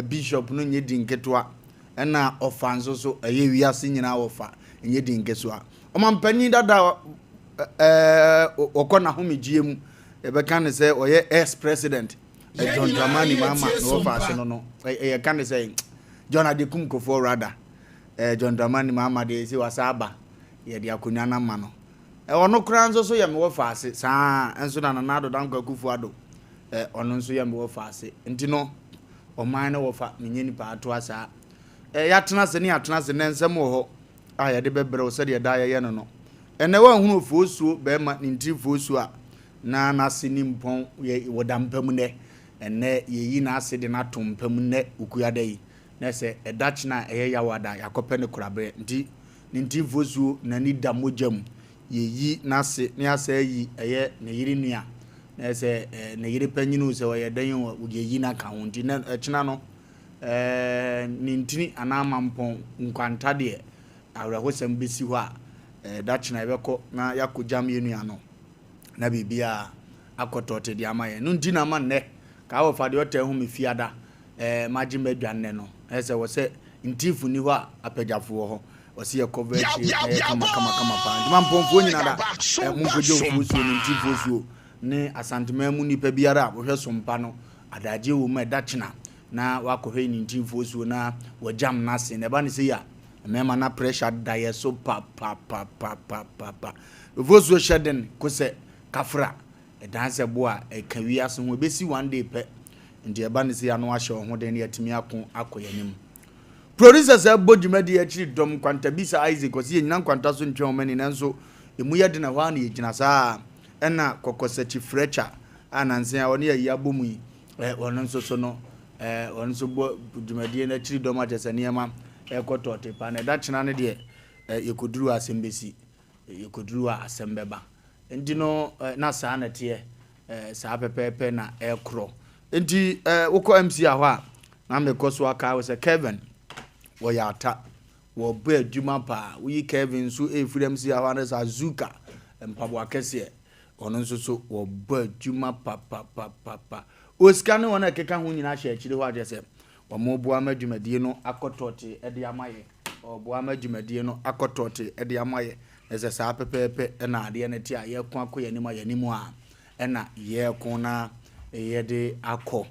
Bishop no nyɛ din ketewa, ɛna ɔfa nso so ɛyɛ wiase nyinaa wɔfa nyɛ din ketewa. Ɔmampanyin dada ɛɛ ɔkɔ n'ahomegyeɛ mu, yɛbɛka ne sɛ ɔyɛ ex president John Dramani Mahama na wɔfa ase no no yɛka ne sɛ John Agyekum Kufuor rather. John Dramani Mahama deɛ ɛsɛ wasa aba, yɛde akonnwa no ama no. Ɔno koraa nso so yɛ me wɔfa ase saa nso na Nana Addo Dankwa Akufo-Addo ɔno nso yɛ me wɔfa ase. Nti no ɔman no wɔfa menyɛ nipa atoa saa. Yɛatena ase ne yɛatena ase nɛ nsɛm wɔ hɔ a yɛde bɛbrɛ wo sɛdeɛ daa yɛyɛ no no. Ɛnɛ woanhunu ofuosuo bɛrima ne ntiri fuosuo a na n'ase ni mpɔn yɛ wɔda mpa mu nɛ. Ɛnɛ yɛyi n'ase de no ato mpa mu nɛ Okuada yi. Na sɛ ɛda kyena a ɛyɛ yaw ada yɛakɔpɛ no koraberɛ. Nti ne ntiri fuosuo n'ani da mogya mu. Yɛyi n'ase ne asa ayi ɛyɛ ne yere nua. Na sɛ ne yere panyin o sɛ ɔyɛ dɛn o yɛyi no aka ho. Nti nɛ ɛkyena no ne ntini anaa mampɔn nkwanta deɛ awerɛhosɛm bɛsi hɔ a ɛda kyena yɛbɛkɔ na yɛakɔgyam yɛn nua no na biribiara akɔ tɔɔte de ama yɛn. No nti na ama nnɛ kaa wɔfa deɛ ɔtaa hu me fiada magye m'adwa nnɛ no. Ɛyɛ sɛ wɔ sɛ ntifo nni hɔ a apagyafo wɔ hɔ. Wɔsi yɛ kɔva akyire na yɛ kama kama kama paa. Nti mampɔnfoɔ nyina da monkɔgye ofuosuo ne ntifoɔ ne Asanteman mu nipa biara a wɔhwɛ sompa no adagyeɛ wɔ mu a ɛda kyena na wakɔhwɛ ne ntimfoɔ suo na wagyam n'ase. Na ɛba ne sei a mmarima na pressure da yɛ so papapapapapa. Ofuosuo hyɛ den ko sɛ kafra ɛdan sɛ bo a ɛka wiase ho ɛbɛsi one day pɛ. Nti ɛba ne sei a na wahyɛ wo ho den na yɛatumi ako akɔ yɛn anim. Producers a ɛbɔ dwumadie akyiri dɔm Nkwantabisa Isaac ɔse yɛnnyina nkwanta so ntwɛn wɔn ani nanso ɛmu yɛ den ɛhɔ ara na yɛgyina saa ɛna Kɔkɔsakyi Fletcher a nansa yi a ɔne ayi abɔ mu yi ɔno nso so no ɔno nso bɔ dwumadie no akyiri dɔm akyɛ sɛ nneɛma ɛkɔ tɔɔte paa na ɛda kyena no deɛ yɛkɔduru a asɛm bɛsi yɛkɔduru a asɛm bɛba nti no na saa na ɛteɛ saa pɛpɛɛpɛ na ɛkorɔ nti wokɔ MC a hɔ a na mekɔ so aka wo sɛ Kevin wɔyɛ ata wɔbɔ adwuma paa woyi Kevin nso ɛfiri MC a hɔ a na sɛ Azuka mpaboa kɛseɛ ɔno nso so wɔbɔ adwuma papapapapa osika ne wɔn a ɛkeka ho nyinaa hyɛ akyire hɔ akyɛ sɛ wɔn boa ma dwumadie no akɔ tɔɔte de ama yɛ ɔboa ma dwumadie no akɔ tɔɔte de ama yɛ na sɛ saa pɛpɛɛpɛ ɛna adeɛ no te a yɛko akɔ yɛn anim a yɛn anim a ɛna yɛko na yɛde akɔ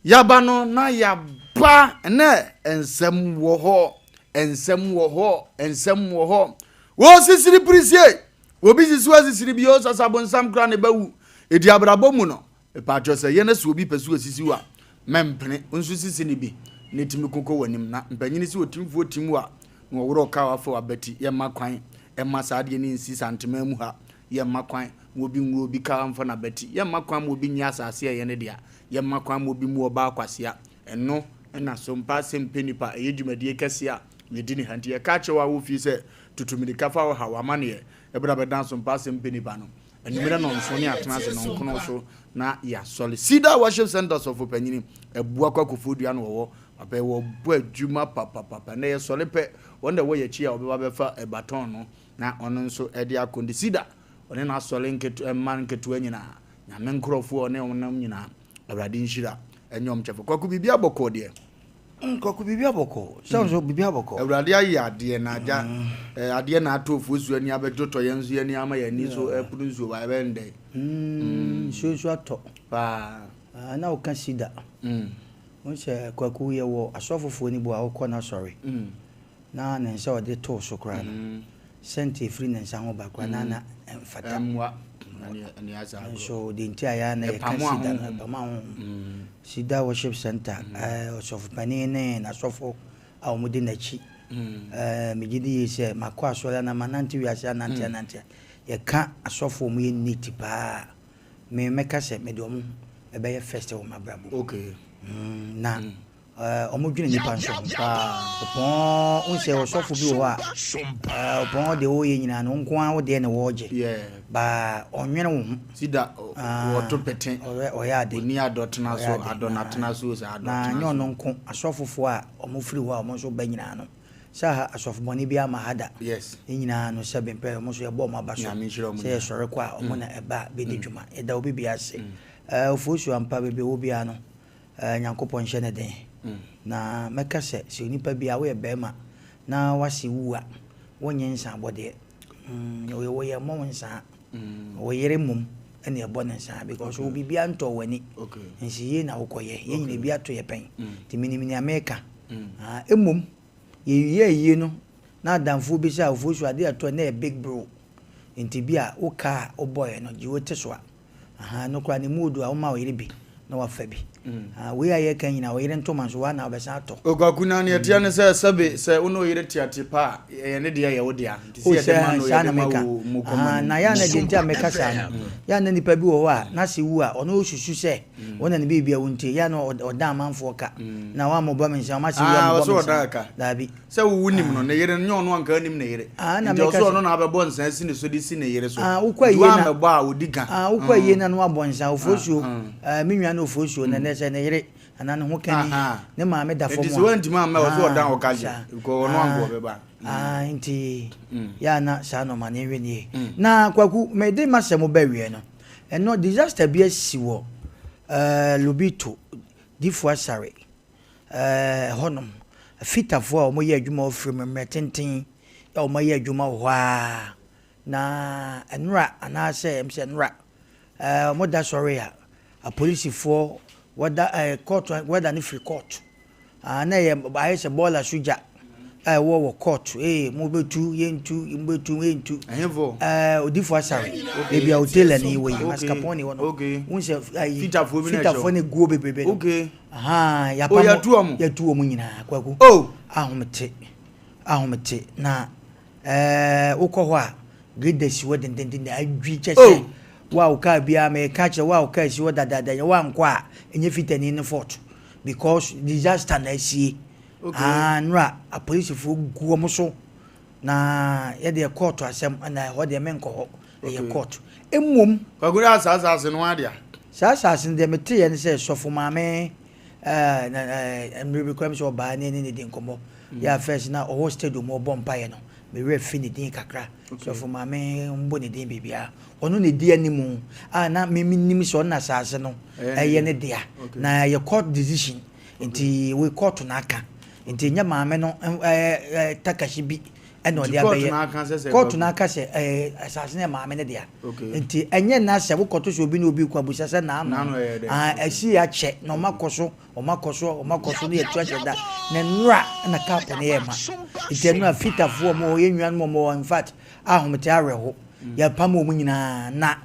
yaba no na yaba ɛnɛ nsɛm wɔ hɔ nsɛm wɔ hɔ nsɛm wɔ hɔ wɔsisiri pirisie obi sisi wasisiri bi ɔsasa bonsam kora ne bɛwu edi abrabɔ mu no mepatwɛ sɛ yɛn sɛ obi pɛ so osisi wa mɛmpene nso sisi ne bi na etimi koko w'anim na mpanyini sɛ otimfoɔ tim wa na wɔworɔ ka wafa wabati yɛmma kwan ɛma saa adeɛ no nsi Santema mu ha yɛmma kwan ma obi nwura obi ka mfa n'abati yɛmma kwan ma obi nye asase a ɛyɛ ne dea yɛmma kwan ma obi mu ɔbaa kwasea ɛno ɛna so mpa asɛm pɛ nipa ɛyɛ dwumadie kɛseɛ a yɛdi ne ha nti yɛka kyerɛ wo a wɔ fie sɛ tutu mirika fa wo haw amanneɛ ɛberɛ a bɛdan so mpa asɛm pɛ nipa no anwummerɛ nɔnson ne atena ase nɔnkono so na yɛasɔre Cedar Worship Center sɔfo panyini abua kɔ akɔfoɔ dua no wɔwɔ papa yi wɔbɔ adwuma papapapa na yɛsɔre pɛ wɔn na ɛwɔ yɛkyi a wɔbɛba bɛfa baton no na ɔno nso ɛde akɔ nti Cedar ɔne n'asɔre nketewa mma nketewa nyinaa Nyame nkurɔfoɔ ɔne wɔn nam nyinaa Awurade nhyira ɛnyɛ wɔn kyɛfa. Kwaku biribi abɔkɔɔ deɛ. Kwaku biribi abɔkɔɔ. Sɛ nso biribi abɔkɔɔ. Awurade ayɛ adeɛ na agya adeɛ na atɔ ofuo so ani abɛdwo tɔ yɛn nso yɛn ani ama yɛn ani so ɛpono nsuo ba ɛbɛyɛ ndɛ. Nsuo nso atɔ. Paa. Na woka sida. Wohu sɛ Kwaku yɛwɔ asɔfofoɔ no bi a wokɔ n'asɔre. Na ne nsa a ɔde too so koraa no, sɛnti efiri ne nsa ho ba koraa na na ɛmfata. Ɛmmoa. Nso deɛ nti a yɛa na yɛka Sida no, ɛpam ahonhom. Sida Worship Center, ɔsɔfopanin ne n'asɔfo a wɔdi n'akyi. Megye di yie sɛ makɔ asɔre anaa manante wiase anante anante a, yɛka asɔfo a wɔyɛ neat paa a, me mɛka sɛ mede wɔn ɛbɛyɛ first wɔ m'abrabɔ mu. Okay. Na Wɔdwene nnipa nso ho. Ɔpɔn, wohu sɛ ɔsɔfo bi wɔ hɔ a, ɔpɔn deɛ ɔreyɛ nyinaa no, wo nko ara wo deɛ na wɔregye. Ba ɔnwene wo ho. Sida wɔto pete. Ɔyɛ ade. Oni adɔtena so, adɔnatena so, sɛ adɔtena so. Na nyɛ ɔno nko, asɔfofoɔ a wɔfiri hɔ a wɔn nso ba nyinaa no, sɛ ha asɔfo bɔne biara ma ha da. Yes. Ne nyinaa no sɛ bempɛ wɔn nso yɛbɔ wɔn aba so. Nyame nhyira wɔn Sɛ yɛsɔre kɔ a, wɔn na ɛba bɛdi dwuma. Yɛda obi biara ase. Ofosuo ampa, baabi a ɔwɔ biara no. Nyankopɔn nhyɛ no den. Na mɛka sɛ, sɛ onipa bi a woyɛ barima na w'ase wu a, wonyɛ nsa abɔdeɛ. Wɔyɛ mmɔ wo nsaa. Wo yere mmom ɛna ɛbɔ ne nsaa because wo biribiara ntɔɔ w'ani. Nsi yie na wokɔyɛ. Yɛn nyina bi ato yɛ pɛn. Nti menim nea meka. Mmom, yɛwie ayie no na adamfoɔ bi sɛ Ofosu adeɛ a ɛtɔ ɛnɛ yɛ big bro. Nti bi a wo kaa a wobɔeɛ no gye wo te so a. Ahaa ɛno koraa ne mu odu a woma wo yere bi na wafa bi. Ahaa wei a yɛreka nyinaa wo yere ntoma nso woa na wobɛsan atɔ. Okwaku na nea ɛteɛ ne sɛ sɛbe sɛ wo ne wo yere te ate pa a ɛyɛ ne dea ɛyɛ wo dea nti sɛ Oh yɛde sɛ ma no saa yɛde na ma meka. wo mo kɔ Ahaa mo na anim. yɛ a na deɛ nti a meka saa no yɛ a na nipa bi wɔ hɔ a n'ase wu a ɔno ɔsusu sɛ wo na ne biribi a wo nti yɛ a na ɔdan amanfoɔ ka na woammobɔ me nsa m'ase wu a Ah mobɔ ɔsɛ me ɔdan nsa ka. daabi. Sɛ wo wonim no, ne yere no, nyɛ ɔno anka nim ne yere. Ah, na Nti meka ɔsɛ sɛ. ɔno na abɛbɔ nsa asi ne so de si ne yere so. Ah, wokɔ Nti ayie na. woammɛbɔ a, ɔdi ga. Ah, wokɔ ayie na na wabɔ nsa, Ah, Ofosuo, ah. eh, me nua no Ofosuo, na ɛnɛ sɛ ne yere anaa ne ho kani, Aha. ne maame da Nti fam sɛ a. woantumi amma a, ɔsɛ ɔdan Ah, wo ka gye. saa. Because ɔno anka Ah, ɔbɛba. ah, nti, yɛ a na saa nɔɔma no yɛnhwɛ no yie. Na Kwaku, mede m'asɛm ba awieɛ no, ɛno disaster bi asi wɔ eh, Lobito, Difoɔ Asare. Ɛhɔnom, fitafoɔ a wɔyɛ adwuma wɔ firim mmerɛ tenten a wɔayɛ adwuma wɔ hɔ ara, na nnora anaasɛ ɛm sɛ nnora, wɔda sɔre a, apolisifoɔ wɔda ɛɛ kɔɔto wɔda no firi kɔɔto. Ah, na ɛyɛ ayɛ sɛ bɔɔla so gya a ɛwɔ wɔ kɔɔto. Ee, mobɛtu, yɛntu, mobɛtu, yɛntu. Ɛhefo? Ɛɛ, Odifo Asare, baabi a Otailor wɔ yi, Mascarpone hɔ no. Wohu sɛ ayi, Fitafoɔ bi na ɛhyɛ hɔ. Fitafoɔ no guo bebrebe no. Ahaa, Oh, yɛapam yɛatu wɔn? Yɛatu wɔn nyinaa, Kwaku. Oh! Ahomete, ahomete. Na ɛɛ, wokɔ hɔ a, grader si hɔ dendenden, adwi kyɛ sɛ Oh! wo a wo kaa biara, meka kyerɛ wo a wo kaa si hɔ dadaada, nyɛ woankɔ a, ɛnyɛ fitani no fault because disaster na asie. Ah, nnora apolisifoɔ gu wɔn so na yɛdeɛ kɔɔto asɛm na ɛhɔ deɛ menkɔ hɔ, ɛyɛ court. Mmom. Kwaku dɛ saa asase no adea. Saa asase no deɛ meteeɛ ne sɛ sɔfo maame eh, na eh, mmerɛ bi koraa mi sɛ ɔbaa ne ne ne di nkɔmmɔ. Yɛ a first na ɔwɔ stadium ɔbɔ mpaeɛ no, me werɛ fi ne din kakra. Sɔfo maame mbɔ ne din biribiara. Ɔno na ɛdi animu a na me menim sɛ ɔno na asase no ɛyɛ ne dea. Na ɛyɛ court decision nti wei court na aka. Nti ɛnyɛ maame no eh, eh, takashi bi ɛna ɔde abɛyɛ. Court no aka sɛ ɛɛ asase no yɛ maame no dea. Nti ɛnyɛ nna sɛ wokɔto sɛ obi ne obi ko abusa sɛ n'ano ah ɛsi akyɛ na ɔma kɔ so ɔma kɔ so ɔma kɔ so ne yɛtu ahyɛ da na nnora na cup no yɛ ma. Nti ɛno a fitafoɔ ɔmo yɛ nuanom ɔmo wɔ in fact ahomete awerɛho yɛpam wɔn nyinaa na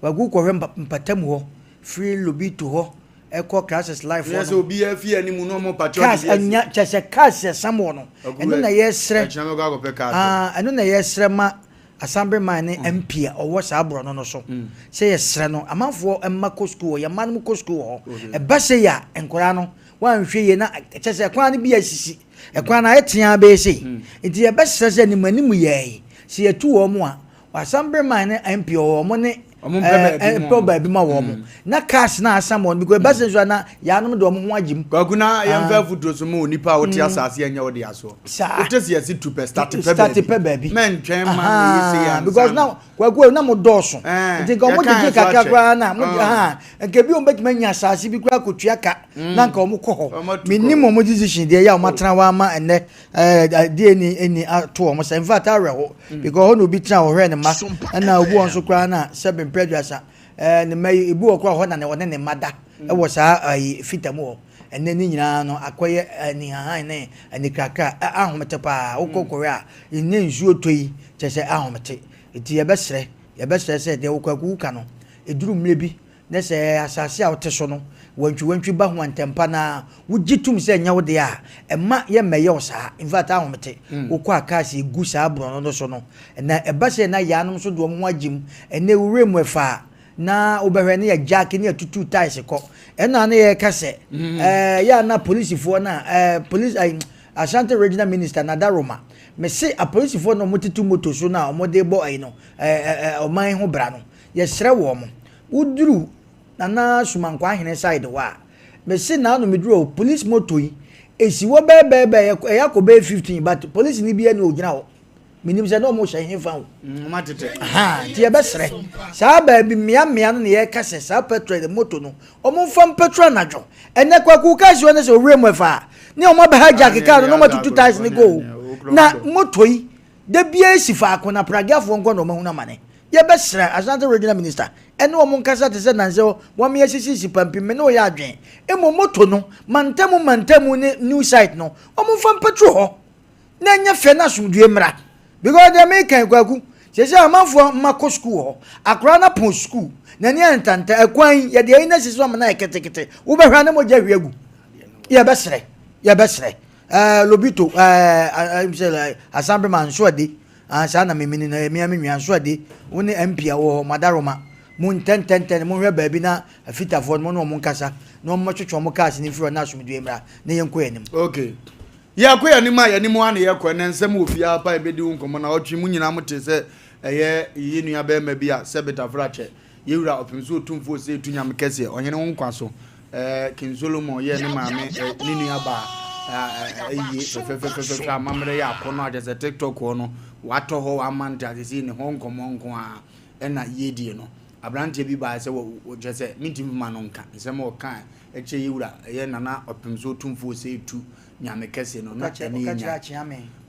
wagu kɔhwɛ mpatamu hɔ firi Lobito hɔ ɛkɔ crisis life hɔ no. Sɛ obi afi anim na ɔmo patrɔ cars anya kyɛ sɛ cars ɛsam wɔ no ɛno na yɛsrɛ ɛno na yɛsrɛ ma assemblyman ne MP a ɔwɔ saa borɔno no so sɛ yɛsrɛ no amanfoɔ mma kɔ sukuu hɔ yɛn mma no kɔ sukuu wɔ hɔ ɛba sɛ yɛ a nkwadaa no wɔanhwɛ yie na kyɛ sɛ ɛkwan no bi asisi ɛkwan no ayɛ tea bɛyɛ sei nti yɛbɛsrɛ sɛ anim anim yɛɛ sɛ yɛtu wɔn a Assemblyman ne MP wɔ hɔ, wɔn ne mpɛ baabi ma wɔn. Na cars na asam wɔn because ɛba sɛ nso na yaanom de wɔn ho agye mu. Kwaku na yɛmfa afutuo so ma onipa a wote asase a ɛnyɛ wo dea soɔ. Saa. Wote sɛ yɛse tu pɛ, start pɛ baabi. baabi. Mɛntwɛn ma na ɛyɛ sei ansa. Because na Kwaku na mo dɔɔso. Nti nka wɔn gyegye kakra koraa na mo ha nka ebi wɔn bɛtumi anya asase bi koraa kɔtua ka na nka wɔn kɔ hɔ. Menim wɔn decision deɛ yɛ a wɔn atena hɔ ama ɛnɛ Ɛɛ ni ɛni ato wɔn sɛ in fact awerɛho mm. because hɔ na obi tena ɔhwɛ ne mma ɛna obi wɔn nso koraa na sɛbi mpɛ aduasa ɛɛ ne mma yi ebi wɔ koraa hɔ na ɔne ne mma da mm. ɛwɔ saa ɛyi fita mu hɔ ɛnɛ ne nyinaa no akɔyɛ anihahan ne anikrakra ahomete paa wokɔ mm. kɔhwɛ a ɛnyɛ nsuo tɔ yi kyɛ sɛ ahomete eti yɛbɛsrɛ yɛbɛsrɛ sɛ deɛ wokɔ akuwu ka no eduru mmerɛ bi Na sɛ asase a wote so no wantwiwantwi ba ho ntɛmpa na wogye tom sɛ ɛnyɛ wo dea a, mma yɛmmɛyɛ wo saa. In fact, ahomete. Wokɔ a cars egu saa borɔno no so no, na ɛba sɛ na yaanom nso de wɔn ho agye mu. Ɛnnɛ wuram ɛfa a, na wobɛhwɛ na yɛagyake na yɛatutu tiles kɔ. Ɛnna na yɛreka sɛ, ɛɛ, yɛ a na polisifoɔ no a, ɛɛ, police, ɛɛ, Ashanti Regional Minister Nada Roma, mese apolisifoɔ no a wɔtete moto so no a wɔde bɔ ɛyi no, ɛɛ, ɛɛ, ɔman ho bra no, yɛsrɛ wɔn. Woduru Nana Sumankwaa Ahene side hɔ a, mese naano meduru hɔ, police motor yi, esi hɔ bɛɛbɛɛbɛɛ, ɛyɛ akɔ bɛyɛ 15 but police ni biara ni ogyina hɔ. Menim sɛ na wɔn hyɛ hefa o. Wɔn atetɛ. Ahaa, nti yɛbɛsrɛ. Saa baabi mmea mmea no na yɛka sɛ saa petrol de moto no, wɔn mfa mpetro anadwo. Ɛnɛ Kwaku kaa si hɔ ne sɛ owura mu ɛfa a, ne wɔn abɛ hijack car no na wɔn atutu tyres no go o. Na moto yi, da biara esi faako na pragiafoɔ nko na wɔn ahunu amane. Yɛbɛsrɛ Ashanti Regional Minister ɛne wɔn nkasa te sɛ nansɛ wɔn yɛsisisi pampim, me ne wo yɛ adwene. Mmom moto no, mantamu mantamu ne new site no, wɔn mfa mpetro hɔ. Na ɛnyɛ fɛ na asomdwoe mmra. Because deɛ meka yi Kwaku, seesei amanfoɔ mma kɔ sukuu wɔ hɔ. Akwadaa no apɔn sukuu, n'ani ayɛ ntanta, ɛkwan yi, yɛde ayi no asi so ama no ayɛ ketekete. Wobɛhwɛ a na mogya ahwie agu. Yɛbɛsrɛ, yɛbɛsrɛ. Ɛɛ Lobito, ɛɛ sɛ Asambrema Nsoade, ah, saa na memini no, ɛyɛ me ara me nua Nsoade, wo ne MP a wɔ hɔ, Madaroma, mo ntɛntɛntɛn, monhwɛ baabi na afitafoɔ no, mo ne wɔn nkasa, na wɔmmɛtwetwe wɔn cars no mfiri hɔ na asomdwoe mmra, na yɛnkɔ yɛn anim. Okay. Yɛkɔ yɛn anim a, yɛn anim ara na yɛkɔ. Ɛnnɛ nsɛm wɔ fie ha paa a yɛbɛdi ho nkɔmmɔ. Naawɔtwe mu nyinaa motee sɛ ɛyɛ yɛn nua barima bi a sɛ Betafra kyɛ yɛn wura ɔpem so otumfoɔ sɛ etu nyame kɛseɛ, ɔhene wo nkwa so. Ɛɛ King Solomon yɛɛ ne maame ɛ ne nua baa ayie fɛfɛfɛfɛfɛ amammerɛ yɛ akɔnnɔ a kyerɛ sɛ TikTok hɔ no watɔ hɔ wama nte ase sei ne hɔ nkɔmmɔ nko ara ɛna yɛdie no. Aberanteɛ bi baeɛ sɛ wɔ kyerɛ sɛ mentumi mma no nka nsɛm a ɔkae ɛkyerɛ yɛn wura ɛyɛ Nana ɔpem so otumfoɔ sɛ etu Nyame kɛse no na ɛne nya.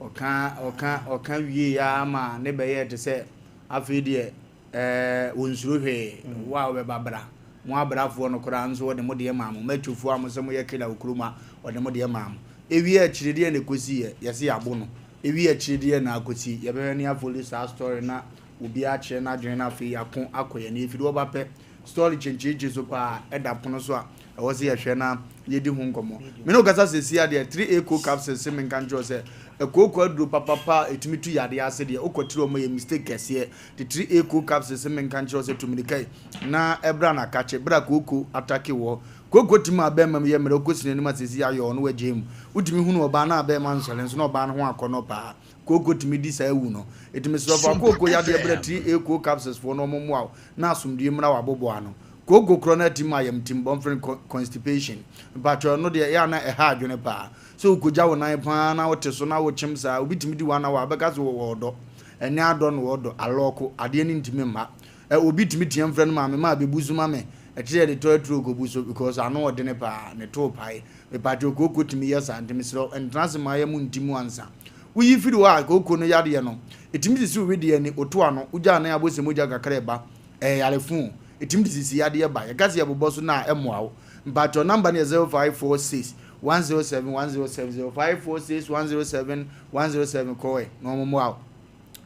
Ɔka ɔka ɔka wiee ara ma ne bɛyɛɛ te sɛ afei deɛ ɛɛ wɔnsuro hwee. Wo a wobɛba bra. Mo abrafoɔ no koraa nso wɔde mo deɛ maa mo. Matufoɔ a mo sɛ moyɛ killer wɔ kurom a wɔde mo deɛ maa mo. Ewie akyire deɛ na ɛkɔsiiɛ? Yɛse yɛabo no. Ewie akyire deɛ na akɔsi? Yɛbɛhwɛ ne afoli saa story na obiara akyerɛ n'adwene na afei yɛako akɔ yɛn ani. Ɛfiri hɔ ba pɛ, story kyenkyenkyen so paa ɛda pono so a ɛwɔ sɛ yɛhwɛ na yɛdi ho nkɔmmɔ. Me ne wo kasa seesei ara deɛ, 3A Co capsules se menka nkyerɛ wo sɛ, ɛkooko aduro papapa a ɛtumi tu yadeɛ ase deɛ, wokɔtiri wɔn a ɛyɛ mistake kɛseɛ. Nti 3A Co capsules se menka nkyerɛ wo sɛ tu mmirika yi na ɛbra na kakye, berɛ a kooko atake woɔ. Kooko tumi ma abɛɛma mu yɛ mmerɛ, wokɔsi n'anim a seesei ayɔ wo na woagyae mu. Wotumi hunu ɔbaa na abɛɛma nsɔre nso na ɔbaa no ho akɔnnɔ paa. Kooko tumi di saa awu no. Enti mesrɛ wo fa kooko yadeɛ brɛ 3A Co capsules foɔ na wɔmmoa wo na asomdwoeɛ mmra w'aboboa ano. Kooko korɔ no atim ayamtim, bɔmfene constipation. Mpakyɛw ɛno deɛ ɛyɛ a na ɛha adwene paa. Sɛ wokogya wo nan paa na wote so na wokyem saa, obi tumi di one hour a wobɛka sɛ ɔwɔ ɔdɔ. Ɛnyɛ adɔ na ɔdɔ, alɔɔko, adeɛ no ntumi mma. Ɛ obi tumi team frɛ no maame maa bɛbu so ma me, ɛkyerɛ yɛde tɔ aturo kɔbu so because ano ɔdene paa, ne too pae. Mepakyɛw kooko tumi yɛ saa nti mesrɛ wo ntena ase ma ayɛ mu nti mu ansa. Woyi firi hɔ a kooko no yadeɛ no, ɛtumi sisi wo wedeɛ ani, woto ano, wogya anan abɔ sɛ mogya kakra ɛba. Ɛyɛ yare fo o. Ɛtumi de sisi yadeɛ ba. Yɛka sɛ yɛbobɔ so no a ɛmmoa wo. Mpakyɛw number no yɛ 0546 107 107, 0546 107 107 kɔ ɛ na wɔn mmoa wo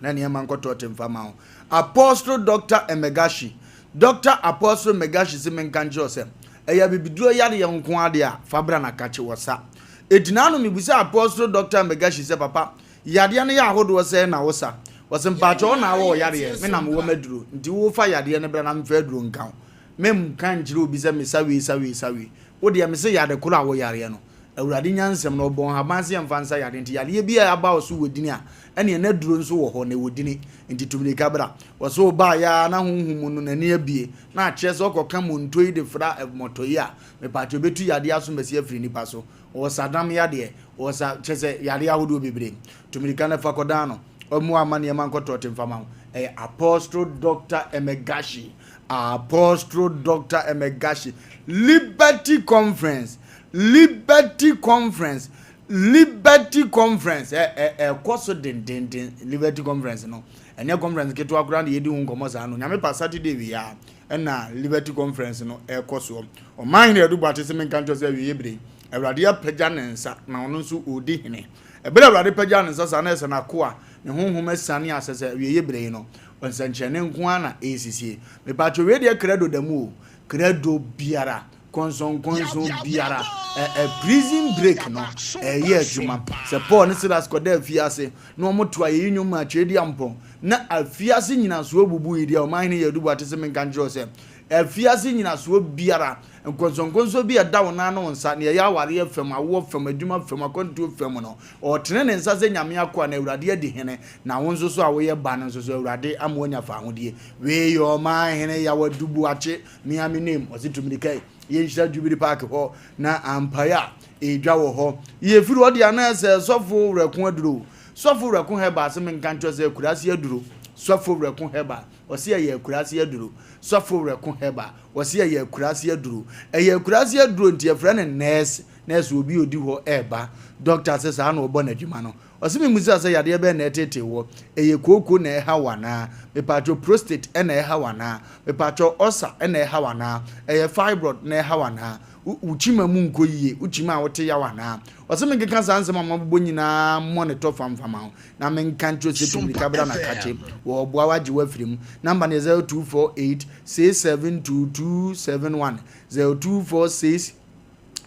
na nneɛma nkɔtɔ te mfa ma wo. Apostle Doctor Emegashi Doctor Apostle Megashi se menka nkyerɛ wo sɛ ɛyɛ abibiduro yareɛ nko ara deɛ a fa bra na kakye wɔ sa. Eti naano mebisaa Apostle Doctor Megashi sɛ papa Yadeɛ no yɛ ahodoɔ sɛn na wo sa? Ɔse mpakyɛ wo na awɔ wo yareɛ, me na mewɔ m'aduro, nti wo fa yadeɛ no bra na memfa aduro nka wo. Me nka nkyerɛ obi sɛ me sa wei sa wei sa wei. Wo deɛ mese yade koro a wo yareɛ no, Awurade nyansam no ɔbɔɔ nhaban sɛ yɛmfa nsa yadeɛ, nti yadeɛ biara a aba wo so wɔ dini a, ɛneɛ n'aduro nso wɔ hɔ na ɛwɔ dini, nti tu mirika bra. Ɔse wo baeɛ ara na honhom mu no n'ani abue, na akyerɛ sɛ ɔkɔka monto yi de fra mmɔtɔ yi a, mepakyɛ ɔbɛtu yadeɛ asomasi afiri nipa so. Ɔsa dam yadeɛ, ɔsa, kyerɛ sɛ yadeɛ ahodoɔ bebree. Tu mirika na fa kɔdan no. Ɔmmoa mma nneɛma nkɔ tɔɔte mfa ma wo. Ɛyɛ Apostle Doctor Emegashi. Apostle Doctor Emegashi. Liberty Conference. Liberty Conference. Liberty Conference. Ɛ ɛ ɛkɔ so dendenden. Liberty Conference no. Ɛnyɛ conference ketewa koraa na yɛdi ho nkɔmmɔ saa no. Nyame pa Saturday wei a ɛna Liberty Conference no ɛkɔ soɔ. Ɔman hene Adu Boakye se menka nkyerɛ sɛ awieɛ bere yi, Awurade apagya ne nsa na ɔno nso ɔredi hene. Ɛberɛ a Awurade pagyaa ne nsa saa na ɛsɛ n'akoa ne honhom asiane a sɛ sɛ awieɛ bere yi no, nsɛnkyerɛnne nko ara na ɛresisie. Mepaakyɛw wei deɛ krado da mu o, krado biara, kɔnsɔnkɔnsɔn biara, ɛ ɛ prison break no ɛreyɛ adwuma. Sɛ Paul ne Silas kɔdaa afiase na wɔto ayeyi nnwom maa Tweaduampɔn na afiase nnyinasoɔ bubui deɛ, ɔman hene Yadu Boakye se menka nkyerɛ wo sɛ Afiase nnyinasoɔ biara, nkɔnsɔnkɔnsɔn bi a ɛda wo nan ne wo nsa, nea ɛyɛ awareɛ fam, awoɔ fam, adwuma fam, akwantuo fam no, ɔretene ne nsa sɛ Nyame akoa na Awurade adi hene, na wo nso so a woyɛ ba no nso so Awurade ama woanya fawohodie. Wei yɛ ɔman hene Yaw Adu Boakye, me ara me name, ɔse tu mirika yi, yɛnhyira Jubilee Park hɔ, na ampaeɛ a ɛredwa wɔ hɔ. Yɛfiri hɔ deɛ na ɛsɛ sɔfo Werɛko aduro. Sɔfo Werɛko Herbal se menka nkyerɛ sɛ akuraase aduro. Sɔfo Werɛko Herbal, ɔse ɛyɛ akuraase aduro. Sɔfo Werɛko Herbal, ɔse ɛyɛ akuraase aduro. Ɛyɛ akuraase aduro nti yɛfrɛ no nurse, nurse obi a ɔdi hɔ ɛreba. Doctor se saa na ɔbɔ n'adwuma no. Ɔse memmusa sɛ yadeɛ bɛn na ɛtetee woɔ? Ɛyɛ kooko na ɛha wo anaa? Mepakyɛw prostate na ɛha wo anaa? Mepakyɛw ulcer na ɛha wo anaa? Ɛyɛ fibroid na ɛha wo anaa? Wo wo kyima mu nkɔ yie? Wo kyima a wote yaw anaa? Ɔse menkeka saa nsɛm a mabobɔ nyinaa mmɔ ne tɔ famfam ho na menka nkyerɛ sɛ tu mirika bra na kakye wɔ ɔboa wo agye wo afiri mu. Number no yɛ 0248 672 271 0246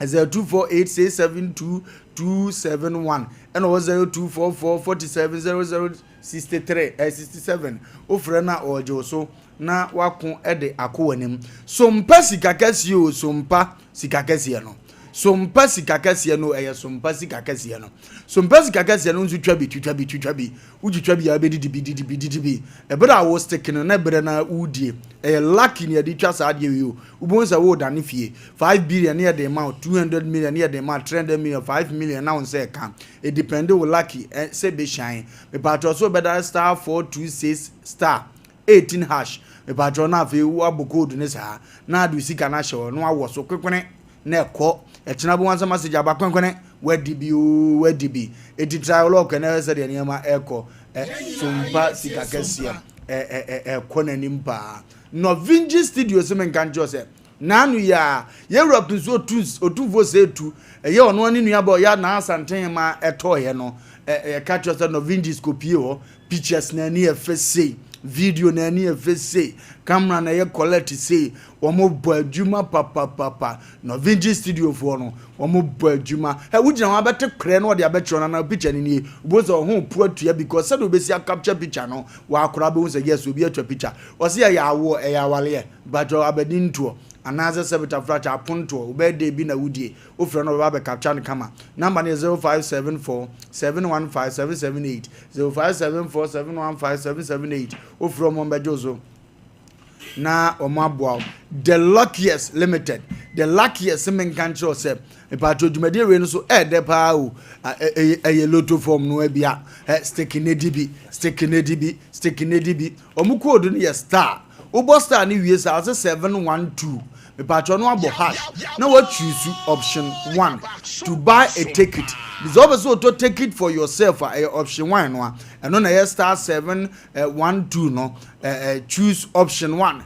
0248 672 271 ɛna ɔwɔ 0244 47 00 63 eh, 67 wofrɛ no a ɔregye wo so na wako de akɔ w'anim. Sompa sika kɛseɛ o, sompa sika kɛseɛ no. Sompa sika kɛseɛ no, ɛyɛ sompa sika kɛseɛ no. Sompa sika kɛseɛ no nso twa bi, twitwa bi, twitwa bi. Wotwitwa bi a wobɛdidi bi, didi bi, didi bi. Ɛberɛ a wo stick no na ɛberɛ no a wodie. Ɛyɛ lucky na yɛde twa saa adeɛ wei o. Wobɛhu sɛ woredane fie. 5 billion ne yɛde ma wo, 200 million ne yɛde ma wo, 300 million, 5 million na wo nsa ɛka. Ɛdepende wo lucky sɛ ɛbɛhyan. Mepakyɛw sɛ wobɛda star 426 star 18 hash. Mepakyɛw na afei woabɔ code no saa na ade wo sika no ahyɛ hɔ na wawɔ so kwekwene na ɛkɔ. Ɛkyena bɛhu ansa message aba kwekwene wadi bi oo wadi bi. Eti try wo luck na hwɛ sɛdeɛ nneɛma ɛkɔ. Ɛ sompa sika kɛseɛ ɛ ɛ ɛ ɛkɔ n'anim paa. Novinci studio se menka nkyerɛ wo sɛ Naano yi ara, yɛn wura Prince Otumfuo Osei Tu, ɛyɛ ɔno ara ne nuabaa ɔyɛ Naa Asantehemaa ɛtɔeɛ no, yɛka kyerɛ sɛ Norvingis kɔpie hɔ, pictures no ani yɛ fɛ sei, video no ani yɛ fɛ sei, camera no ɛyɛ collect sei, wɔn bɔ adwuma papapapa. Norvingis studio foɔ no, wɔn bɔ adwuma. Ɛ wogyina hɔ abɛte korɛ na wɔde abɛkyerɛ no anaa picture no nie, wobɛhu sɛ ɔho po atua because sɛdeɛ wobɛsi acapture picture no, wakora bɛhu sɛ yes, obi atwa picture. Ɔse ɛyɛ awoɔ, ɛyɛ awaleɛ. Mpakyɛw abɛde ntoɔ anaasɛ sɛbita frakyɛ apontoɔ wo birthday bi na wodie wofrɛ no ɔbɛba abɛ capture no kama number no yɛ 0574 715 778 0574 715 778 wofrɛ wɔn wɔn bɛgye wo so na wɔn aboa wo the luckiest limited the luckiest menka nkyerɛ wo sɛ Mpakyɛw dwumadie wei no so ɛɛdɛ paa o ɛyɛ loto form no abia stick ne di bi stick ne di bi stick ne di bi ɔmo code no yɛ star wobɔ star no wie saa ɔsɛ 712 mepakyɛw no abɔ hash na wa choose option 1 to buy a ticket bisɛ wopɛ sɛ wotɔ ticket for yourself a ɛyɛ option 1 no a ɛno na ɛyɛ star 712 no choose option 1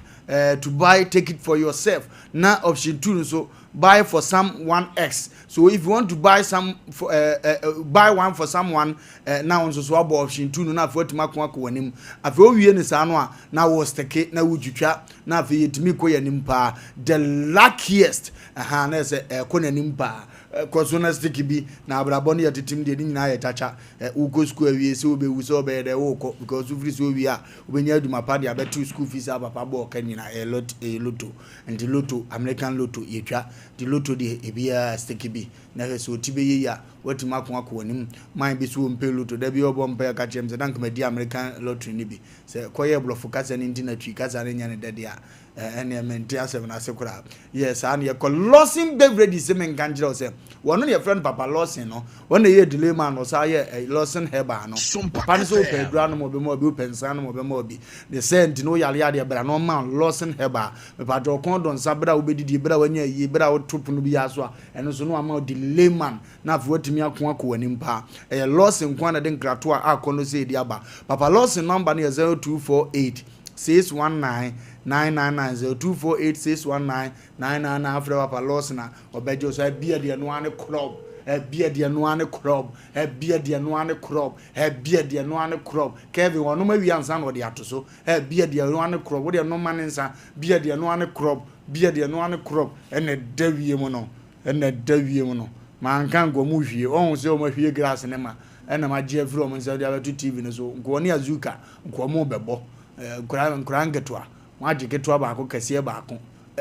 to buy ticket for yourself na option 2 no so buy for some one x so if you want to buy some for, uh, uh, buy one for someone uh, na wo nso so abɔ option two no na afei watumi ako akɔ w'anim afei wowie ne saa no a na wo steke na wotwitwa na afei yɛtumi kɔ yɛn anim paa the luckiest ɛha na ɛsɛ ɛkɔ n'anim paa kɔ so na stick bi na abrabɔ no yɛ tetem deɛ ne nyinaa yɛ kyakya wokɔ sukuu awie sɛ wobɛwu sɛ wobɛyɛ dɛ wokɔ because wofiri sɛ wowie a wobɛnya adwuma pa de abɛto school fees a papa bɔɔ ka nyinaa ɛyɛ lotto Nti lotto, American lotto, yɛtwa. Nti lotto deɛ ebiaa stick bi na hwɛ sɛ ɔti bɛyɛ yie a woatumi ako akɔ w'anim. Man bi so ɔmpɛ lotto, da biaa ɔbɔ mpaeɛ ka kyerɛ me sɛ na anka madi American lottery no bi. Sɛ ɛkɔyɛɛ borɔfo kasa no nti na Twi kasa no nyɛ no dɛ deɛ a, ɛneɛ mente asɛm no ase koraa. Yɛ saa na yɛkɔ Lawson Beverages se menka nkyerɛ wo sɛ wɔno na yɛfrɛ no Papa Lawson no, wɔn na ɛyɛɛ Delay Man no, ɔsan yɛɛ Lawson Herbal no. Papa no sɛ wopɛ aduro anom a ɔbɛma wo bi, wopɛ nsa anom a ɔbɛma wo bi. Ne sɛ nti no woyare adeɛ bra na ɔma wo Lawson Herbal. Mepakyɛw ɔkɔn dɔ nsa bere a wobedidie, bere a wanya ayie, bere a woto pono biara so a, ɛno nso na wama wo Delayman na afei woatumi ako akɔ w'anim paa. Ɛyɛ Lawson nko ara na ɛde nkratoɔ a akɔnnɔ sei de aba. Papa Lawson nɔmba no yɛ 0248 619 999, 0248 619 999. Wofrɛ Papa Lawson a, ɔbɛgye wo so. Ɛbia deɛ ɛno ara ne korɔb, ɛbia deɛ ɛno ara ne korɔb, ɛbia deɛ ɛno ara ne korɔb, ɛbia deɛ ɛno ara ne korɔb. Kevin, ɔnom awie ansa na ɔde ato so. Ɛ beer deɛ ɛno ara ne krɔb, wo deɛ nom ma ne nsa, beer deɛ ɛno ara ne krɔb, beer deɛ ɛno ara ne krɔb, ɛna ɛda wiem no, ɛna ɛda wiem no, manka nka wɔn hwie, wɔn sɛ wɔn ahwie glass ne ma, ɛna magye afiri wɔn nsam de abɛto TV no so, nka wɔne Azuka, nka wɔn rebɛbɔ, ɛɛ nkora nkora nketewa, wɔn agye ketewa baako kɛseɛ baako,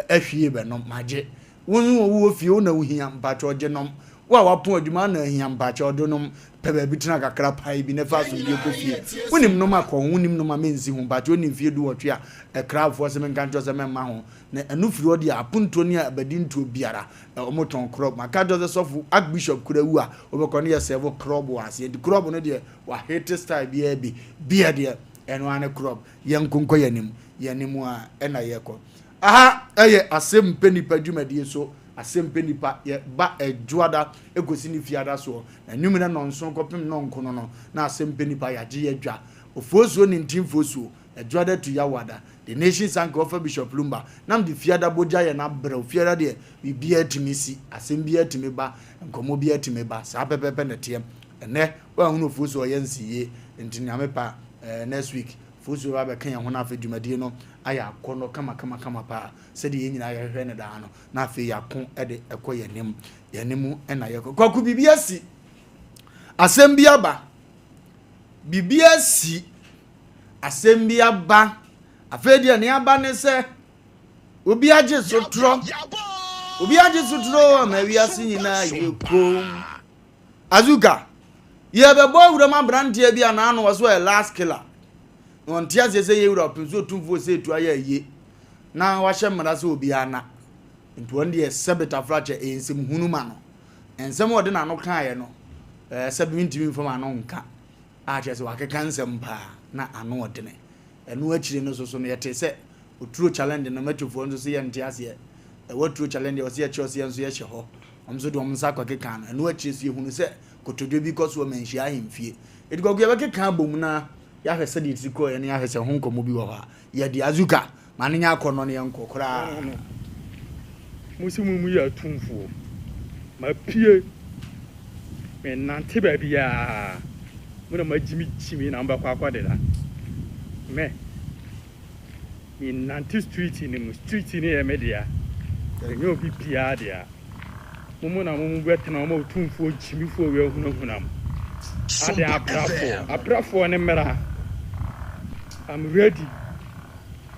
ahwie bɛnom, magye, wo nso wɔ fie wo na wohia, mpakyɛ ɔgye nom. Wo a wapɔn adwuma ana ahia mpakyɛw do nom pɛ baabi tena kakra pae bi na fa asomdwie kɔ fie. Wonim nom a kɔ ho wonim nom a mensi ho mpakyɛw wonni mfie duwɔtwe a ɛkrafoɔ se menka nkyerɛ wo sɛ mɛmma ho na ɛno firi hɔ deɛ apontoɔ ne abadintoɔ biara wɔn tɔn krɔb maka akyerɛ wo sɛ sɔfo archbishop kora wu a wobɛkɔ no yɛ sɛvo krɔb wɔ aseɛ nti krɔb no deɛ wahete style biara bi beer deɛ ɛno ara ne krɔb yɛnko nkɔ yɛn anim yɛn anim a ɛna yɛkɔ aha ɛyɛ asɛm pɛ nipa dwumadie so Asɛm pɛ nipa yɛ ba ɛdwoada ɛkɔsi ne fiada soɔ, na anwummerɛ nnɔnson kɔpem nnɔnkono no, na asɛm pɛ nipa yɛagye yɛ dwa. Ofosuo ne ntimfosuo, ɛdwoada tu yawoada. The Nation Sanka ɔfa Bishop Lumba, nam de fiada bogya yɛ no abrɛw, fiada deɛ biribiara tumi si, asɛm biara tumi ba, nkɔmmɔ biara tumi ba, saa pɛpɛɛpɛ na ɛteɛ. Ɛnnɛ woanhunu Ofosuo a ɔyɛ nsiyie, nti Nyame pɛ a, eh, next week Ofosuo bɛba abɛka yɛn ho na afei dwumadie no ayɛ akɔnnɔ kamakamakama paa. Sɛdeɛ yɛn nyinaa yɛhwehwɛ no daa no, na afei yɛako de kɔ yɛn anim. Yɛn anim na yɛkɔ. Kwaku, biribi asi. Asɛm bi aba. Biribi asi. Asɛm bi aba. Afei deɛ nea aba ne sɛ, obi agye sotorɔ. Obi agye sotorɔ ama wiase nyinaa yɛ komm. Azuka, yɛrebɛbɔ awuram aberanteɛ bi a n'ano wɔ so ɔyɛ last killer. Na ɔnte aseɛ sɛ yɛn wura ɔpem so otumfoɔ sɛ etu ayɛ ayie na wahyɛ mmara sɛ obiara nna. Nti ɔno deɛ sɛbe tafrakyɛ ɛyɛ nsɛm hunu ma no. Nsɛm a ɔde n'ano kaeɛ no, ɛɛ sɛbe mentumi mfa m'ano nka a kyerɛ sɛ wakeka nsɛm paa na ano ɔdene. Ɛno akyire no nso so no yɛtee sɛ oturo challenge no mɛtwofoɔ nso se yɛnte aseɛ. Ɛwɔ turo challenge deɛ ɔse yɛkyerɛ ɔse yɛn nso yɛhyɛ hɔ. Wɔn nso de wɔn nsa kɔkekaa no. Ɛno akyire nso yɛhunu sɛ kotodwe bi kɔ so wɔ Manhyia ahemfie. Enti Kwaku yɛbɛkeka abom na yɛahwɛ sɛdeɛ ɛsi kɔeɛ na yɛahwɛ sɛ ho nkɔmmɔ bi wɔ hɔ a. Yɛde Azuka ma no nyɛ akɔnnɔ na yɛnkɔ koraa. Mo no, mo se mo mu yɛ atumfoɔ. Mapue, menante baabiara, mo na moagyimigyimi na mobɛkɔ akɔdeda. Me. Me nante street no mu, street no yɛ me dea, ɛnyɛ obi biara dea. Mo mu na mo mu bɛtena hɔ ma otumfoɔ gyimifoɔ wei ahunahuna mo. Adɛn abrafoɔ, abrafoɔ no mmra. I'm ready.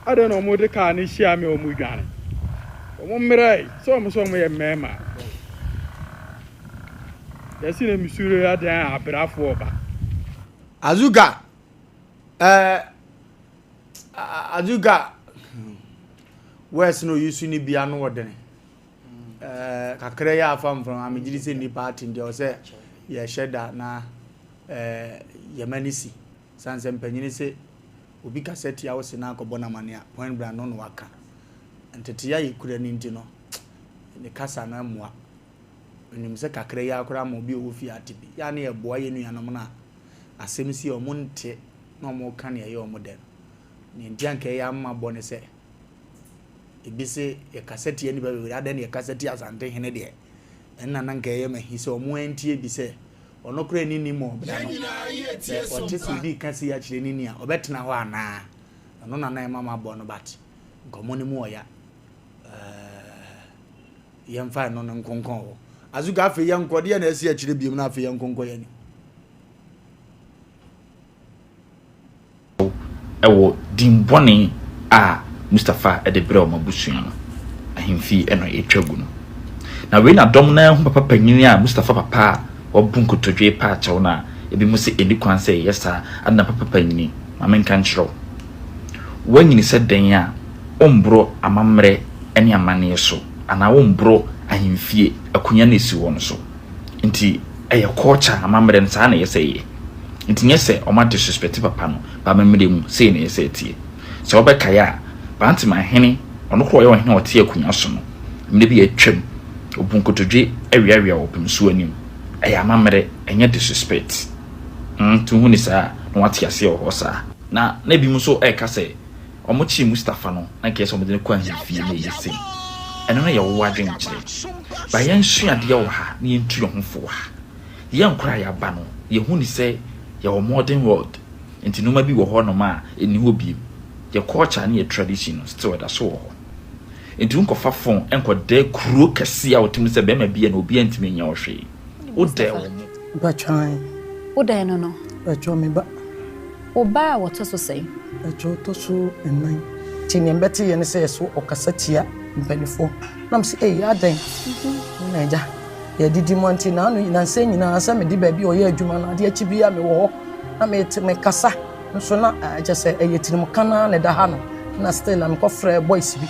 Adɛn na wɔn de kaa no hyia me a wɔn dwane? Wɔn mmra yi, sɛ wɔn sɛ wɔn yɛ mmarima. Yɛsi na misuro adɛn a abrafoɔ ba. Azuka, ɛɛ. Eh. Azuka words no ɔyi so no bi ano ɔdene eh, kakra yi afa mframa megye di sɛ nnipa ate nti ɛwɔ sɛ yɛhyɛ da na eh, yɛma no si sane sɛ mpanyini se obi kasa tia wo se na akɔbɔ no amane a point blank no na waka nteteeɛ a yɛkura no nti no ne kasa no mmoa menim sɛ kakra yi akora ma obi a ɔwɔ fie ate bi yɛ a ne yɛboa yɛ nuanom no a asɛm si a ɔmo nte na wɔreka nea ɛyɛ wɔn dɛ no. Nea enti a anka ɛyɛ ama bɔ ne sɛ, ebi se yɛkasa tia nnipa bebree, adɛn na yɛkasa tia Asantehene deɛ? Ɛnna na anka ɛyɛ me ahi sɛ wɔn antie bi sɛ, ɔno koraa nni nim ɔbra no. Sɛ ɔte sɛ obi reka sei akyerɛ ne ni a, ɔbɛtena hɔ anaa? Ɛno na na ɛma mabɔ no but nkɔmmɔ no mu ɔya. Ɛɛ, yɛmfa ɛno no nkonkɔn hɔ. Azuka afei yɛnkɔ, deɛ na asi akyire biom na afei yɛnkonkɔ yɛn anim. Wɔ din bɔne a Mustafa de brɛɛ wɔn abusua no, ahemfie na ɛretwa gu no. Na wei na dɔm no ara hu papa panyin a Mustafa papa a wabu nkotodwe repa akyɛw no a, ebinom se enni kwan sɛ yɛyɛ saa, adɛn na papa panyin, ma menka nkyerɛ wo, woanyini sɛ dɛn a womboro amammerɛ ne amanneɛ so anaa womboro ahemfie akonnwa no a esi hɔ no so. Nti ɛyɛ culture, amammerɛ no saa na ɛyɛ sɛ ɛyɛ. Nti nyɛ sɛ ɔma disrespect papa no, but amammerɛ mu sei na ɛyɛ sɛ ɛteɛ. Sɛ wobɛkae a, Banteman hene, ɔno koraa ɔyɛ ɔhene a ɔte akonwa so no, mmerɛ bi a atwam, ɔbu nkotodwe weawea wɔ ɔpemsuo anim. Ɛyɛ amammerɛ, ɛnyɛ disrespect. Hmm, nti wohu no saa a, na woate aseɛ wɔ hɔ saa. Na na ebinom nso reka sɛ wɔkyee Mustafa no, na nka ɛyɛ sɛ wɔde no kɔ ahemfie na ɛyɛ sei. Ɛno no yɛ wo adwenkyerɛ. But yɛnsua adeɛ wɔ ha na yɛntu yɛn ho fo wɔ ha. Yɛn koraa a yɛaba no, yɛhu no sɛ yɛwɔ modern world nti nnoɔma bi wɔ hɔ nom a ɛnni hɔ biom. Yɛ culture ne yɛ tradition no still ɛda so wɔ hɔ. Nti wonkɔfa phone nkɔdɛɛ kuro kɛseɛ a wote mu sɛ bɛrima bi yɛ no obiara ntumi nyɛ wo hwee. Wodɛɛ wo ho. Mpakyɛw. Wo dɛn no no? Mpakyɛw me ba. Wo ba a wɔtɔ so sɛn? Mpakyɛw ɔtɔ so nnan. Nti nea mebɛteeɛ ne sɛ so ɔkasa tia mpaninfoɔ. Na mese ei adɛn? Na agya. Yɛadidi mu nti naano nnansa yi nyinaa sɛ mede baabi a ɔyɛ adwuma no adeɛ akyi biara mewɔ hɔ na mete mekasa nso na kyɛ sɛ ɛyɛ tirimka no ara na ɛda ha no na still na mekɔfrɛ boys bi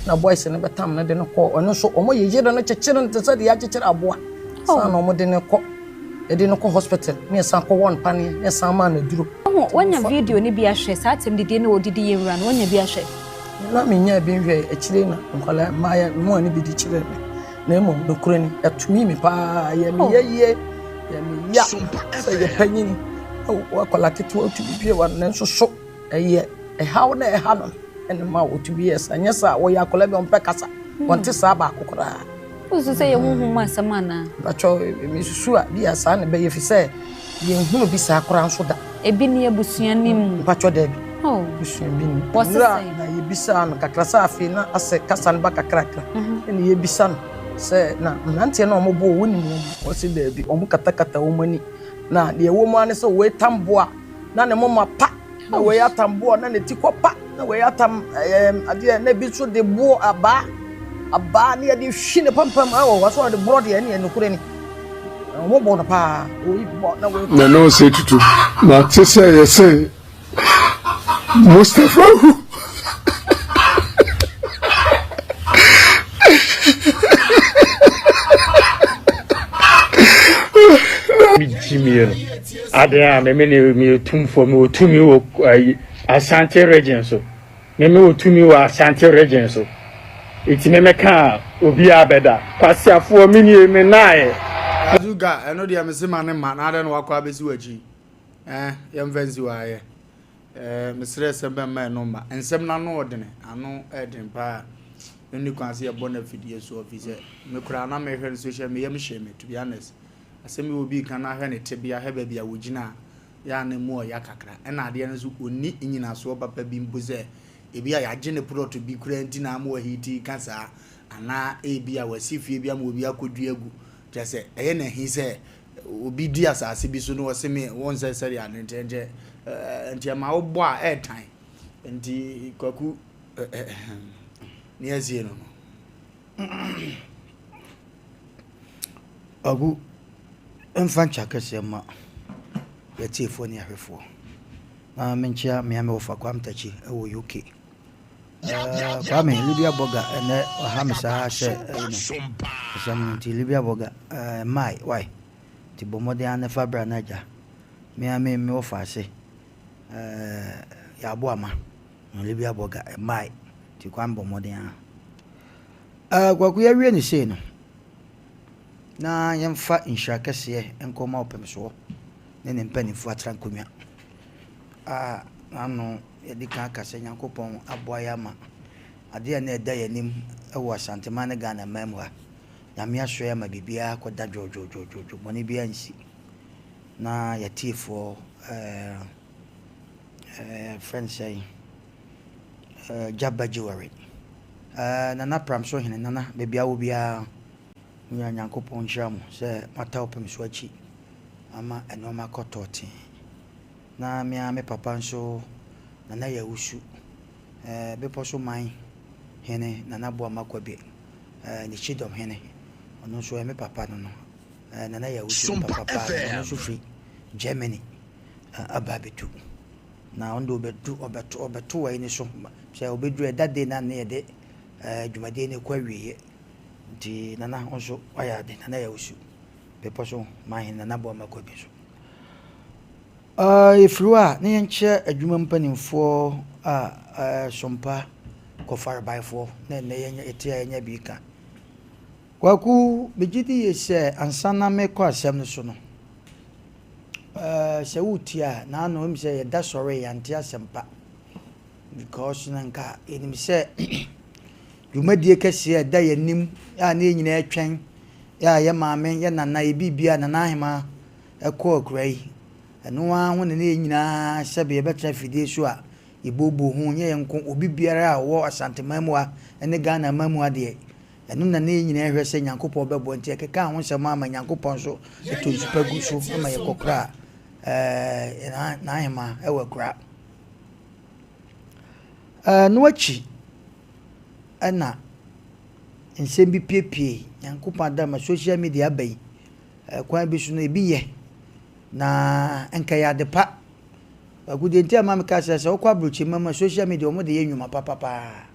na boys no bɛtam no de no kɔ ɔno nso wɔn yeyere no kyekyere no te sɛ deɛ yɛakyekyere aboa saa na wɔn de no kɔ yɛde no kɔ hospital ne yɛsan kɔwɔ no paneɛ ne yɛsan maa no aduro. Woanya video no bi ahwɛ saa atɛmdidie no a wɔdidi yɛn wura no woanya bi ahwɛ? Na menyaa bi nhwɛe, akyire na nkwadaa mmaayɛ mmoa no bi de kyerɛɛ me. Na mmom nokorɛ ni, ɛtumii me paa, ɛyɛɛ me yɛ yie, ɛyɛɛ me ya sɛ yɛ panyini, wo akwadaa ketewa wotumi bue w'ano, nanso so ɛyɛ ɛhaw na ɛha no ɛna ma wɔtumi yɛ saa, nyɛ saa wɔyɛ akwadaa bi a ɔmpɛ kasa, wɔnte saa baako koraa. Wosusu sɛ ɛyɛ honhom mu asɛm anaa? Mpakyɛw, mesusu a, bi a saa na ɛbɛyɛ efisɛ yɛnhunu bi saa koraa nso da. Ebi ni abusua no mu? Mpakyɛw, daabi. Oh. Abusua bi ni. Wɔse Nwura sɛn? na yɛbisaa no kakra sɛ afei na asɛ kasa no ba kakrakra. Ɛna yɛbisa no sɛ na mmeranteɛ no a wɔbɔɔ wonim wɔn? Ɔse daabi, wɔkatakata wɔn ani. Na deɛ ɛwɔ mu ara ne sɛ wei tam boa na ne moma pa. Na wei atam boɔ na ne ti kɔ pa na wei atam ɛɛm adeɛ na ebi nso de boɔ abaa abaa ne yɛde hwi ne pampam ɛwɔ hɔ so ɔde borɔ deɛ ɛne ɛnokorɛ ni wɔn bɔ no paa wei bɔ na wei. Na na ɔsɛ tutu mate sɛ yɛsɛ Mustapha wu. Me gyimie no. Adeɛ a me me ne meyɛ tumfoɔ mewɔ tumi wɔ ayi Ashanti region so me mewɔ tumi wɔ Ashanti region so eti me meka a obiara bɛda kwasiafoɔ me nie me naeɛ. Azuka, ɛno deɛ mese ma ne mma na adɛn na wakɔ abɛsi w'akyi eh yɛmfa nsi hɔ ayɛ eh mesrɛ sɛ bɛmma ɛno mma nsɛm no ano ɔdene ano ɛden paa ɛnni kwan sɛ yɛbɔ no afidie so ɔfi sɛ me koraa na mehwɛ no social media me yam hyee me to be honest Asɛm bi obi reka na hwɛ ne tebea, hwɛ baabi a ogyina a, yɛ a na emu ɔya kakra. Ɛna adeɛ no nso ɔnni nnyinasoɔ papa bi mpo sɛ ebi a yɛagye ne prɔto bi koraa nti na ama wahiiti reka saa, anaa ebi a wasi fie bi ama obi akɔdua agu. Kyerɛ sɛ, ɛyɛ no ahi sɛ obi di asase bi so na ɔse me wo nsɛ sɛdeɛ ade nti nti nti ɛma wobɔ a ɛɛtan. Nti Kwaku ne asie no no. Kwaku, mfa nkyɛ akɛseɛ mma yɛatiefoɔ ne ahwɛfoɔ. Na menkyea me ame wɔfa Kwame Takyi wɔ UK. Uh, Kwame, Libya Burger, ɛnɛ ɔha me saa sɛ ɛyi no. Asɛm no nti Libya Burger, uh, mmae, why? Nti bɔ mmɔden ara na fa bra na agya. Me ame me wɔfa ase, uh, yɛabo ama. Libya Burger, mmae. Nti Kwame bɔ mmɔden ara. Uh, Kwaku yɛawie ne sei no, na yɛmfa nhyira kɛseɛ nkɔma ɔpɛmsoɔ ne ne mpanimfoɔ atra nkonnwa a n'ano yɛde kan aka sɛ Nyankopɔn aboa yɛ ama adeɛ a na ɛda yɛn anim wɔ Asanteman ne Ghana man mu ha. Nyame asoɛ ama biribiara akɔda dwoodwoodwoodwo, bɔne biara nsi. Na yɛtiefoɔ ɛɛ ɛɛ frɛ no sɛn? Gyaba Jewelry. Nana Pramso Hene, Nana, baabi a wɔ biara, mo nyinaa Nyankopɔn nhyira mo sɛ moata ɔpem so akyi ama nnoɔma akɔ tɔɔtee. Na me ara me papa nso, Nana Yawusu, Bepɔ so man Hene, Nana Boamah Kwabi, ne Kyidɔm Hene, ɔno nso ɔyɛ me papa no no, Nana Yawusu me papa paa no, ɔno nso firi Germany aba abɛtu. Na ɔno deɛ ɔbɛdu ɔbɛto ɔbɛto wɔ ani so sɛ ɔbɛduru ɛda day no a na yɛde ɛɛ dwumadie no rekɔ awieɛ nti nana wo nso wayɛ ade nana yɛ wusu bepɔ so mahene nana boa ma kɔ bi so ɛɛ yɛfiri hɔ a na yɛnkyerɛ adwuma mpanimfoɔ a ɛɛ sompa kɔfarebaefoɔ na ɛnɛ yɛnyɛ yɛte a yɛnyɛ bi ka Kwaku megye di yie sɛ ansa na mekɔ asɛm no so no Ɛɛ sɛ woretie a, n'ano wonim sɛ yɛda sɔre yɛante asɛm pa because na nka yɛnim sɛ dwumadie kɛseɛ a ɛda yɛn anim a ne yɛn nyinaa twɛn yɛ a yɛ maame yɛ nana yɛ biribia nana ahema ɛkɔ akura yi ɛno ara ho na ne yɛn nyinaa sɛbe yɛbɛtena afidie so a yɛbooboo ho nyɛ yɛn nko obi biara a ɔwɔ Asanteman mu ha ne Ghana man mu ha deɛ Ɛno na na yɛn nyinaa hwɛ sɛ Nyankopɔn bɛboa nti yɛkekaa ho nsɛm ara ma Nyankopɔn nso tɔ nsu pa gu so ma yɛkɔkoraa n'ahemmaa wɔ akuraa. Ɛno akyi na nsɛm bi piepie. Nyankopɔn adama social media aba yi, kwan bi so no ebi yɛ na nka ɛyɛ ade pa. Kwaku deɛ nti a ɛma meka sɛ sɛ wokɔ aburokyima mu a social media wɔn de yɛ nnwuma papa paa.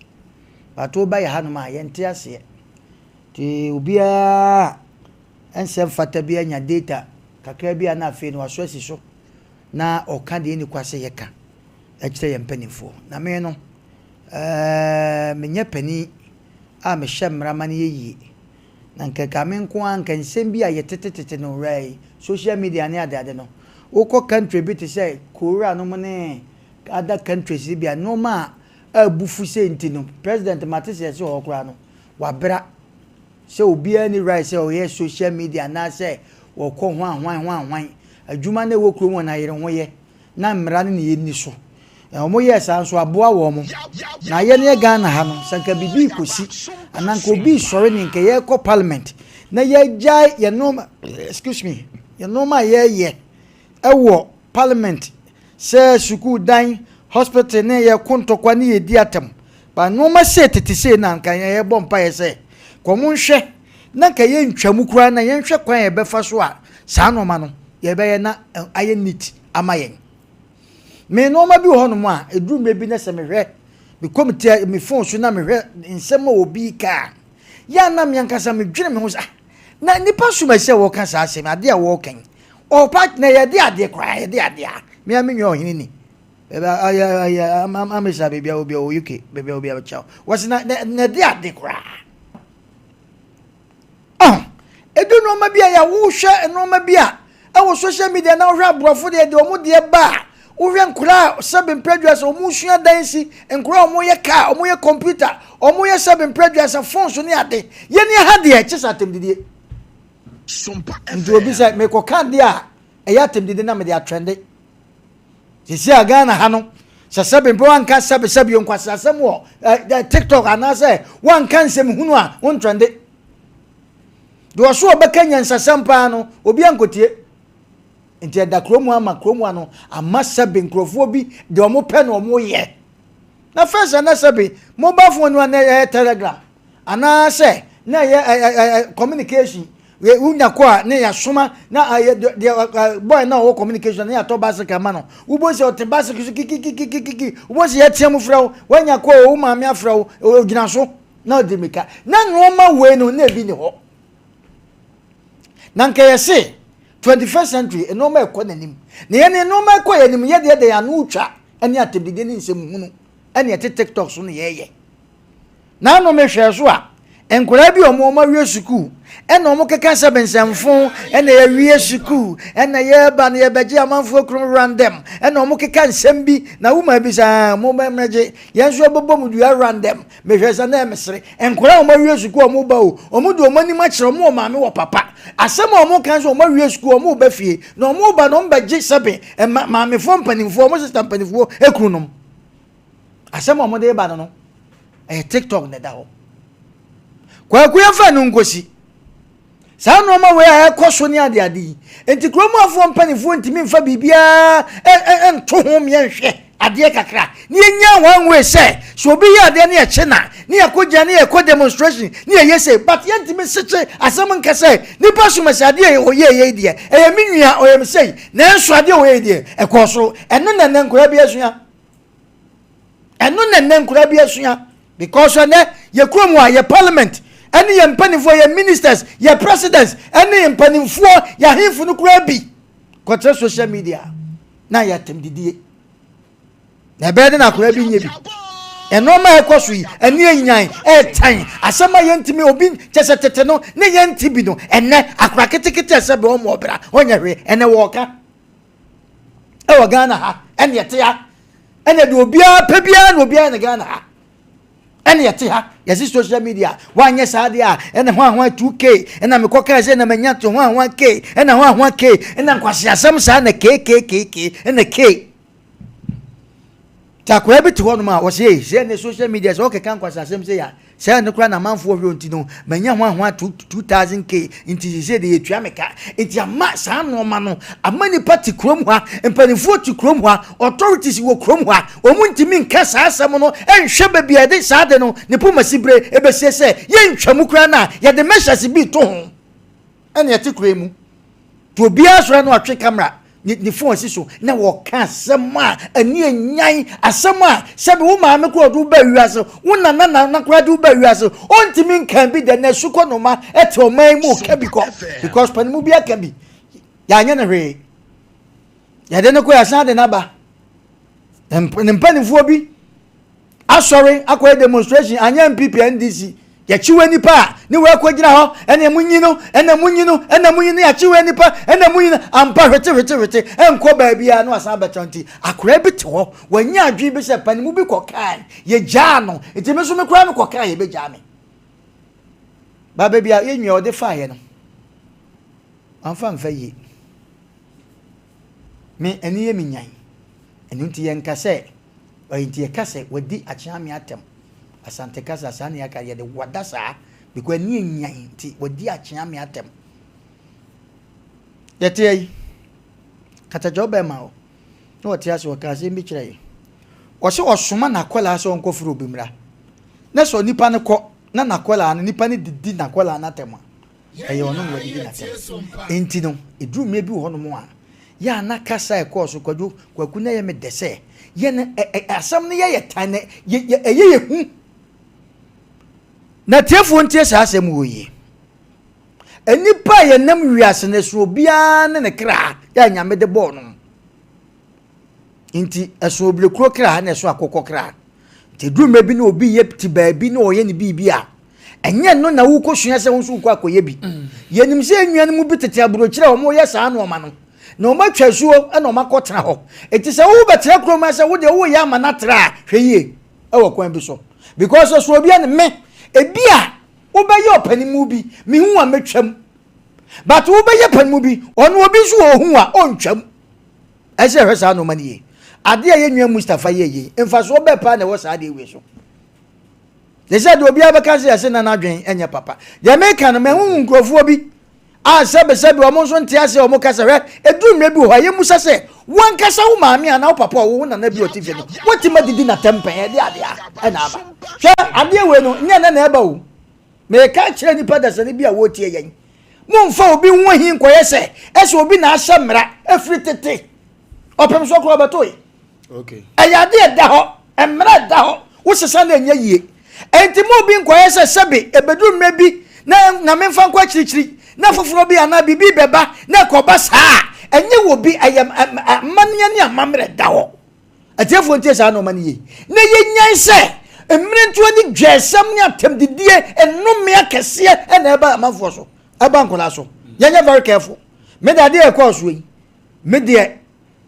But woba yɛ hanom a yɛnte aseɛ. Nti obiara ɛnsɛ mfata bi anya data kakra bi a na afei no waso asi so na ɔka deɛ ɛni kwa sɛ yɛka ɛkyerɛ yɛn mpanimfoɔ. Na me no ɛɛ menyɛ panin a mehyɛ mmara ma no yɛ yie. Na nka ɛka me nko ara nka nsɛm bi a yɛtetetete no wura yi, social media ne adeade no, wokɔ country bi te sɛ Korea nom ne other countries bi a nneɛma a abufu sɛ nti no, president mate sɛ ɛsɛ hɔ koraa no, wabra sɛ obiara ni right sɛ ɔyɛ social media anaasɛ wɔkɔ hwan hwan hwan hwan. Adwuma no ɛwɔ kurom hɔ no ayere ho yɛ. na mmara no na yɛnni so. Na wɔn yɛɛ saa nso aboa wɔn. Na yɛn yɛ Ghana ha no, sɛ nka biribi rekɔsi anaa nka obi resɔre ne nka yɛrekɔ parliament na yɛagyae yɛn nneɛma excuse me yɛn nneɛma a yɛreyɛ ɛwɔ parliament sɛ sukuu dan hospital ne yɛko ntɔkwa ne yɛdi atɛm ba nneɛma sei tete sei na nka yɛbɔ mpaeɛ sɛ kɔn nhwɛ na nka yɛntwa mu koraa na yɛnhwɛ kwan a yɛbɛfa so a saa nneɛma no yɛbɛyɛ na ayɛ neat ama yɛn. Me nneɛma bi wɔ hɔnom a ɛduru mmerɛ bi na sɛ mehwɛ mekɔ me tia me phone so na mehwɛ nsɛm a obi ka a yɛ a na me ankasa medwene me ho sɛ ah na nipa som ɛsɛ wɔka saa asɛm adeɛ a wɔka yi ɔpa na yɛde adeɛ koraa yɛde adeɛ a me a me nua ɔhene ni amesa baabi a obi a wɔ UK baabi a obi a bɛkyɛw wɔsi na na ɛde ade koraa. Ɔho, edu nneɛma bi a yɛ wohwɛ nneɛma bi a ɛwɔ social media na wohwɛ aborɔfo deɛ deɛ wɔn deɛ ba a wohwɛ nkoraa a sɛbe mprɛdua sɛ wɔn sua dan si nkoraa a wɔn yɛ kaa wɔn yɛ computer wɔn yɛ sɛbe mprɛdua sɛ phone so ne ade yɛn ni ha deɛ kyɛ sɛ atɛmdidie nti obi sɛ mekɔka adeɛ a ɛyɛ atɛmdidie na mede atrɛnde Sisi a Ghana ha no, sɛ sɛbe mpo wanka sɛbe sɛbe nkwasi asɛm wɔ eh, TikTok anaasɛ wanka nsɛm hunu a wontrɛnde. Deɛ ɔso ɔbɛka nyansasɛm paa no, obi ankotie. Nti ɛda kurom ama kurom ano ama sɛbe nkurɔfoɔ bi deɛ wɔn pɛ na wɔn yɛ. Na first na sɛbe mobile phone no na ɛyɛ telegram anaasɛ na ɛyɛ ɛ ɛ communication wonya kɔ a ne yɛasoma na ayɛ deɛ boy na ɔwɔ communication na yɛatɔ bicycle ma no wobɔ sɛ ɔte bicycle so kikikikikiki wobɔ sɛ yɛteɛ mu frɛ wo woanya kɔ o wo maame afrɛ wo ogyina so na ɔde mmirika na nneɛma wei no na ebi ni hɔ na nka yɛse 21st century nneɛma ɛkɔ n'anim na yɛn nneɛma ɛkɔ yɛn anim yɛ deɛ deɛ ano twa ne atɛmdidie ne nsɛm hunu ɛne ɛte tiktok so na yɛyɛ N'ano mehwɛɛ so a, nkwadaa bi a wɔn awie sukuu ɛna wɔn keka sɛ bensɛmfo ɛna yɛwie sukuu ɛna yɛreba no yɛbɛgye amanfoɔ kurom random ɛna wɔn keka nsɛm bi na woma bi sɛ ah, mo bɛmɛgye yɛn nso yɛbɛbɔ mu dua random mehwɛ sɛ na ɛmesere nkwadaa a wɔn awie sukuu a wɔn ba o wɔn de wɔn anim akyerɛ wɔn wɔ maame wɔ papa asɛm a wɔn ka nso wɔn awie sukuu wɔn ba fie na wɔn ba na wɔn bɛgye sɛbe ɛma maamefoɔ mpanimfoɔ wɔn sista mpanimfoɔ ekunu nom. Asɛm a wɔde reba no no, ɛyɛ TikTok na ɛda hɔ. Kwaku yɛmfa no nkosi. Saa nneɛma wei a ɛkɔ so ne adeade yi, nti kurom afoɔ mpanimfoɔ ntumi mfa biribiara nto ho mmea nhwɛ adeɛ kakra ne yɛnya one way sɛ sɛ obi yɛ adeɛ ne yɛkye na ne yɛkɔ gyina ne yɛkɔ demonstration ne yɛyɛ sɛ but yɛntumi nsekye asɛm nka sɛ nipa som sɛ adeɛ ɔyɛ yɛ deɛ ɛyɛ me nua ɔyɛ me sɛi nanso adeɛ ɔyɛ deɛ ɛkɔɔ so ɛno na ɛnɛ nkwadaa bi asua. Ɛno na nnɛ nkwadaa bi asua because ɛnɛ yɛ kurom a yɛ parliament ɛne yɛ mpanimfoɔ yɛ ministers yɛ presidents ɛne mpanimfoɔ yɛ ahemfo no koraa bi kɔkyerɛ social media na yɛ atɛmdidie na ɛbɛyɛ de na akwadaa bi nyɛ bi nneɛma a ɛkɔ so yi ɛne enyan ɛɛtan asɛm a yɛntumi obi kyɛ sɛ tete no ne yɛnte bi no ɛnɛ akora ketekete ɛsɛ bɛ wɔn ɔbra ɔnyɛ hwee ɛnɛ wɔɔka. Ɛwɔ Ghana ha ɛne ɛte ha ɛne deɛ obiara pɛ biara na obiara ne Ghana ha ɛne ɛte ha yɛsi social media wanyɛ saa deɛ a ɛna ho ahoa 2k ɛna mekɔ kaa sɛ na manya to ho ahoa k ɛna ho ahoa k ɛna nkwasi asɛm saa na kkk ɛna k nti akwadaa bi te hɔ nom a wɔsɛ ei sɛ ɛne social media sɛ ɔkeka nkwasi asɛm sɛ ya. Sɛ ɛno koraa na amanfoɔ hwɛ nti no, manya ho ahoa 2000K nti seesei deɛ yɛtua me ka. Nti ama saa nnoɔma no, ama nnipa te kurom ha, mpanimfoɔ te kurom ha, authorities wɔ kurom ha, wɔn ntumi nka saa asɛm no nhwɛ baabi a yɛde saa ade no ne pomasibire ɛbɛsie sɛ yɛntwa mu koraa no a, yɛde measures bi to ho. Ɛna ɛte kuro yi mu. Nti obiara sɔre na ɔtwe camera ne ne phone si so na wɔka asɛm a ani enyan asɛm a sɛbi wo maame koraa ɔde wo ba wiase wo nana nana koraa de wo ba wiase ɔntumi nkan bi dɛ na esukɔ noma ɛte ɔman mu ka bi kɔ because panimu bi aka bi yɛanyɛ no hwee yɛde no kɔ yɛsan de n'aba ne mpanimfoɔ bi asɔre akɔyɛ demonstration anyɛ npp ndc yɛkyiwa nipa a ne wɔ akɔgyina hɔ ɛna mu nyi no ɛna mu nyi no ɛna mu nyi no yɛkyiwa nipa ɛna mu nyi no ampa hwete hwete hwete ɛnkɔ baabi a no asan bɛtɔ nti akora bi te hɔ wɔnyɛ adwene bi sɛ panimu bi kɔ kan yɛgyaa no nti me nso me koraa me kɔ kan yɛbɛgyaa me ba baabi a yɛnwia ɔde faeɛ no amfa mfa yie me ɛne yɛ me nyan ɛno nti yɛnka sɛ Ɔyɛ nti yɛka sɛ wadi akyeame atɛm. Asante kasa saa na yɛka yɛde wada saa because ani enyan nti wadi akyeame atɛm. Yɛte ayi katakyɛ ɔbɛma o na ɔte ase ɔka asɛm bi kyerɛ yɛ. Ɔsɛ ɔsoma n'akwadaa sɛ ɔnkɔfrɛ obi mmra. Na sɛ onipa no kɔ na n'akwadaa no nipa no didi n'akwadaa no atɛm a ɛyɛ ɔno na wadidi n'atɛm. Enti no, ɛduru mmerɛ bi wɔ hɔnom a, yɛ a na kasa a ɛkɔɔ so, Kwadwo, Kwaku, na ɛyɛ me dɛ sɛ yɛn ɛ, ɛ, asɛm no yɛ yɛ tan, na yɛ, yɛ, ɛyɛ yɛ hu. Na tiefoɔ ntie saa asɛm wɔ yie. Nnipa a yɛnam wiase no, ɛsono obiara ne ne kra yɛ a Nyame de bɔɔ no. Nti ɛso obirekuro kra na ɛso akokɔ kra. Nti ɛduru mmerɛ bi na obi yɛ te baabi na ɔyɛ ne biribi a, ɛnyɛ no na wokɔsua sɛ wo nso wokɔ akɔyɛ bi. Mm. Yɛnim sɛ nnuanom mu bi tete aburokyerɛ a wɔyɛ saa nnoɔma no na wɔatwa asuo na wɔakɔtena hɔ. Nti sɛ wobɛtena kurom a sɛ wo deɛ woyɛ ama no atra a, hwɛ yie ɛwɔ kwan bi so. Because ɛso obi ne me, ebi a wobɛyɛ ɔpanimu bi, mehu a mɛtwam. But wobɛyɛ panimu bi, ɔno obi nso wɔ ohu a ɔntwam. Ɛsɛ sɛ yɛhwɛ saa nneɛma no yie. Adeɛ a yɛn nua Mustapha yɛɛ yei, mfasoɔ bɛɛ paa na ɛwɔ saa adeɛ wei so. Te sɛ deɛ obiara bɛka sɛ yɛse na n'adwen nyɛ papa. Deɛ meka no, mahu nkurɔfoɔ bi a sɛbesɛbe wɔn nso nte aseɛ wɔn kasa hwɛ, ɛduru mmerɛ bi wɔ hɔ a yɛmmusa sɛ, wankasa wo maame anaa wo papa a ɔwɔ wo nana bi ɔte fie no, woatumi adidi n'atɛm pɛn ɛde adeɛ a ɛna aba. Hwɛ, adeɛ wei no, nyɛ nɛ na ɛba o. Mereka akyerɛ nnipa dasani bi a wɔretie yɛn. Mommfa obi ho ahi nkɔyɛ sɛ ɛsɛ obi na ahyɛ mmara ɛfiri tete. Ɔpem so koraa ɔbɛtoe. Ɛyɛ ade ɛda hɔ, mmara ɛda hɔ, wosesa no ɛnyɛ yie. Enti mo obi nkɔyɛ sɛ sɛbe ɛbɛduru mmerɛ bi na na memfa nkɔ akyirikyiri na foforɔ bi anaa biribi bɛba na ɛkɔba saa a, ɛnyɛ wɔ bi, ɛyɛ amanneɛ ne amammerɛ ɛda hɔ. Atiefoɔ ntie saa nnoɔma no yie na yɛnyae sɛ mmerentoɔ ne dwɛɛsɛm ne atɛmdidie nnome akɛseɛ na ɛba amanfoɔ so, ɛba nkwadaa so. Yɛnyɛ very careful. Me de adeɛ ɛkɔɔ soɔ yi, me deɛ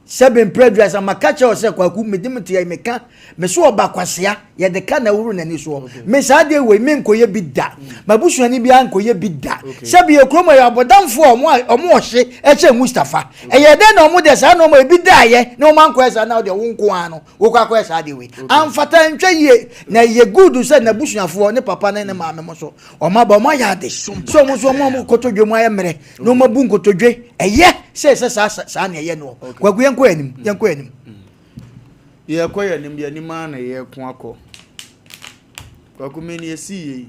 sɛbe mprɛ aduasa maka kyerɛ wo sɛ kwaku mede me teɛ meka me so ɔba kwasea yɛde ka na ɛworo n'ani soɔ. Me saa adeɛ wei menkɔyɛ bi da. M'abusuani biara nkɔyɛ bi da. Sɛbe yɛ kurom ɛyɛ abɔdamfoɔ a ɔmo ɔhye ɛkyɛ Mustafa. Ɛyɛ dɛn na wɔn deɛ saa nneɛma ebi daeɛ na wɔn ankɔyɛ saa na deɛ wo nko ara no wokɔ akɔyɛ saa adeɛ wei amfata ntwa yie na ɛyɛ good sɛ n'abusuafoɔ ne papa ne ne maame mo so wɔn aba wɔn ayɛ ade sɛ wɔn nso wɔn a kotodwe mu ayɛ mmerɛ na wɔn abu nkotodwe ɛyɛ sɛ ɛsɛ saa saa na ɛyɛ noɔ kwaku yɛn kɔ yɛn anim yɛn kɔ yɛn anim. Yɛkɔ yɛn anim yɛn anim ara na yɛko akɔ kwaku mi ni esi yie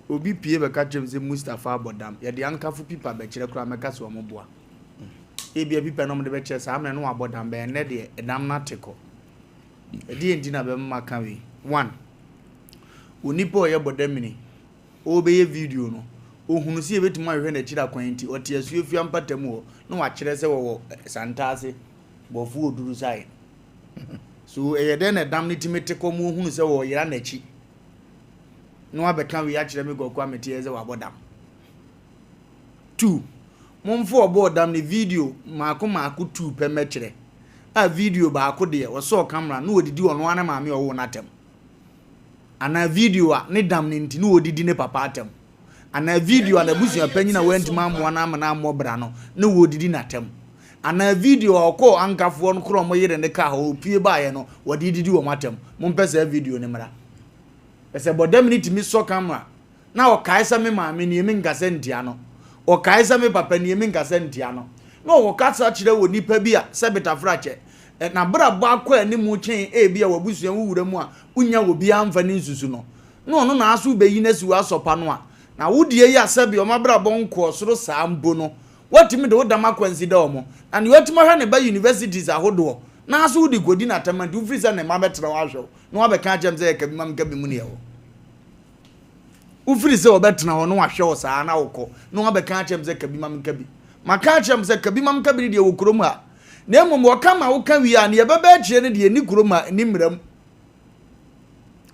obi pie bɛka kyerɛ mi sɛ Mustapha abɔ dam yɛde ankafo pipa bɛkyerɛ koraa mɛka sɛ wɔn boa. Ebia bi pɛ na wɔde bɛkyerɛ saa mmerɛ no wabɔ dam bɛn ɛnnɛ deɛ ɛdam no ate kɔ. Ɛdeɛ nti na bɛma maka wei. One, onipa a ɔyɛ bɔdamini, ɔrebɛyɛ video no, ɔhunu sɛ yɛbɛtumi ahwehwɛ n'akyiri akwan nti, ɔte Asuofua mpatamu hɔ na wakyerɛ sɛ wɔwɔ Santase, Bɔfoɔ Oduru side. So ɛyɛ dɛn na ɛdam no tumi te kɔ ma ɔhunu sɛ wɔreyera n'akyi na wabɛka wei akyerɛ me Kwaku a meteɛ sɛ wabɔ dam. 2, Momfa ɔbɔɔ dam no video mmaako mmaako tuu pɛ mmɛkyerɛ. A Video baako deɛ, ɔsɔɔ camera na ɔdidi ɔno ara ne maame a ɔwoo no atɛm. Anaa video a ne dam no nti na ɔredidi ne papa atɛm. Anaa video a n'abusua panyin a wantumi ammoa no amma no ammɔ bra no na ɔredidi n'atɛm. Anaa video a ɔkɔɔ ankafoɔ no korɔ wɔn yere no kaa hɔ, ɔpue baeɛ no, wɔde redidi wɔn atɛm. Mompɛ saa video no mmra. Sɛ bɔdam no tumi sɔ camera na ɔkae sɛ me maame nie menkasa ntia no, ɔkae sɛ me papa nie menkasa ntia no, na ɔkasa kyerɛ wɔ nipa bi a sɛ betafrakyɛ n'abrabɔ akɔ anim kyɛn ebi a w'abusua wo wura mu a wonya obiara mfa ne nsusu no, na ɔno na aso wobɛyi no asi w'asɔpa no a, na wo deɛ yi a sɛbe wɔn abrabɔ nkɔɔ soro saa mpo no, woatumi de wo dam akwansi da wɔn, na nea watumi ahwɛ ne ba universities ahodoɔ na aso wode kɔdi no atɛm a nti wofiri sɛ ne mma bɛtena hɔ ahwɛ wo na wabɛka akyerɛ me sɛ yɛ ka bi ma menka bi mu neɛ wɔ wofiri sɛ wɔbɛtena hɔ na wahwɛ wo saa na wokɔ na wabɛka akyerɛ me sɛ ka bi ma menka bi. Maka akyerɛ me sɛ ka bi ma menka bi no deɛ wɔ kurom ha, na mmom wɔka ma woka wie a neɛ ɛbɛba akyire no deɛ ɛni kurom ha, ɛni mmara mu.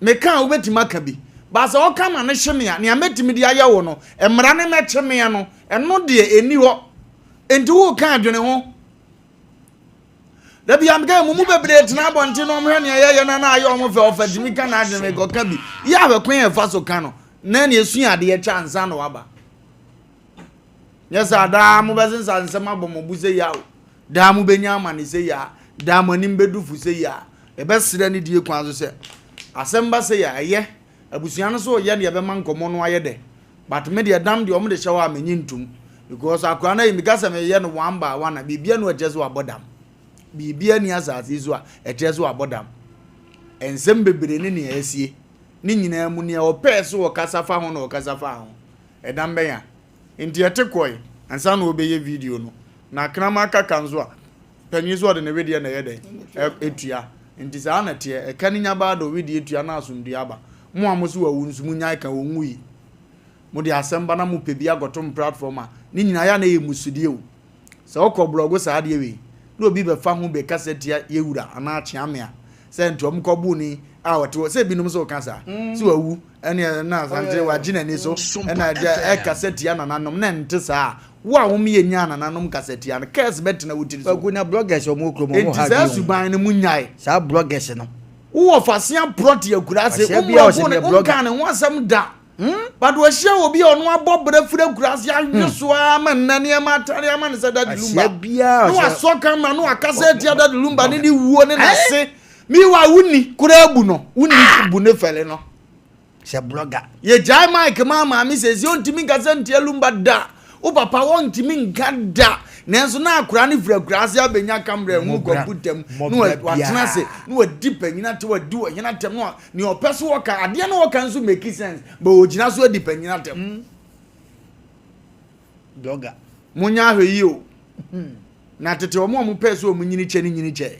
Meka a wobɛtumi aka bi, but sɛ wɔka ma no hye me a, nea mɛtumi de ayɛ wo no, mmara no mɛkye meɛ no, ɛno deɛ ɛni hɔ. Enti woka adwene ho. Da bi a meka mo mu bebree tena abɔnten na wɔhwɛ nea yɛyɛ no na ayɛ wɔn fɛ, ɔfa tumi ka n'adwene mekɔka bi. Yɛ ahwɛ kwan a ɛfa so ka no, na nea esua adeɛ kyɛ ansa na waba. Nyɛ saa daa mobɛsensa nsɛm abɔ mo bo sɛ yaw, daa mobɛnya amane sɛ ya, daa mo anim bɛdu fo sɛ ya. Yɛbɛsrɛ ne die kwan so sɛ asɛm ba sɛ ya ɛyɛ abusua no so yɛ ne yɛbɛma nkɔmmɔ no ayɛ dɛ, but me deɛ dam deɛ wɔn de hyɛ hɔ a menye ntum because akora no ayi meka sɛ meyɛ no one by one a biribia no ɛkyerɛ sɛ wabɔ dam, biribia ni asase yi so a ɛkyerɛ sɛ wabɔ dam. Nsɛm bebree ne nea asie ne nyinaa mu nea ɔpɛɛ so ɔkasa fa ho na ɔkasa fa ho. Ɛdam bɛn a nti ɛte kɔe ansa na ɔrebɛyɛ video no? Na kraman kaka nso a, panin nso ɔde ne wedeɛ na ɛyɛ dɛn? Ɛtua. Nti saa na ɛteɛ. Ɛka no nya baa de ɔwedeɛ tua na asomdwoeɛ aba. Mo a mo se wawu nso monnyae ka, ɔnwui. Mode asɛm ba na mopɛ bi akɔto mo platform a, ne nyinaa yɛ a na ɛyɛ mmusudeɛ o. Sɛ wokɔ blɔgo saa adeɛ wei na obi bɛfa ho bɛkasa tia yɛwura anaa kyeame a, sɛ nti ɔmo kɔ boo ni a ɔte hɔ sɛ ebinom nso ka saa sɛ wawu ɛne na asante wagye n'ani so ɛna ɛgya ɛkasa tia nananom na ɛnte saa wo a wɔn yɛ nyaa nananom kasa tia no curse bɛtena wo tiri so. Kwaku na bloggers ɔmo wɔ kurom ɔmo Enti ha saa adwene o. suban no mu nyae. Saa bloggers no. Wowɔ fasea prɔte akuraase Fasea wo biara mmorɔfo ɔsɛ ne meyɛ blogger. wonkaa ne ho asɛm da. But wahyia obi a ɔno abɔ bra firi akuraase ahwe so ara ma nnɛ nneɛma atare ama no sɛ Daddy Lumba. Na wasɔ camera na wakasa atia Daddy Lumba ne ne wuo ne n'ase. Meanwhile wonni koraa bu no, wonni bu ne fɛle no. Sɛ blogger. Yɛgyae mic maa maame sɛsi ɔntumi nkasa ntia Lumba da. Wo papa wɔntumi nka da. Nanso na akwaraa no firi akuraase abɛnya camera ɛho kɔmputa mu na watena ase na wadi panyin atɛm, wadi ɔhene atɛm na Nea ɔpɛ so ɔka, adeɛ no ɔka nso make sense, but ɔgyina so adi panyin atɛm. Mm. Blogger. Monyɛ ahwɛ yie o. Hmm. Na tete wɔn a wɔpɛ so wɔn nyini kyɛ ne nyini kyɛ.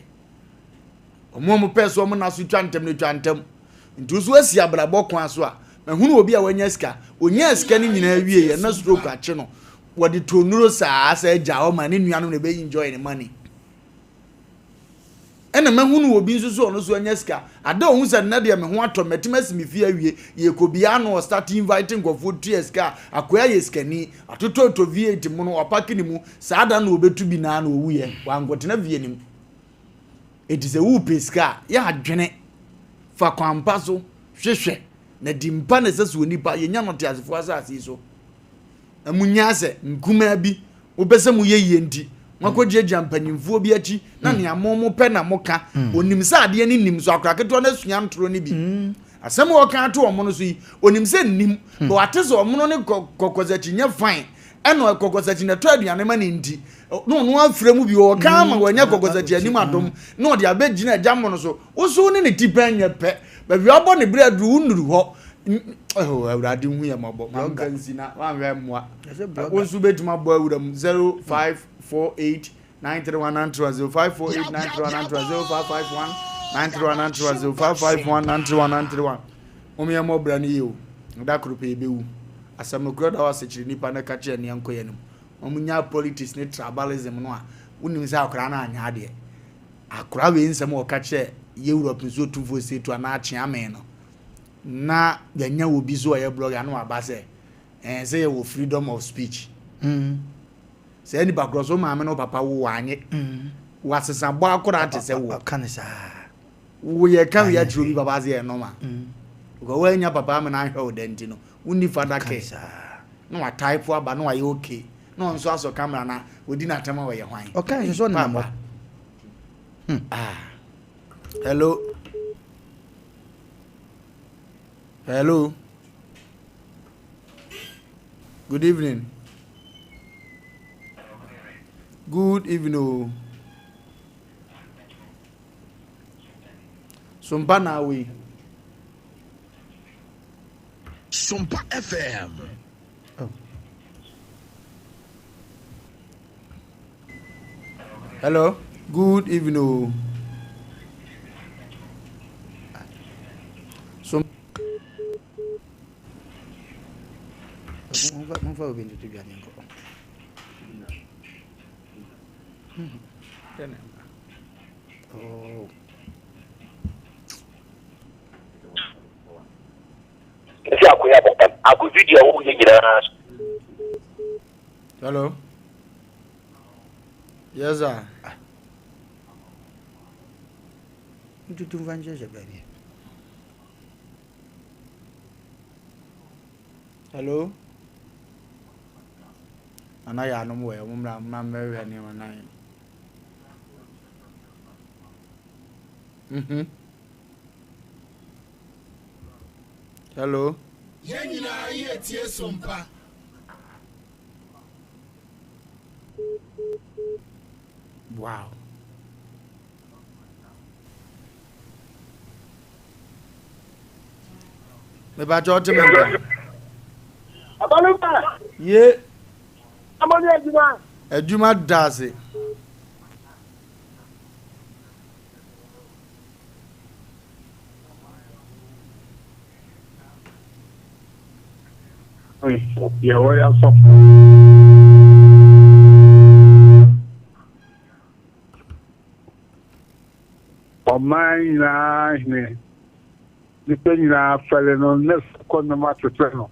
Wɔn a wɔpɛ so wɔn na so twa ntɛm ne twa ntɛm. Nti nso asi abrabɔ kwan so a, mahunu obi a wanya sika. Onyaa sika no nyinaa wie yɛ na stroke akye no. Wɔde to nnuro saa sɛ agya hɔ ma ne nuanom na ɛbɛ enjoy ne money. Ɛna mahunu obi nso so ɔno nso anya sika. Ada ohu sɛ nnɛ deɛ me ho atɔ me, matumi asi me fie awie. Yɛkɔ biara na ɔstart invite nkurɔfoɔ tua sika a, akoa yɛ sikani. Atotɔtɔ V8 mono, wapake ne mu. Saa da no na ɔbɛtu bi naa na ɔwuiɛ. Wankɔtena fie no mu. Enti sɛ worepɛ sika a, yɛ adwene. Fa kwan pa so hwehwɛ. Na di mpa na ɛsɛ sɛ onipa, yɛnya no teasefoɔ asase yi so. Na munyaa sɛ nkumaa bi, mopɛ sɛ moyɛ yie nti, moakɔgyiagyia mpanyimfoɔ bi akyi, na hmm. nea mo mopɛ na moka. Hmm. Onim sɛ adeɛ no nim so, akora ketewa no asua ntoro no bi. Hmm. Asɛm a ɔka ato ɔmo no so yi, onim sɛ nnim, na wate sɛ ɔmo no ne kɔkɔsakyi nyɛ fine, ɛna kɔkɔsakyi na ɛtɔ aduane ma ne nti, na ɔno afrɛ mu bi, ɔka ama wanya kɔkɔsakyi anim adom, na ɔde abɛgyina agya mo no so. Wo so ne ne ti pɛn nyɛ pɛ. Baabi a wabɔ ne berɛ aduru, wonnuru hɔ. Oh, Awurade hu yɛ mmɔbɔ. Ma nka nsi na wanhwɛ mmoa. Wo nso bɛtumi abɔ awura mu 0548 931 931 0548 931 931 0551 931 931 0551 931 931. Mom yɛ mmɔ bra no yie o. Da koro pɛ yɛbɛwu. Asɛm no korɛ da hɔ asekyere nipa na ka kyerɛ nea nkɔ yɛ anim. Wɔn nya politics ne tribalism no a wonim sɛ akwaraa no anyɛ adeɛ. Akwaraa wei nsɛm a ɔka kyerɛ yɛ Europe nso otumfoɔ Setu anaa Kyeame no na yɛanya obi so ɔyɛ blogger na waba sɛ ɛn sɛ yɛwɔ freedom of speech. Mm. Saa nipa korɔ so maame no papa wo wanye. Mm. Wasesa bɔ akora te sɛ wo. Ɔka ne saa. Wo yɛ ka wi akyerɛ obi papa sɛ yɛ nɔma. Mm. Because woanya papa ama no ahwɛ wo da nti no, wonni father care. Na wa type aba na wayɛ okay. Na ɔno nso asɔ camera na odi n'atɛm a ɔyɛ hwan. Ɔka nso sɛ ɔnenam hɔ. Hmm. Ah. Hello. Hello. Good evening. Good evening o. Sompa na awe. Sompa FM. Oh. Hello. Good evening o. So Momfa obi ntoto dwa ne nkɔ. Oh. Nti akoya bɔ agodwi deɛ woyɛ nyinaa. Hello. Yes sir. Ntutu mfa nhyɛhyɛ baabi. Hello. Nana yɛ anom wɔ ɛ mo mmra mmra mmɛhwɛ nneɛma nan. Mhm. Hello. Yɛn nyinaa yɛ tie sompa. Wow. Mepakyɛ ɔte me nka. Abaluma. Ye. Amani adwuma. Adwuma da ase. Deɛ wɔyɛ asɔfo. Ɔman nyinaa hene, nnipa nyinaa fɛre no ne kɔ nnwom atete no.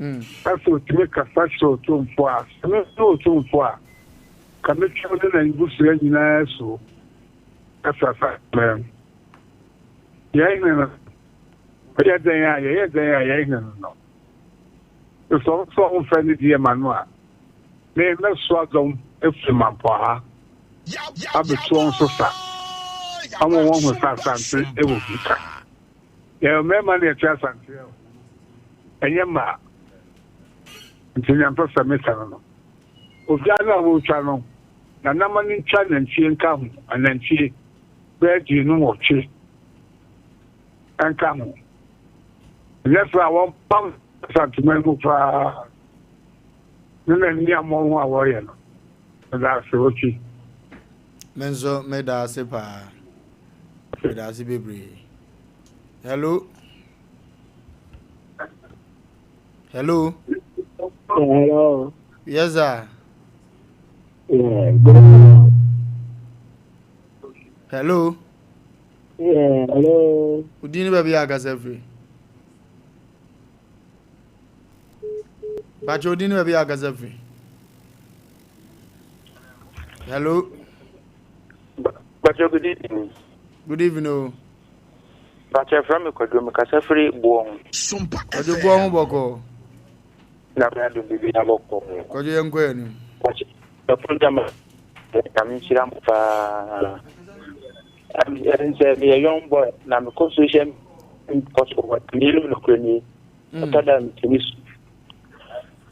Na sɛ otumi kasa kyerɛ Otumfoɔ a, sɛ me ne Otumfoɔ a, ka metwa ne n'abusua nyinaa asu afiri asase mu. Yɛn hene no, ɔyɛ dɛn a, yɛyɛ dɛn a, yɛn hene no no. Sɛ ɔno sɛ ɔmfɛ ne deɛ ma no a, me mɛsoa dɔm afiri Mampɔha abɛtu wɔn so sa ama wɔahu sɛ Asante wɔ bi ka. Yɛyɛ mmarima na yɛte Asante o, ɛnyɛ mmaa. Nti nea mpɛ sɛ meka no no, odwan no a wɔretwa no, nanama no ntwa nantwie nka ho, anantwie bɛyɛ 28 nka ho. Ɛnyɛ saa a wɔmpam Asanteman mu paa ne n'aniammɔ ho a wɔreyɛ no. Meda ase, Otwi. Me nso meda ase paa. Meda ase bebree. Hello. Hello. Hello. Yes, sir. Yeah, good afternoon. Hello. Yeah, hello. Udini baabi a akasa firi. Pacho odin ne baabi a akasa firi. Hello. Pacho good evening. Good evening o. Pacho efra mi kwadwo mi kasa firi boɔ ho. Kwadwo boɔ ho bɔkɔ. Na mi adum bibi na bɔkɔ. Kwadwo yɛn kɔ yɛn nim. Pacho ɛfɔ gyama nyame nhyira mo paa. Ɛnsɛ meyɛ young boy na mekɔ social kɔ so wɔ mmienu nokorɛ nie. Ɛtɔ da a metumi su.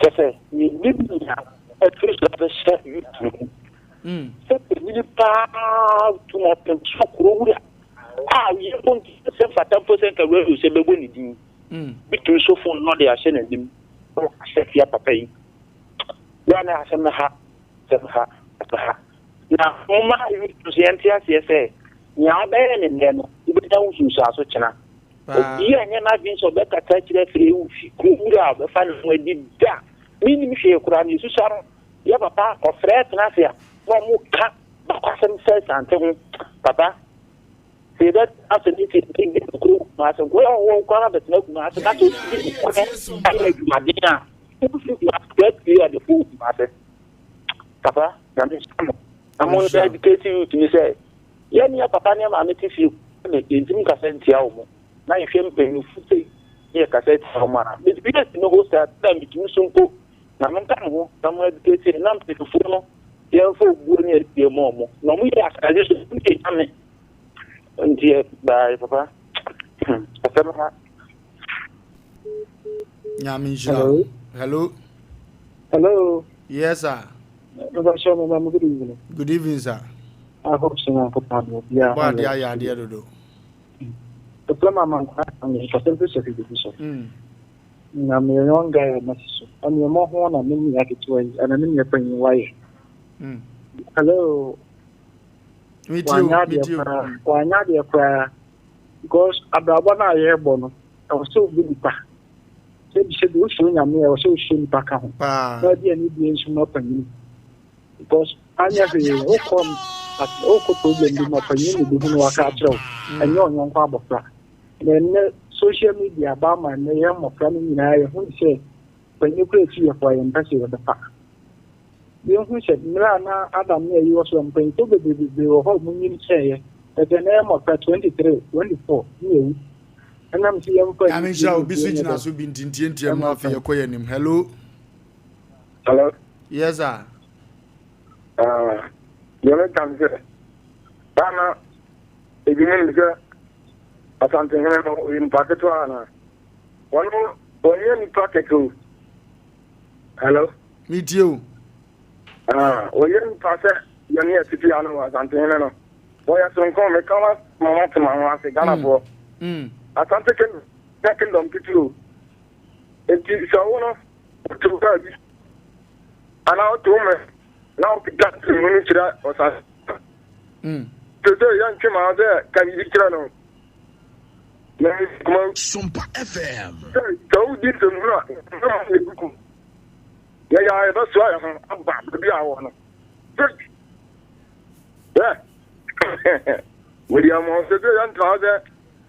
Kyɛ sɛ mennim nea afiri so abɛhyɛ youth no mu. Sɛ panyini paa tu na ɔpem so kuro wura a yɛ mpo sɛ mfata mpo sɛ nka radio sɛ bɛbɔ ne din. Bitumi so fon no de ahyɛ n'anim na wakasa tia papa yi. Bia na asɛm no ha, asɛm ha, asɛm ha. Na momma youth no so yɛnte aseɛ sɛ nea wobɛyɛ ne nnɛ no wobɛnya wo nsunsuanso kyena. Obiara nyɛ n'adwene sɛ ɔbɛkasa akyerɛ afiri ewu fi kuro wura a ɔbɛfa ne ho adi da. Mennim hwee koraa no, yɛsusua no, yɛ papa ɔfrɛ tena ase a, na ɔmo ka bakwasɛm sɛ Asante ho. Papa, sɛ yɛbɛtena ase ne sɛ yɛbɛdi kuro Kumase nko, yɛ ɔwɔ koraa na bɛtena Kumase na sɛ ɔdi nokorɛ ayɛ adwumaden a, wofiri Kumase koraa pie ɔdefo wɔ Kumase. Papa, Nyame nhyira mo. Na mo nsa educate youth ni sɛ Yɛn ne yɛn papa ne yɛn maame te fie ne yɛntumi nkasa ntia wɔn na yɛhwɛ mpanyinfo sei ne yɛkasa tia wɔn a metumi yɛ si me hostel na metumi so mpo na menka me ho na mo educate na mpanyinfoɔ no yɛmfa obuo ne anidie ma wɔn na wɔn yɛ asase so wɔn yɛ nyame nti yɛ bye papa asɛm ha. Nyame nhyira wo. Hello. Hello. Yes sir. Mepakyɛw me ma mo good evening. Good evening sir. I hope sɛ Nyankopɔn adom obiara ho yɛ. Bɔ adeɛ ayɛ adeɛ dodo. Ɛfrɛ ma ma nkwa me nkasa mfiri sɛ biribi so. Na meyɛ young guy a masi so. Ɛne ɛmɔ ho na me nua ketewa yi ana me nua panyin wayɛ. Hello. Wanyɛ adeɛ koraa. Wanyɛ adeɛ koraa. Because abrabɔ no a yɛrebɔ no, ɛwɔ sɛ obi nipa. Sɛbi sɛbi wosuro Nyame a ɛwɔ sɛ wosuro nipa ka ho. Na ɔde anidie nso ma panyin. Because anyɛ hwee wokɔ wokɔ problem bi ma panyin na ebehu na waka akyerɛ wo. Ɛnyɛ ɔnyɔnko abɔfra. Na ɛnnɛ social media aba ama ɛnnɛ yɛn mmɔfra no nyinaa yɛhu sɛ panyin kura etu yɛ fo a yɛmpɛ sɛ yɛbɛfa. Yɛhu sɛ mmerɛ a na Adam ne ayi wɔ so mpanyinfoɔ bebree wɔ hɔ a wɔnyin kyɛeɛ. But ɛnnɛ yɛn mmɔfra 23, 24 ne yɛwu. Ɛnam sɛ yɛmfa Nyame nhyira obi so gyina so bi nti ntiantia mu afei yɛkɔ yɛn anim. Hello. Hello. Yes sir. Ah, deɛ meka ne sɛ, saa na ebinom nim sɛ Asantehene no ɔyɛ nipa ketewa anaa? Wɔno wɔnyɛ nipa kɛkɛ o. Hello. Metie o. Ah, wɔnyɛ nipa sɛ yɛne yɛtete ano wɔ Asantehene no. Wɔyɛ soronko, meka ma ma moate ma ho ase, Ghanafoɔ. Asante Kingdom nyɛ kingdom ketewa o. Enti sɛ wo no, wote baabi anaa wote wo mmerɛ na wokita nsɛmhunu kyerɛ ɔsase. Te sɛ yɛntwe ma sɛ ka biribi kyerɛ no. Na kuma Sompa FM. Sɛ sɛ wodi nsɛmhunu a, ɛma yɛ duku. Yɛyɛ a yɛbɛsoa yɛn ho aba baabi a wɔ no. Wòdi ama ɔsɛ sɛ yɛn ntra sɛ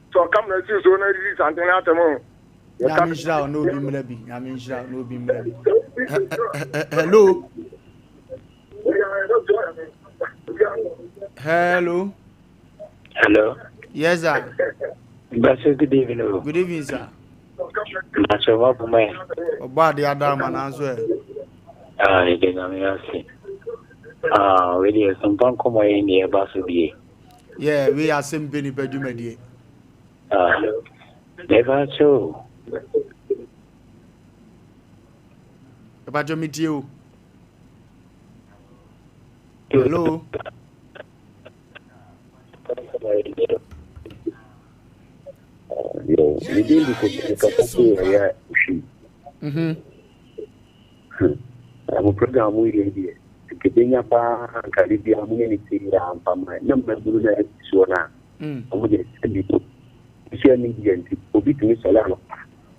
sɛ ɔka mmerɛ si so na ɛdidi santene atɛm o. Nyame nhyira wo na obi mmerɛ bi. Nyame nhyira wo na obi mmerɛ bi. Hello. Hello. Hello. Yes, sir. Mbashe, good evening. Oh. Good evening, sir. Mbashe, what am Ọba ade ada ama nanso ɛ. Ah, ɛde nyame ase. Ah, wei deɛ sompa nkɔmmɔ yi ne ɛba so bie. Yeah, wei asɛm pɛ nipa dwumadie. Ah, meba kyɛ o. Ɛbakyɛ metie o. Hello. Yo, me din de Kofi mekasa firi ɛyɛ Ohwim. Mhm. Na mo program mo yɛ deɛ, nka ɛbɛnya paa nka de bia mo yɛ ne ti yɛ ampa ma na mmabunu na ɛsi soɔ no a, ɔmo deɛ sɛbi social media nti obi tumi sɔre anɔpa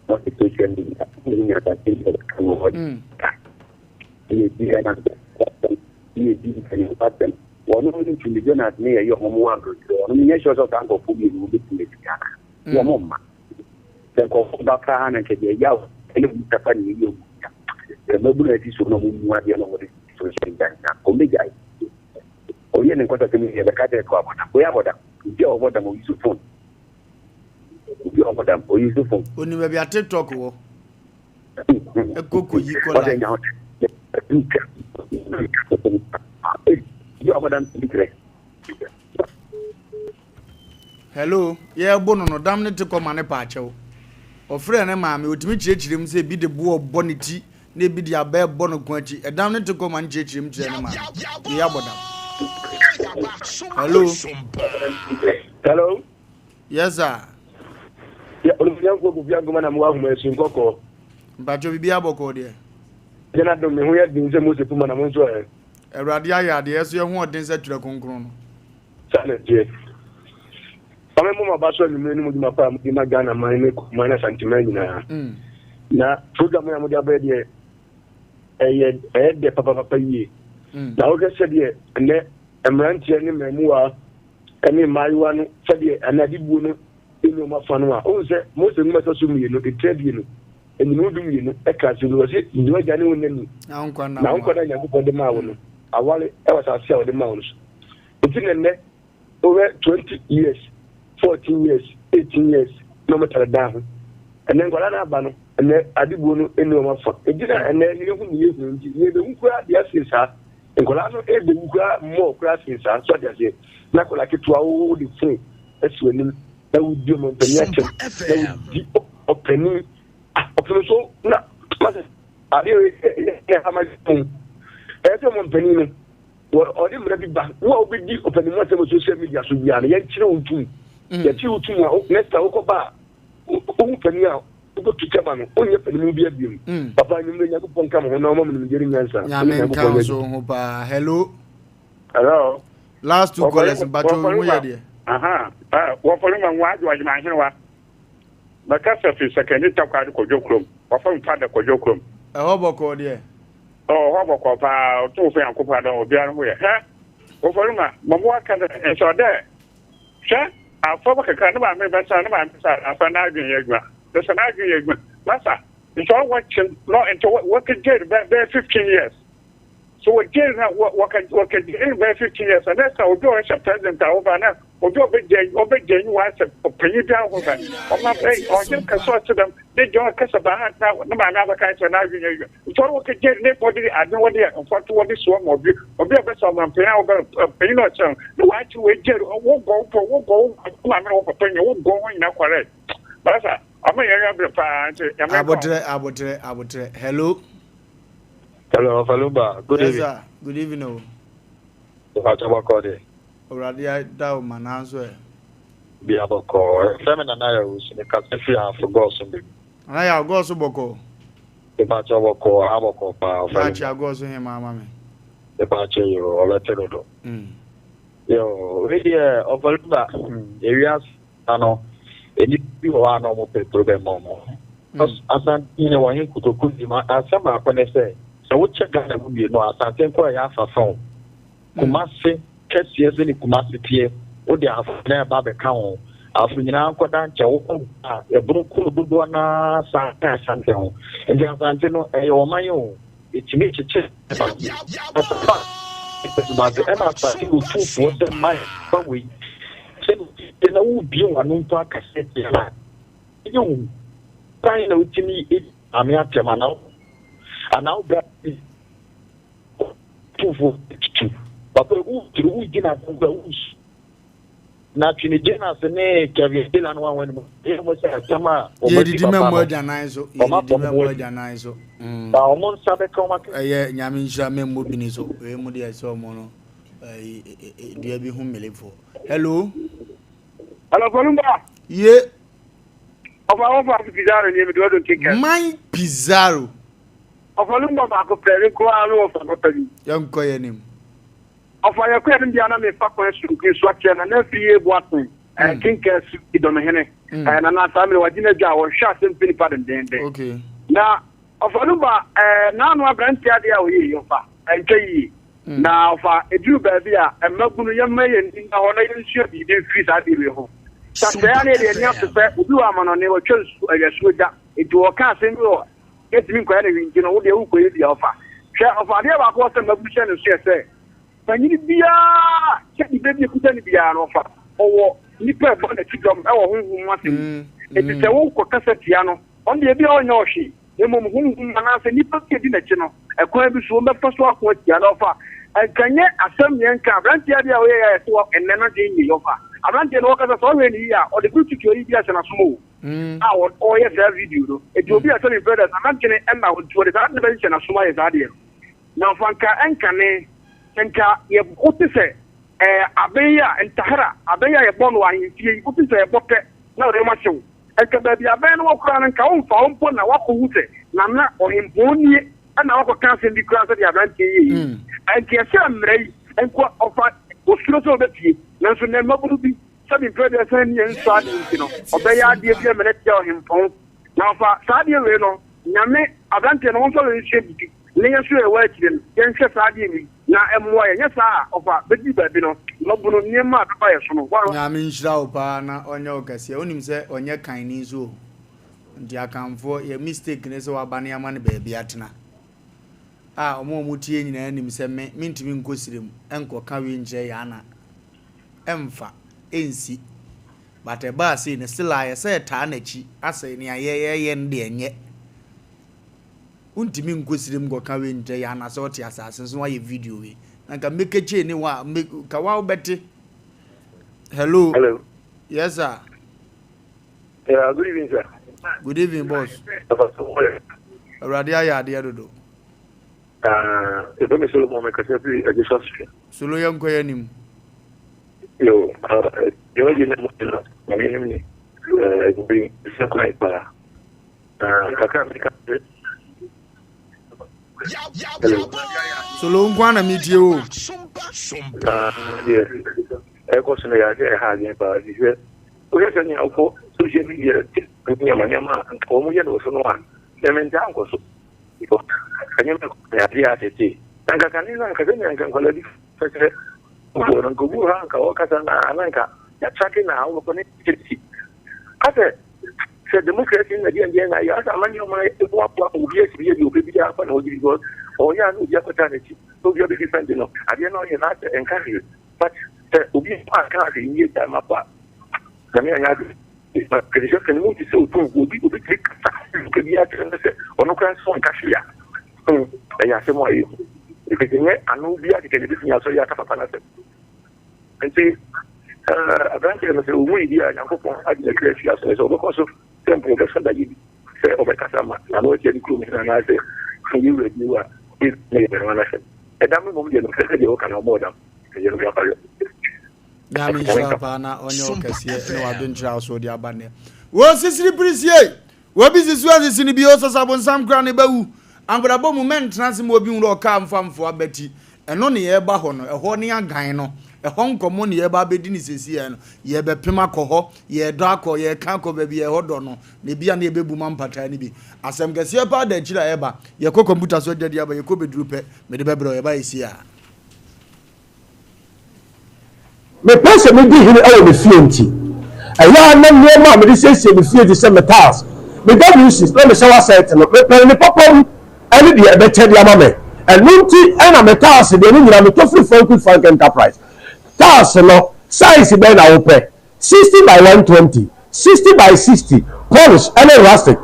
na ɔte social media ɔmo nya asase bi ɔbɛka no hɔ ka ɛna ebi ɛna ɛna ebi mpanyinfo asɛm wɔn no ntumi Jonas ne yɛyɛ wɔn wɔ aburokyerɛ wɔn nyɛ sure sɛ ɔsan nkurɔfoɔ mmienu wɔbɛtumi afi Ghana wɔn mma sɛ nkurɔfoɔ ba paa na nkyɛ deɛ yaw ɛne wɔn tafa ne yɛyɛ wɔn nya sɛ mmabunu a ɛsi so na wɔn mu adeɛ na wɔde social media nyina wɔn bɛgyae ɔyɛ ne nkɔsasɛm yɛ bɛka kyerɛ sɛ wabɔ dam wɔyɛ abɔ dam obi a wɔbɔ dam oyi so phone obi a wɔbɔ dam oyi so phone. Onim baabi a TikTok wɔ. Ɛkɔ kɔyi kɔ live. Hello, yɛrebo no no, dam ne te kɔ ma ne paakyɛw. Ɔfrɛɛ ne maame, otumi kyerɛkyerɛ mu sɛ ebi de boɔ bɔ ne ti na ebi de abɛ bɔ ne kɔn akyi. Ɛdam ne te kɔ ma no kyerɛkyerɛ mu kyerɛ ne maame. Wei abɔ dam. Hello. Hello. Yes sir. Yɛ olùfẹ́yànfo Kofi Agoma na mo wɔ ahoma esu nkɔkɔɔ. Mpatsɔ biribi abɔkɔɔ deɛ. Yɛn adom me ho yɛ den sɛ Mose poma na mo nso ɛ. Awurade ayɛ adeɛ ɛso yɛ ho ɔden sɛ twerɛ kronkron no. Saa na ɛteɛ. Maame mo ma ba so anwummerɛ ne mo dwuma pa a mode ma Ghana man ne man ne Asanteman nyinaa. Mm. Na program a mode abɛyɛ deɛ ɛyɛ ɛyɛ dɛ papapapa yie. Mm. Na wohwɛ sɛdeɛ ɛnɛ mmeranteɛ ne mmamuwa ne mmaayewa no sɛdeɛ ɛnɛ adebuo no ɛni wɔn afa no a, wohu sɛ Mose nwoma ɛtɔ so mmienu, etire mmienu, nyiyimu 12 ɛka asɛm bi, wɔse, Di w'agya ne wo na ni, Na wo nkwa nna na wo nkwa nware. nna Nyankopɔn de maa wo no, aware ɛwɔ asase a ɔde maa wo no so. Nti na nnɛ wohwɛ 20 years, 14 years, 18 years na wɔn tare dan ho. Ɛnɛ nkwadaa no aba no, ɛnɛ adebuo no ɛni wɔn afa. Nti na ɛnɛ yɛhu ne yɛhu nti yɛbɛhu koraa deɛ asen saa. Nkwadaa no ɛbɛwu koraa mmɔɔ koraa sen saa. So ate aseɛ? Na akwadaa ketewa wo de phone asi w'anim na wodi ɔmampanin atɛm na wodi ɔpanin. Ah, ɔpem so na masɛ adeɛ wei yɛ ama mu. Ɛyɛ sɛ ɔmampanin no ɔde mmara bi ba wo a wobɛdi ɔpanin mu asɛm wɔ social media so biara no yɛnkyerɛ wo ntom. Yɛkyere wo tom a next time wokɔba a wohu panin a wobɛtu kyɛ ma no wonyɛ panin mu bia biom. Papa anwummerɛ Nyankopɔn nka mo ho na ɔma mo nimdeɛ ne nyansa. Nyame nka wo so ho paa. Hello. Hello. Last two callers mpakyɛ wo ho yɛ deɛ. Aha, wɔfɔre ma nwa adwo adwuma ahenewa. Mɛkasa fi Sɛkɛndi Takoradi Kwadwo kurom. Wɔfrɛ me Father Kwadwo kurom. Ɛhɔ bɔkɔɔ deɛ? Oh, ɛhɔ bɔkɔɔ paa. Ɔtumfo Nyankopɔn adom, obiara ho yɛ. Hwɛ, Oforima, ma mo aka dɛ, nhyɛ ɔdɛ. Hwɛ, afɔr kakra, ne maame rebɛsa, ne maame sa, afa n'adwen yɛ adwuma. Sɛ sɛ n'adwen yɛ adwuma. Masa, nkyɛ ɔwɔ kyen, no, nkyɛ wɔkɛ jail bɛ, bɛyɛ 15 years. So wɔ jail na wɔ wɔka wɔka jail no bɛyɛ 15 years a na sɛ obi a ɔhyɛ president a ɔba na obi a ɔbɛgya ɔbɛgya nyi w'asɛ ɔpanyin bi ahorow bɛ ɔma bɛ ɔhene kɛse ɔte dɛm ne gya ɔkasa ba ha na ne maame abɛka kyerɛ n'adwene yɛ nti ɔno wɔka jail ne wɔde ade wɔde mfɔto wɔde soɔ ma obi obi a ɔbɛsɛ ɔma mpanyin a ɔbɛ panyin na ɔkyerɛ no na wɔakye wɔ jail wogɔ wo wogɔ wo maame na wo papa nyɛ wogɔ ho nyina kɔrɛ basa ɔma yɛn abere paa nti nyame nka Abotrɛ abotrɛ abotrɛ hello. Hello, Falumba. Good yes, evening. Sir. Good evening. O. Ìfàtọ́ bɔkɔ de. Awurade da o ma nanso ɛ. Bi abɔkɔ. Ɛfɛ mi nana yɛ osu mi kasa fi afro gɔɔso bi. Nana yɛ agɔɔso bɔkɔ. Ìfàtọ́ bɔkɔ abɔkɔ paa. Yàkyi agɔɔso hɛn maa ma mi. Ìfàtọ́ yi o ɔbɛtɛ dodo. Yo, wei deɛ Ɔfalumba, ewia ano, enipa bi wɔ hɔ a na ɔmo pɛ problem ma ɔmo. Asante ne wɔn kotoku di ma asɛm baako ne sɛ, sɛ wokyɛ Ghana mu mmienu a, Asante nko a ɛyɛ afafa o. Kumase kɛseɛ sɛ ne Kumase teɛ, wode afo na ɛba bɛka ho. Afo nyinaa nkɔda nkyɛn, wokɔ a ɛbono kuro dodoɔ naa saa ka Asante ho. Nti Asante no, ɛyɛ ɔman o, ɛtumi kyekyere ba. Ɛna Asante otumfoɔ sɛ man ba wei, sɛ na wobie w'ano mpo akasa tia no a, ɛyɛ wo kwan na wotumi maame atɛm anaa anaa wo bra tumfoɔ tutu papa wotiri wogyina asɛm kora wonsu na twene Jonas ne Kevin Taylor no wanwa no mu ɛyɛ mo sɛ asɛm a yɛdidi ma mu agyanan so yɛdidi ma mu agyanan so na ɔmo nsa bɛka ɔmo aka ɛyɛ nyame nhyira mɛ mmɔ bini so wei mu deɛ sɛ ɔmo no dua bi ho mmelefoɔ hello Hello, Kolumba. Ye. Ọfa ọfa Pizarro ni ebi ọdun kika. Man Pizarro. Ọfa Lumba baako pɛ ne nko ara ne ɔfa papa bi. Yɛn kɔ yɛn nim. Ɔfa yɛ kɔ yɛn nim bia na mefa kwan soronko so akyerɛ na na afiri yɛ ebu asen. Ɛɛ kinka su idɔmhene. Ɛɛ na na saa mmerɛ wagye n'adwa a wɔhwɛ asɛm fi nipa dendenden. Okay. Na ɔfa Lumba ɛɛ n'ano aberante adeɛ a ɔyɛ yi ɔfa ɛntwa yie. Na ɔfa eduru baabi a mmabunu yɛmma yɛn ani nna hɔ na yɛnsua biribi mfiri saa adeɛ wei ho. Sasɛɛ ara na yɛde yɛn ani ato sɛ obi wɔ amanɔne, watwa nsu, ɛyɛ asuogya, enti ɔreka asɛm bi wɔ yɛntumi nkɔyɛ no hwee nti no, wo deɛ worekɔyɛ bi a ɔfa. Hwɛ, ɔfa adeɛ baako a ɔsɛ mmabunu hyɛ no nso yɛ sɛ, panyin biara sɛ dibɛ bi ekuta no biara no ɔfa, ɔwɔ nnipa a ɛbɔ n'akyi dɔm wɔ honhom mu asɛm mu. Enti sɛ wokɔkasa tia no, ɔno deɛ ebia ɔnyɛ wo hwee. Na mmom honhom anaasɛ nnipa bi a edi n'akyi no, ɛkwan bi so wɔbɛfa so ako atia no. Ɔfa, Anka nyɛ asɛm nea nka aberanteɛ adeɛ a ɔyɛeɛ a yɛte hɔ ɛnnɛ no adwene nyɛ yi. Ɔfa, Aberanteɛ no ɔkasa sɛ ɔhwɛ no yie a, ɔde bluetooth ayi bi ahyɛ n'asom o, a ɔreyɛ saa video no. Enti obi a sɛbe mprɛ da saa n'adwene nna hɔ nti ɔde saa ade no bɛhyehyɛ n'asom ayɛ saa adeɛ no. Na ɔfa, Nka ɛnkane sɛ nka yɛ wote sɛ ɛɛ abɛn yi a ntahera abɛn yi a yɛbɔ no wɔ ahemfie yi, wote sɛ yɛbɔ pɛ na ɔde ma hyew. Nka baabi a abɛn no wɔ koraa no, nka womfa hɔ mpo na woakɔhu sɛ Nana ɔhempɔn nie na woakɔka asɛm bi koraa sɛdeɛ aberanteɛ yi yɛ yi. Nka ɛsɛ mmara yi, nka ɔfa, wosuro sɛ ɔbɛpue, nanso nnɛ mmabunu bi, sɛbe mprɛ aduasa ni nsɔ adeɛ nti no, ɔbɛyɛ adeɛ bi ama no atia ɔhempɔn. Na ɔfa saa adeɛ wei no, Nyame, aberanteɛ no, wɔmfa wei nsua biribi, na yɛn nso yɛwɔ akyire no, yɛnhwɛ saa adeɛ wei na ɛmmoa yɛn, nyɛ saa a, ɔfa, bɛduru baabi no, mmabunu, nneɛma a ɛbɛba yɛn so no, wɔn. Nyame nhyira wo paa na ɔnyɛ wo kɛseɛ. Wonim sɛ ɔnyɛ kanni nso o. Nti Akanfoɔ yɛ mistake ne sɛ waba ne ama no baabi atena. A ɔmo a ɔmo tie nyinaa nim sɛ me, mentumi nkɔ sirem nkɔ ka wei nkyerɛ Yana. Ɛmfa, ɛnsi. But ɛbaa sei no still a yɛsɛ yɛtaa n'akyi asɛ nea yɛyɛ no deɛ ɛnyɛ. Wontumi nkɔ sirem nkɔka wei nkyerɛ Yana sɛ ɔte asase so na wayɛ video wei. Na nka mekɛkyee ne wa, me, ka wa wobɛte. Hello. Hello. Yes sir. Yeah, good evening sir. Good evening boss. Awurade ayɛ adeɛ dodo. Ɛfɛ mi Solomon mi kasa firi Agyesa so. Solo yɛn nkɔ yɛn anim. Yo, dwumadie na mo na maame nim ni ɛgbɛn sɛ kwan paa. Kakra mi ka sɛ. Hello. Solo nko na mi tie o. Deɛ ɛkɔ so no yɛ adeɛ ɛha adwene paa fi sɛ wohwɛ sɛ nea wokɔ social media nneɛma nneɛma a nka wɔn yɛ no so no a na mentaa nkɔ so because nneɛma ɛkɔ yɛ adeɛ atete na nka kane no anka sɛnea nka nkwadaa bi fɛ sɛ wɔ no nka obi wɔ hɔ a nka wɔkasa na ana nka yɛatrake na wobɛkɔ ne tete asɛ sɛ democracy na deɛ deɛ na yɛ asɛ ama nneɛma ɛboaboa ma obi asi yɛ deɛ ɔpɛ biara fa na ɔgye because ɔyɛ a na obi akɔtaa n'akyi na obi abɛdi fɛnde no adeɛ na ɔyɛ no asɛ ɛnka hwee But sɛ obi anka hwee nyɛ gyae ma ba Nyame anyɛ ade ma kɛsɛ no mu te sɛ otumfoɔ obi obi tumi kasa nipa bi akyerɛ no sɛ ɔno koraa nso ɔnka hwee a hmm ɛyɛ asɛm a ɛyɛ hu ɛfiri sɛ nyɛ ano bi akeka na ɛbɛtumi asɔre aka papa no asɛm nti aberanteɛ no sɛ ɔhu bi a Nyankopɔn agye no kra afi aso sɛ ɔbɛkɔ so sɛ mpo ɔbɛsa da yɛ bi sɛ ɔbɛkasa ma n'ano atia ne kurom hene anaasɛ yɛ wura bi a ɛyɛ bɛno anasɛm ɛdam no mmom deɛ no sɛ deɛ wɔka no ɔbɔɔ dam. Nyame nhyira paa na ɔnyɛ wo kɛseɛ ne wadwenkyerɛ a so de aba nnɛ. Wɔ sisiri pirisie, wɔbi sisi asisi no bio sasa bonsam kora ne bɛwu. Ankorabɔ mu mɛntena ase ma obi nwura ɔkaa mfa mfoa abati. Ɛno ne yɛreba hɔ no, ɛhɔ ne agan no, ɛhɔ nkɔmmɔ ne yɛreba abɛdi ne sesiɛ no. Yɛbɛpem akɔ hɔ, yɛredɔ akɔ, yɛreka akɔ baabi ɛhɔ dɔ no, na ebia na yɛbɛbu ma mpataa no bi. Asɛm kɛseɛ paa da akyiri a ɛreba. Yɛkɔ kɔmputa so adwadi aba, yɛkɔ bɛduru pɛ, mede bɛbrɛ wo, yɛba yɛsie a. Mepɛ sɛ midi hene wɔ me fie nti, ɛyɛ a na nneɛma a mede siesie me fie te sɛ me tiles, me WCs, na me shower set no, mepɛ ne papa mu ne deɛ ɛbɛkyɛ de ama me. Ɛno nti na me tiles deɛ ne nyinaa metɔ firi Frank Frank Enterprise. Tiles no, size bɛn na wopɛ? 60 by 120, 60 by 60, polish ne rustic,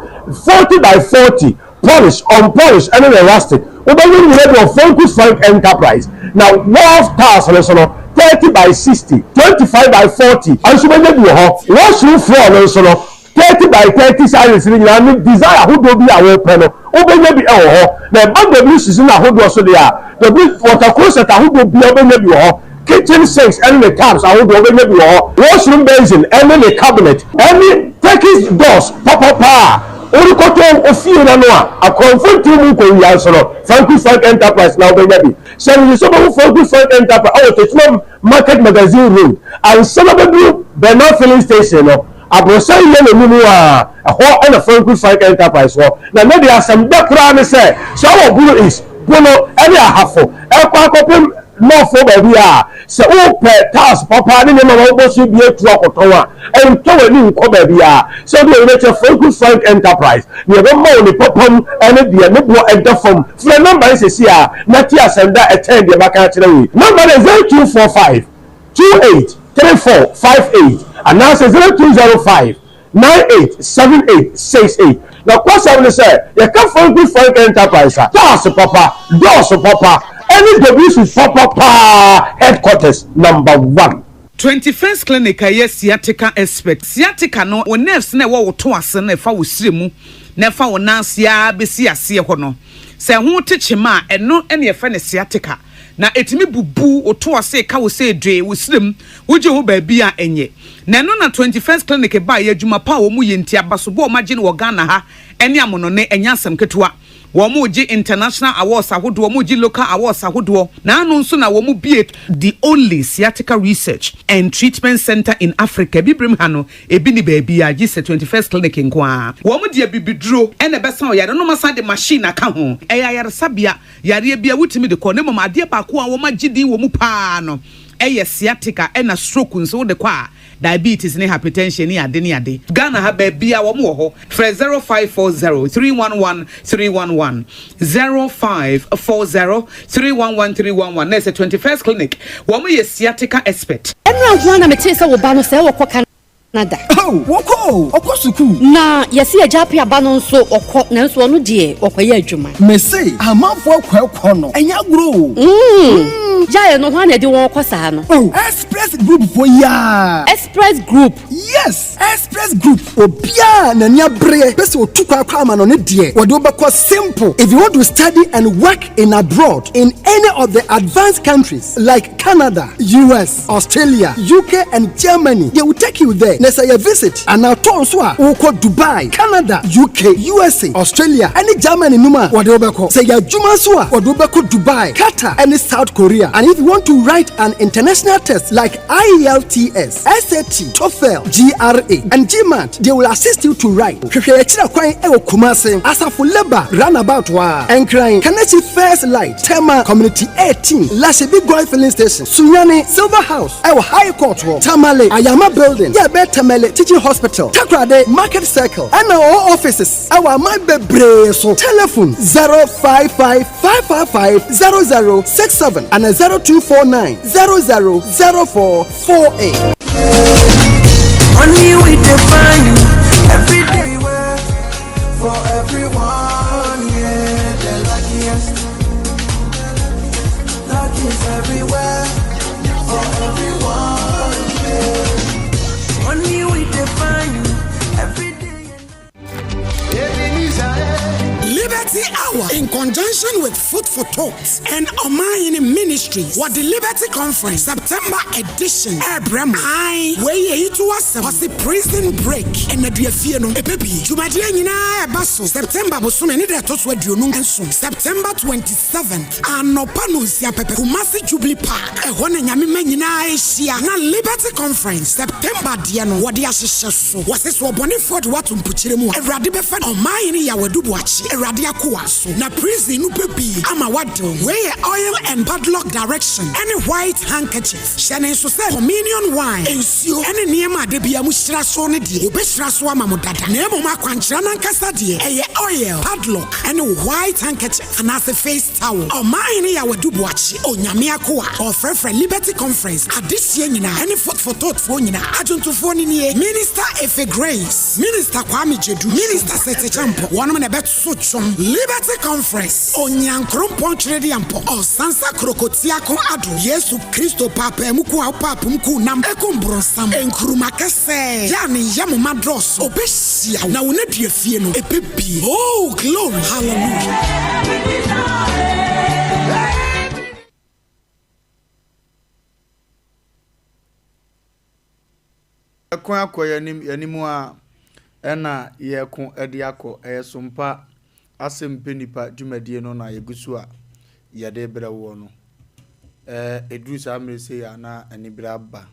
40 by 40, polish, unpolish ne ne rustic. Wobɛnya ne nyinaa bi wɔ Franco Frank Enterprise. Na wharf tiles no nso no, 30 by 60, 25 by 40 nso wobɛnya bi wɔ hɔ. Washroom floor no nso no, 30 by 30 sizes no nyinaa ne design ahodoɔ bi a wopɛ no, wobɛnya bi wɔ hɔ. Na ɛba WCs no ahodoɔ so deɛ a, W water closet ahodoɔ biara wobɛnya bi wɔ hɔ. Kitchen sinks ne ne taps ahodoɔ wobɛnya bi wɔ hɔ. Washroom basin ne ne cabinet ne Turkish doors papapa a worekɔtɔ wo fie no ano a akorɔmfo ntew mu nkɔwia nso no, Franco Frank Enterprise na wobɛnya bi. Hyɛ no nso sɛ wobɛhu Franco Frank Enterprise wɔ Techiman Market Magazine Road ansa na wobɛduru Bernard Filling Station no. Aborosan yɛ n'anim a, ɛhɔ na Franco Frank Enterprise wɔ. Na ne deɛ asɛm dɛ koraa ne sɛ, sɛ wowɔ Bono East, Bono ne Ahafo rekɔ akɔpem North hɔ baabi a, sɛ wopɛ tiles papa ne nneɛma ma wobɔ so bi atu akɔtɔn a, ntɔ w'ani nkɔ baabiara. Sɛ wode w'ani bɛkyerɛ Franco Frank Enterprise, nea ɛbɛma wo ne papa mu ne deɛ ne boɔ da fam. Frɛ nɔmba yi seesei ara na tie asɛm da a ɛkyɛn deɛ maka akyerɛ wo yi. Nɔmba no yɛ 0245 28 34 58 anaasɛ 0205 98 78 68. Nokwasɛm ne sɛ, yɛka Franco Frank Enterprise a, cars papa, doors papa, ɛne WC papa paa headquarters number one. 21st Clinic a ɛyɛ sciatica expert. Sciatica no, wo nerves no a ɛwɔ wo to ase no a ɛfa wo srɛ mu na ɛfa wo nan ase ara bɛsi aseɛ hɔ no, sɛ ɛho te kyema a, ɛno na yɛfrɛ no sciatica. Na ɛtumi bubu wo to ase ka wo sɛ dwee wo srɛ mu, wogye ho baabi a ɛnyɛ. Na ɛno na 21st Clinic baeɛ, adwuma pa a wɔyɛ nti, abasobɔ a wɔagye no wɔ Ghana ha ne amonɔne, ɛnyɛ asɛm ketewa. Wɔregye international awards ahodoɔ, wɔregye local awards ahodoɔ, na ano nso na wɔbue the only sciatica research and treatment centre in Africa, Abibirem ha no, ebi nni baabiara gye sɛ 21st Clinic nko ara. Wɔde abibiduro na ɛbɛsa ɔyare no na wɔasan de machine aka ho. Ɛyɛ ayaresabea, yareɛ biara wotumi de kɔ, na mmom adeɛ baako a wɔagye din wɔ mu pa ara no yɛ sciatica ɛna stroke nso wode kɔ a, Diabetes ne hypertension ne ade ne ade. Ghana ha baabiaa wɔn wɔ hɔ. Frɛ 0540 311 311, 0540 311 311 na ɛsɛ 21st clinic wɔn yɛ sciatica expert. Ɛnora nko ara na metee sɛ wo ba no sɛɛ ɔkɔ Canada. Canada. Oh, wɔkɔ o, ɔkɔ sukuu. Na yɛse Agya Appiah ba no nso ɔkɔ, nanso ɔno deɛ ɔkɔyɛ adwuma. Mese, amanfoɔ kɔ ɛkɔ no, ɛnyɛ agorɔ o. Mm, gyae no, hwan na ɛde wɔn kɔ saa no? Oh, Express Group foɔ yi ara. Express Group? Yes, Express Group. Obiara a n'ani abereɛ pɛ sɛ ɔtu kwan kɔ amanɔne deɛ, wɔde wo bɛkɔ simple. If you want to study and work in abroad in any of the advanced countries like Canada, US, Australia, UK and Germany, they will take you there. Na sɛ yɛ visit anaa tour nso a, wokɔ Dubai, Canada, UK, USA, Australia ɛne Germany nom a, wɔde wo bɛkɔ. Sɛ yɛ adwuma nso a, wɔde wo bɛkɔ Dubai, Qatar ɛne South Korea. And if you want to write an international test like IELTS, SAT, TOEFL, GRA and GMAT, they will assist you to write. Hwehwɛ yɛn akyiri kwan wɔ Kumasi, Asafo Labour Runabout hɔ ara, Nkran, Kaneshie First Light, Tema Community 18, Lashibi Goil Filling Station, Sunyani, Silver House wɔ High Court hɔ, Tamale, Ayama Building, yɛ ɛbɛn Tamale Teaching Hospital, Takoradi, Market Circle, ɛna ɔwɔ offices wɔ aman bebree so. Telephone 055 555 0067 ana 0249 00 04 48. Money we define every day for everyone. Yeah, the luckiest. Luck is everywhere for everyone. Yeah. Money we define every day. Liberty Hour in conjunction with Food for Thought and Omanhene Ministries wɔ the Liberty Conference September edition ɛrebrɛ mo. Ae, wei yɛ yi to asɛm. Ɔse Prison Break nnaduafie no ɛbɛbie. Dwumadie nyinaa ɛba so September bosome ne da ɛtɔ so 27, September 27th, anɔpa nonsia pɛpɛ, Kumasi Jubilee Park. Ɛhɔ na Nyame mma nyinaa hyia na Liberty Conference September deɛ no wɔde ahyehyɛ so. Wɔse sɛ ɔbɔnefoɔ de wo ato mpokyerɛ mu a, Awurade bɛfa no. Ɔmanhene Yaw Adu Boakye, Awurade akoa, so na prison no bɛbue ama woade wo. Wei yɛ oil and padlock direction ɛne white handkerchief. Hyɛ no nso sɛ communion wine, nsuo, ɛne nneɛma a da biara mohyira so no deɛ, wɔbɛhyira so ama mo dada. Na mmom akwankyerɛ no ankasa deɛ, ɛyɛ oil, padlock, ɛne white handkerchief anaasɛ face towel. Ɔmanhene Yaw Adu Boakye, Onyame akoa, ɔrefrɛfrɛ Liberty Conference adehyeɛ nyinaa ɛne Foot for Thought foɔ nyinaa. Adwontofoɔ no nie, Minister Efe Grace, Minister Kwame Gyedu, Minister Seth Acheampong, wɔnom na ɛbɛto dwom. Liberty Conference, Onyankrompɔn Tweredeampɔn, Ɔsansa Krokotiako Addo, Yesu Kristo Paapaamu Ku a Wopaapum Ku Nam Ekum Bronsam, Nkruma Kɛsɛɛ, Yɛ a Ne Yam Ma Dɔɔso, Ɔbɛhyia Wo na Wo Nnaduafie no Ɛbɛbie. Oh, glory, hallelujah. Yɛko akɔ yɛn anim, yɛn anim ara ɛna yɛko de akɔ. Ɛyɛ Sompa Asɛm Pɛ Nipa dwumadie no na yɛgu so a yɛde rebrɛ woɔ no. Ɛduru saa mmerɛ sei a na anibere aba.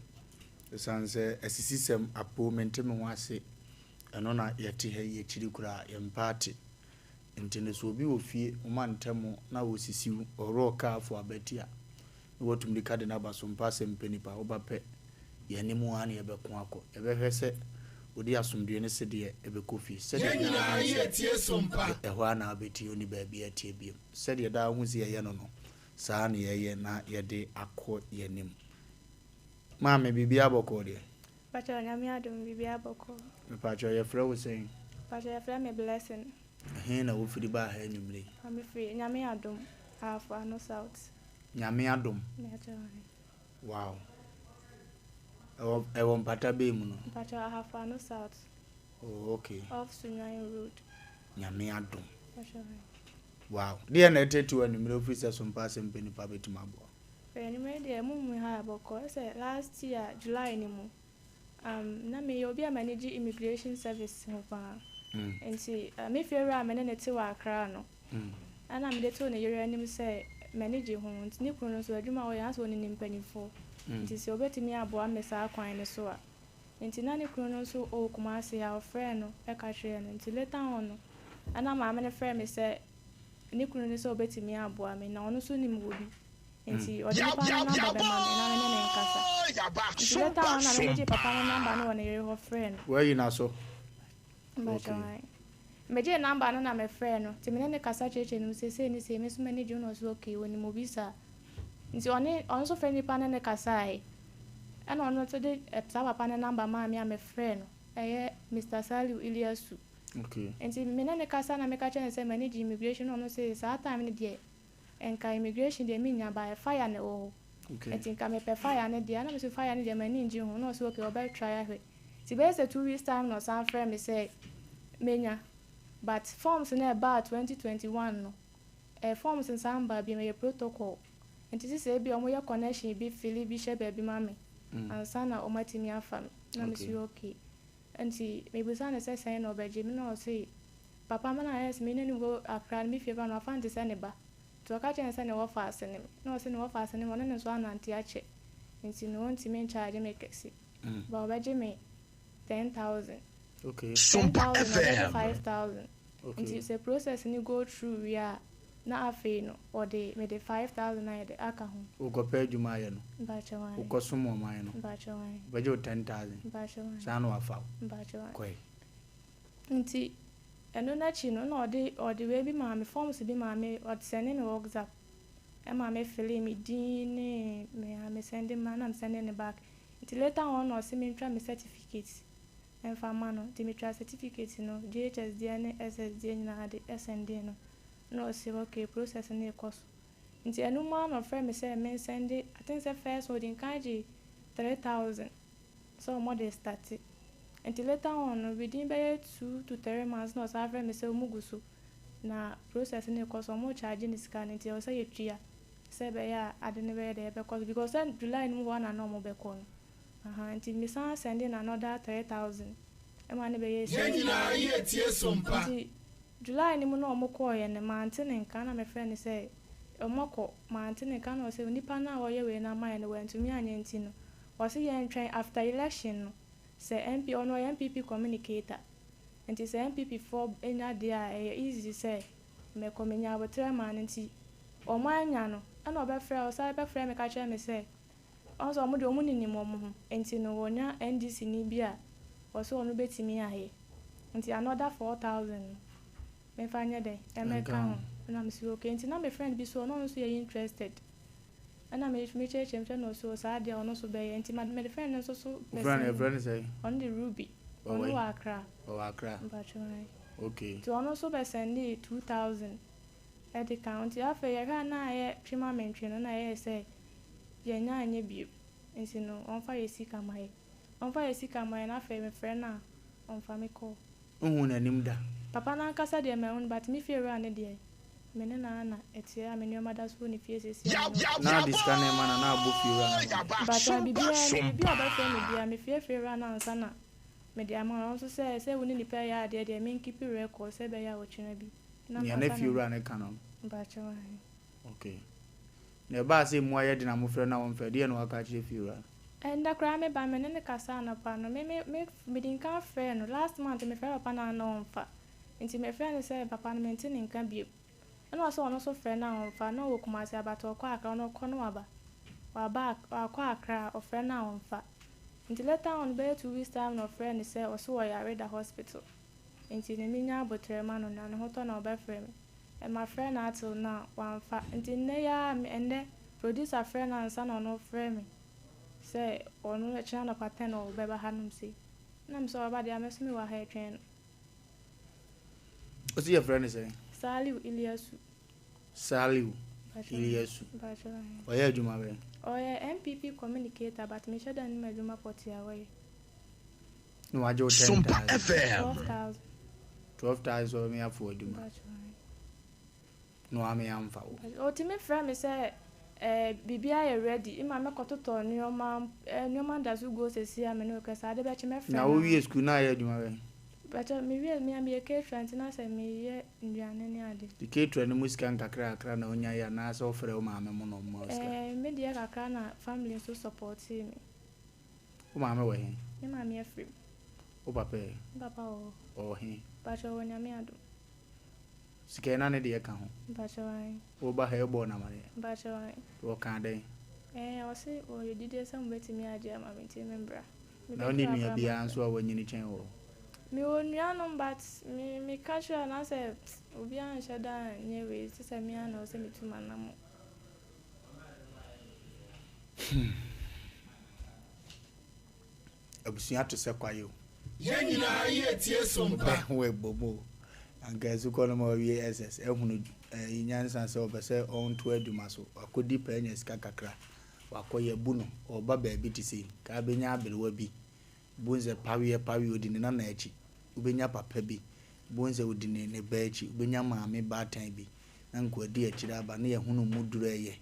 Ɛsiane sɛ asisisɛm apo mente me ho ase. Ɛno na yɛte ha yi akyiri koraa yɛmpɛ ate. Nti no sɛ obi wɔ fie woma ntɛm na ɔsisi wo, ɔworɔ kaa fo abati a, na watu mmirika de no aba so mpa asɛm pɛ nipa woba pɛ yɛn anim ara na yɛbɛko akɔ yɛbɛhwɛ sɛ ɔdi asomdwoeɛ ne sedeɛ ɛbɛkɔ fie sɛdeɛ Yɛn daa nyinaa hu sɛ yɛtie so mpa. ɛhɔ ara na wobɛtie ɔnni baabi atie biom sɛdeɛ daa wohu sɛ yɛyɛ no no saa na yɛyɛ na yɛde akɔ yɛn anim Maame biribiara bɔkɔɔ deɛ? Mpakyɛw Nyame adom biribiara bɔkɔɔ. Mepakyɛw yɛfrɛ wo sɛn? Mpakyɛw yɛfrɛ me Blessing. Ɛhe na wofiri baa ha anwummere yi? Mefiri Nyame adom, Ahafo Ano South. Nyame adom. Wow. Ɛwɔ ɛwɔ mpata bɛn mu no? Mpakyɛw Ahafo Ano South. Oh okay. Off Sunyani Road. Nyame adom. Wow. Deɛ na ɛtete wɔ anwummerɛ ofiri sɛ so mpa asɛm pɛ nipa bɛtumi aboa. Anwummerɛ deɛ mo mu ha bɔkɔ ɛsɛ last year July ni mu. Um, na meyɛ obi a m'ani gye immigration service ho paa. Nti me fiewura a me ne no te wɔ Accra no, ɛna mede too ne yere anim sɛ m'ani gye ho. Nti ne kunu no nso adwuma a ɔyɛ no, asɛ ɔnim mpanimfoɔ. Nti sɛ ɔbɛtumi aboa me saa kwan no so a. Nti na ne kunu no nso ɔwɔ Kumasi a, ɔfrɛɛ no ka kyerɛɛ no. Nti later on no, ɛna maame no frɛɛ me sɛ ne kunu no sɛ ɔbɛtumi aboa me, na ɔno nso nim obi. Nti ɔde nipa no number bɛma me na me ne no nkasa. Nti later on na me megyee papa no number no wɔ ne yere hɔ frɛɛ no. Wayi n'aso. Mpakyɛw Okay. ae. Megyee number no na me frɛɛ no. Nti me ne no kasa kyerɛkyerɛ no mu sɛ sei ne sei me nso m'ani gye ho na ɔse okay onim obi saa. Nti ɔne ɔno nso frɛɛ nipa no ne no kasaeɛ. Ɛna ɔno nso de saa papa no number maa me a mefrɛɛ no, ɛyɛ Mister Saliu Iliasu. Okay. Nti me ne no kasa na meka kyerɛɛ no sɛ m'ani gye immigration na ɔno se saa time no deɛ nka immigration deɛ mennya but fire na ɛwɔ hɔ. Okay. Nti nka mepɛ fire no deɛ, ɛna mese fire no deɛ m'ani ngye ho, na ɔse okay ɔbɛ try ahwɛ. Nti bɛyɛ sɛ 2 weeks time na ɔsan frɛɛ me sɛ menya but forms no a ɛbaa 2021 no, eh, forms no san baa bio, ɛyɛ protocol. Nti sesei ebia ɔmo yɛ connection bi fili bi hyɛ baabi ma me ansa na ɔmo atumi afa me. Na me se okay. Nti me bisa no sɛ sɛn na ɔbɛgye me na ɔse papa me na ayɛ sɛ me ne no wɔ Accra no me fie ba no wafa no te sɛ ne ba. Nti ɔka kyerɛɛ no sɛ ne wɔfa ase ne me. Na ɔse ne wɔfa ase ne me ɔne no nso anante akyɛ nti no ɔntumi nkyagye me kɛse but ɔbɛgye me 10,000. Okay. 10,000 na ɔbɛgye 5,000. Nti sɛ process no go through wie a na afei no ɔde mede 5,000 ayɛ dɛ aka ho. Wokɔpɛ adwuma ayɛ no. Mpakyɛw ae. Wokɔsom ɔman no. Mpakyɛw ae. Ɔbɛgye wo 10,000. Mpakyɛw ae. Saa na wafa wo. Mpakyɛw ae. Kɔe. Nti ɛno no akyi no na ɔde ɔde wei bi maa me forms bi maa me ɔde sɛnde me WhatsApp ɛma me filling me din ne me a me sɛnde ma na me sɛnde no back. Nti later on na ɔse mentwa me certificate mfa mma no nti metwaa certificate no JHS deɛ ne SS deɛ nyinaa de sɛndee no na ɔse ok process no rekɔ so nti ɛno mu ara na ɔfrɛɛ me sɛ mensɛnde I think sɛ first one ɔdi nkan gyee 3000 sɛ ɔmo de starte nti later on no within bɛyɛ 2 to 3 months na ɔsan frɛɛ me sɛ ɔmo gu so na process no rekɔ so ɔmo charge no sika no nti ɛwɔ sɛ yɛtua sɛ ɛbɛyɛ a ade no bɛyɛ dɛ ɛbɛkɔ so because sɛ July no mu hɔ ara na na ɔmo bɛkɔ no. Ahaa nti me san sɛnde no another 3000 ɛma no bɛyɛɛ Yɛn nyinaa 6000. yɛ tie so mpa. Nti July no mu na ɔmo kɔɔeɛ no mante ne nka na me frɛ no sɛ ɔmo akɔ mante ne nka na ɔse onipa no a ɔyɛ wei no ama yɛn no wantumi anyɛ nti no ɔse yɛntwɛn after election no sɛ MP ɔno ɔyɛ NPP communicator nti sɛ NPP foɔ nya deɛ a ɛyɛ easy sɛ mɛkɔ menya aboterɛ maa no nti ɔmo annya no ɛna ɔbɛfrɛ ɔsan bɛfrɛɛ me ka kyerɛɛ me sɛ Ɔhu sɛ ɔmo deɛ ɔmo ninim ɔmo ho nti no wɔnya NDC ni bi a ɔse ɔno bɛtumi ayɛ nti another 4000 no menfa nyɛ dɛn ɛmɛka ho ɛna mese okay nti na me friend bi so ɔno nso yɛ interested ɛna me me kyerɛkyerɛ mu kyerɛ no ɔse saa deɛ ɔno nso bɛyɛ nti ma mede friend no nso so Wo friend no yɛfrɛ no sɛn? Ɔno de Ruby ɔno wɔ Accra. Ɔwɔ Accra. Mpakyɛw ae. Okay. Nti ɔno nso bɛ sɛndee 2000 ɛde ka ho nti afei yɛhwɛ a na ayɛ twe ma mentwe no na ɛyɛɛ sɛ yɛnnya anyɛ bio nti no ɔmfa yɛ sika ma yɛ. Ɔmfa yɛ sika ma yɛ na afei mefrɛ no a ɔmfa me call. Wohuu n'anim da? Papa no ankasa deɛ manhu no but me fie wura no deɛ me ne no ara na ɛteɛ a me nneɛma da so wɔ ne fie seesei a me ne no. Na ɔde sika no rema no a na abɔ fie wura no amanneɛ? But biribiara ni biribi a ɔbɛfrɛ me biara mefrɛ fie wura no ansa na mede ama no. Ɔno nso sɛ sɛ wo ne nipa reyɛ adeɛ deɛ menkeepi record sɛ ɛbɛyɛ a ɔkyena bi na Nea na ansa fie na. wura no ka no? Mpakyɛw ahe. Okay. Na ɛbaa sɛ emu ayɛ den a mofrɛ no a ɔmfrɛ, deɛn na waka akyerɛ fiewura no? Ɛndɛ koraa me ba me ne no kasa anɔpa no, me me me medi nkan frɛɛ no, last month me frɛɛ papa no a na ɔmfa, nti me frɛɛ no sɛ papa no mente ne nka bio, ɛna ɔsɛ ɔno nso frɛ no a ɔmfa, na ɔwɔ Kumasi aba but ɔkɔ Accra, ɔno ɔkɔ na waba, waba wakɔ Accra a ɔfrɛ no a ɔmfa, nti later on bɛyɛ 2 weeks time na ɔfrɛɛ no sɛ ɔse ɔyare da hospital, nti no menya aboterɛ ma no na ne ho tɔ no a ɔbɛfrɛ me. Mafrɛ no atew no a, wamfa. Nti nnɛ yi ara, me ɛnnɛ, producer frɛɛ no ansa na ɔno refrɛ me sɛ ɔno ɛkyena anɔpa ten ɔbɛba hanom sei. Ɛna me sɛ ɔbɛba deɛ a, me nso mewɔ ha retwɛn no. Wose yɛfrɛ no sɛn? Saliu Iliasu. Saliu Iliasu. Mpakyɛw ahe. Ɔyɛ adwuma bɛn? Ɔyɛ NPP communicator but menhyɛ da nnim adwuma pɔtee a ɔyɛ. Na wagye wo 10,000. Sompa FM. 12,000. 12,000 sɛ ɔbɛma yɛafa w'adwuma. Mpakyɛw ahe. Na wama yɛamfa wo. Ɔtumi frɛ me sɛ eh, biribi ayɛ ready, ema mɛkɔtotɔ nneɛma, eh, nneɛma da so guo seesei a me ne wo kasa, ade bɛkye mɛfrɛ Na no wowie a. sukuu na ayɛ adwuma bɛn? Mpakyɛw, mewie, me a meyɛ caterer nti na sɛ meyɛ nnuane ne ade. Nti caterer no mu sika nkakrakra na wonya yɛ anaasɛ wofrɛ wo maame mo na ɔmma wo sika? Eh, me deɛ kakra na family nso supportee me. Wo maame wɔ he? Me maame afiri mu. Wo papa ɛ? Me papa wɔ hɔ. Ɔwɔ he? Mpakyɛw, ɔwɔ Nyame adom. Sika yi na ne deɛ ka ho? Mpakyɛw, ae. Woba ha yi wobɔɔ no amaneɛ? Mpakyɛw, ae. Ɔkaa dɛn? Ɛɛ, ɔse ɔyɛ gyidie sɛ mobɛtumi agye ama me nti membra. Na wonni Mebɛduru ha nua koraa biara mafrɛ nso a wanyini kyɛn wo? Mewɔ nuanom but me meka kyerɛ a na sɛ obiara nhyɛ da nyɛ wei te sɛ me ara na ɛwɔ sɛ metu m'anammɔn. Hmm. Abusua to sɛ kwaeɛ o. Yɛn nyinaa yɛ tie som pa. Bɛ ho ɛbɔ mu o. Anka asukɔ no ma wawie SS ahunu ɛyi nyansa sɛ ɔpɛ sɛ ɔnto adwuma so. Wakɔdi pɛ anya sika kakra. Wakɔ yɛabu no. Ɔreba baabi te sei. Nka abɛnya aberewa bi. Bohu sɛ paweɛ paweɛ ɔdi ne nana akyi. Wobɛnya papa bi. Bohu sɛ ɔdi ne ne ba akyi. Wobɛnya maame baatan bi. Na nka wadi akyire aba na yɛahunu mu duru ɛyɛ.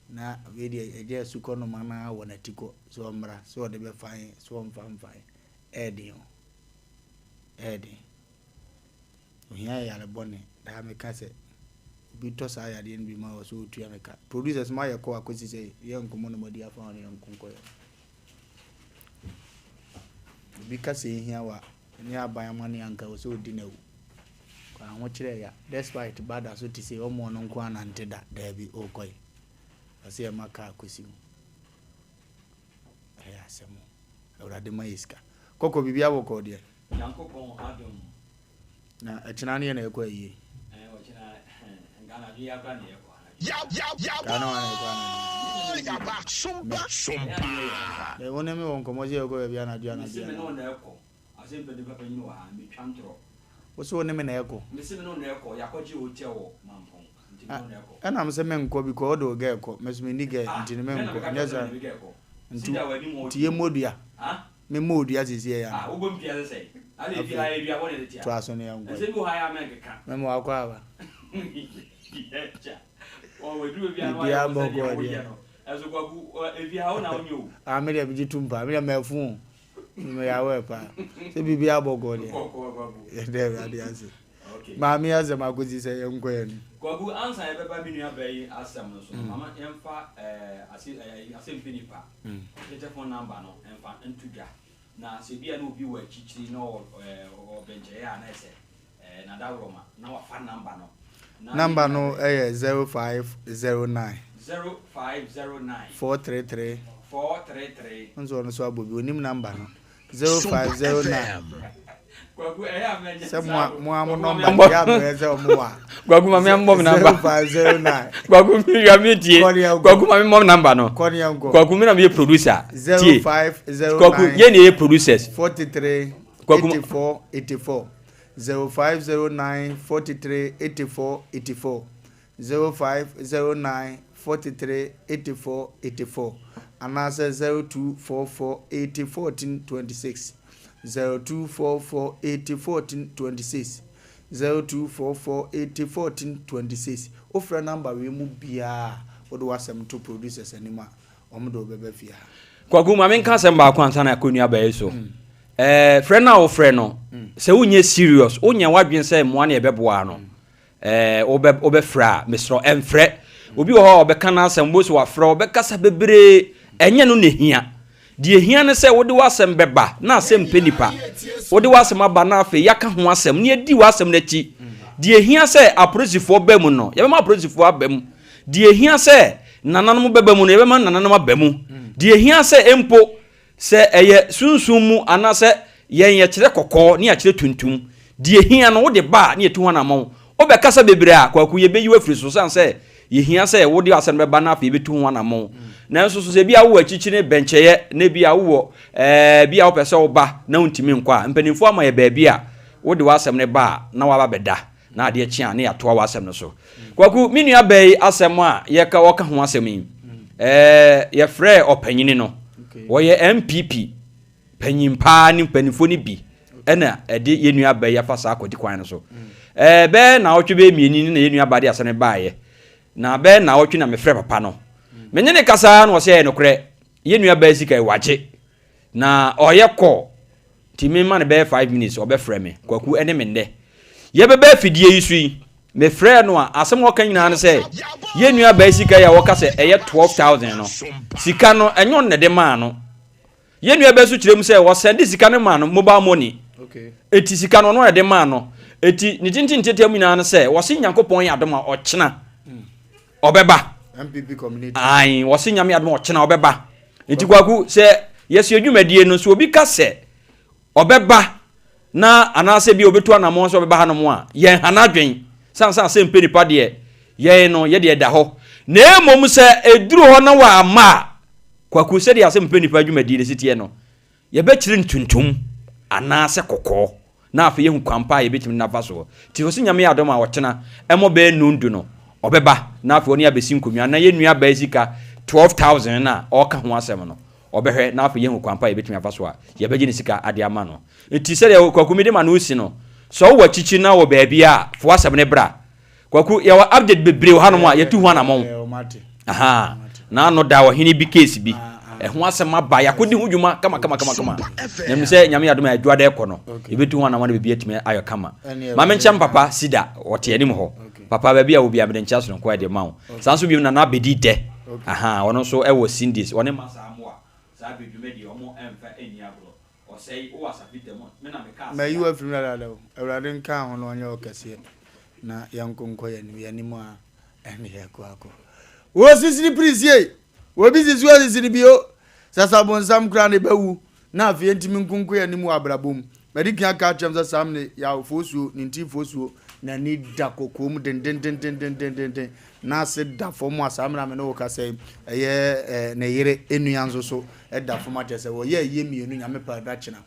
Na wei deɛ ɛgye asukɔ noma no ara wɔ n'atikɔ sɛ ɔmmra, sɛ ɔde bɛfa he, sɛ ɔmfa mfa he. Ɛyɛ den o. Ɛyɛ den. Ohia yɛ yare bɔne. Daa meka sɛ, obi tɔ saa yadeɛ no bi ma wɔ sɛ ɔtua ne ka. Producers moayɛ kɔ akɔsi sɛ yɛ nkɔmmɔ na moadi afa ho no yɛnko nkɔyɛ. Obi ka sɛ ehia wo a, ɛne aban amanneɛ anka ɛwɔ sɛ odi no awu. Kɔ ahokyerɛ ya. Despite ba da so te sei, ɔmo ɔno nko ara nante da. Daabi, ɔrekɔ yi. Ɔse ɛma kaa kɔsi mu. Ɛyɛ asɛm o. Awurade ma yɛ sika. Kɔkɔ biribi abɔkɔɔ deɛ. Nyankopɔn adom. Na ɛkyena ne yɛ na ɛkɔ ayie. Ɛɛ ɔkyena nka anadwo yi akora na yɛkɔ. Ghana wa na ɛkɔ anadwo. Me. Me wo ne me wɔ nkɔmɔ sɛ yɛkɔ baabi anadwo anadwo. Mese me ne wo na ɛkɔ. Asɛ mpɛ nipa panyin wɔ ha metwa ntorɔ. Wo se wo ne me na ɛkɔ. Mese me ne wo na ɛkɔ yɛakɔgye hotel wɔ Mampong nti me ne wo na ɛkɔ. Ɛna mese menkɔ because wode wo girl kɔ me so menni girl nti no menkɔ nyɛ saa nti nti yɛmmɔ dua memmɔ wo dua seesei ɛyɛ anaa. Afei toa so na yɛnkɔ mɛma wakɔ aba. Biribiara bɔkɔɔ deɛ. Ah me deɛ megye tom paa me deɛ mɛfo o. Meyɛ aware paa sɛ biribiara bɔkɔɔ deɛ. Yɛda Awurade ase. Maame asɛm akosi sɛ yɛnkɔ yɛn anim. Kwaku, ansa yɛbɛba me nua baa yi asɛm no so no, mama yɛmfa ase asɛmpi nipa tetefon number no mfa nto dwa. Na sɛ ebia na obi wɔ akyikyiri na ɔwɔ ɔwɔ bɛnkyɛeɛ a na ɛsɛ n'adaworoma na wafa number no. Number no yɛ 0509. 0509. 433. 433. Nso ɔno nso abɔ bi, onim number no. 0509. Sɛ mo a mo a mo number no yɛ abɛyɛ sɛ ɔmo wa. Kwaku ma mi ambɔ mi number. 0509. Kwaku mi wia mi tie. Kwaku ma mi mɔ number no. Kwaku mi na mi yɛ producer. Tie. 0509. Kwaku yɛ ni yɛ producers. 43 84 84. 0509 43 84 84 0509 43 84 84 anaasɛ 0244 80 14 26 0244 80 14 26 0244 80 14 26 Wofrɛ number wei mu biara a, wode w'asɛm to producers anim a, Wɔn de wo bɛba fie ha. Kwaku, ma menka asɛm baako ansa na akɔ nua baa yi so. Ɛɛ, frɛ no a wofrɛ no, sɛ wonyɛ serious, wonyɛ w'adwene sɛ mmoa no yɛbɛboa no, ɛɛ, wobɛ, wobɛfrɛ a, mesrɛ ɛmfrɛ. Obi wɔ hɔ a ɔbɛka n'asɛm, wobɛhu sɛ wafrɛ, ɔbɛkasa bebree, ɛnyɛ no na ehia. Deɛ ehia ne sɛ wode w'asɛm bɛba na asɛm mpɛ nipa. Wode w'asɛm aba na afei yɛaka ho asɛm na yɛadi w'asɛm no akyi. Deɛ ehia sɛ apolisifoɔ ba mu no, yɛbɛma apolisifoɔ aba mu. Deɛ ehia sɛ nananom bɛba mu no, yɛbɛma nananom aba mu. Deɛ ehia sɛ mpo sɛ ɛyɛ sunsum mu anaasɛ yɛn yɛkyerɛ kɔkɔɔ ne yɛakyerɛ tuntum. Deɛ ehia no wode ba a ne yɛtu ho anammɔn. Wobɛkasa bebree a, Kwaku, yɛbɛyi wo afiri so sane sɛ yɛhia sɛ wode asɛm no bɛba na afei yɛbɛtu ho anammɔn. Nanso so sɛ ebia wowɔ akyirikyiri ne bɛnkyɛeɛ na ebia wowɔ ɛɛ bi a wopɛ sɛ woba na wontumi nkɔ a, mpanimfoɔ ama yɛ baabi a wode w'asɛm no ba a na woaba bɛda. na adeɛ kye a ne yɛatoa w'asɛm no so. Kwaku, me nua baa yi asɛm a yɛka wɔka ho asɛm yi, ɛɛ yɛfrɛɛ ɔpanyini no, wɔyɛ NPP panyin paa ne mpanimfoɔ no bi ɛna ɛde yɛn nua baa yi afa saa kwati kwan no so. Ɛɛ bɛyɛ naawɔtwe bɛyɛ mmienu na yɛn nua baa de asɛm no baeɛ. Na bɛyɛ naawɔtwe na mefrɛ papa no. Me ne ne kasa na ɔsɛ ɛyɛ nokorɛ, yɛn nua baa yi sika yi wagye. Na ɔyɛ kɔɔ Nti me ma no bɛyɛ 5 minutes ɔbɛfrɛ me. Kwaku ɛne me nnɛ. Yɛbɛba afidie yi so yi, me frɛɛ no a, asɛm a ɔka nyinaa ne sɛ, yɛn nua baa sika yi a wɔka sɛ ɛyɛ 12,000 no, sika no ɛnyɛ ɔno na ɛde maa no. Yɛn nua baa nso kyerɛ mu sɛ wɔsɛnde sika no maa no mobile money. Eti sika no ɔno na ɛde maa no. Eti ne tenten tiatia mu nyinaa ne sɛ, wɔse Nyankopɔn yɛ adom a ɔkyena ɔbɛba. Ae, wɔse Nyame adom a ɔkyena ɔbɛba. Nti Kwaku, sɛ yɛsua dwumadie no, sɛ obi ka sɛ ɔbɛba na anaasɛ bi obetu anamɔn sɛ ɔbɛba hanom a, yɛn ha n'adwen. Sane sɛ asɛm pɛ nipa deɛ, yɛn no, yɛdeɛ ɛda hɔ. Na mmom sɛ ɛduru hɔ na wamma a, Kwaku, sɛdeɛ asɛm pɛ nipa dwumadie no si teɛ no, Yɛbɛkyerɛ no tuntum anaasɛ kɔkɔɔ na afei yɛahu kwan pa a yɛbɛtumi de no afa soɔ. Nti ɔse Nyame yɛ adom a ɔkyena ɛmɔ bɛyɛ nnɔndu no ɔbɛba na afei ɔne yɛn abɛsi nkonnwa na yɛn nua baa yi sika 12,000 no a ɔreka ho asɛm no ɔbɛhwɛ na afei yɛahu kwan pa a yɛbɛtumi afa so a yɛbɛgye ne sika ade ama no. Nti sɛdeɛ Kwaku mede ma no si no, sɛ wowɔ akyikyi na wɔ baabi a, fa w'asɛm no bra. Kwaku, yɛwɔ update bebree wɔ hanom a yɛtu ho anamɔn. Ahaa, na ano da ɔhene bi case bi. Ɛho asɛm aba, yɛakɔdi ho dwuma kama kama kama kama. Na menim sɛ Nyame yɛ adom a adwuada ɛkɔ no, yɛbɛtu ho anamɔn na biribi atumi ayɔ kama. Ma menkyɛ me papa Sida, ɔte anim hɔ. Papa, baabi a wɔ biara mede nkyea sononko de ma wo. Saa nso bio Nana Abedi Dɛ, ahaa, ɔno nso ɛwɔ Cindy's, ɔne Masa Amoah, saa bere dwumadie ɔmo ɛmfa nni agorɔ. Ɔsɛe, wowɔ asafita mu, me na mekaa Mayi sɛ wo afiri mu dadaada o. Awurade nka ho na ɔnyɛ wo kɛseɛ na yɛnko nkɔ yɛn anim, yɛn anim a ɛne yɛkɔ akɔ. Wɔ sisiri pirisie, obi sisi wɔ sisiri bio, sɛ sɛ abonsam koraa ne bɛwu na afei yɛntumi nko nkɔ yɛn anim wɔ abrabɔ mu. Madi kan aka akyerɛ m sɛ saa mene Yaw Fosuo, ne nti Fosuo, n'ani da kɔkɔɔ mu dendendendendendenden, n'ase da fam a saa mmerɛ a me ne wo kasa yi, ɛyɛ ne yere nua nso so da fam akyerɛ sɛ wɔyɛ ayie mmienu Nyame pɛ da kyena.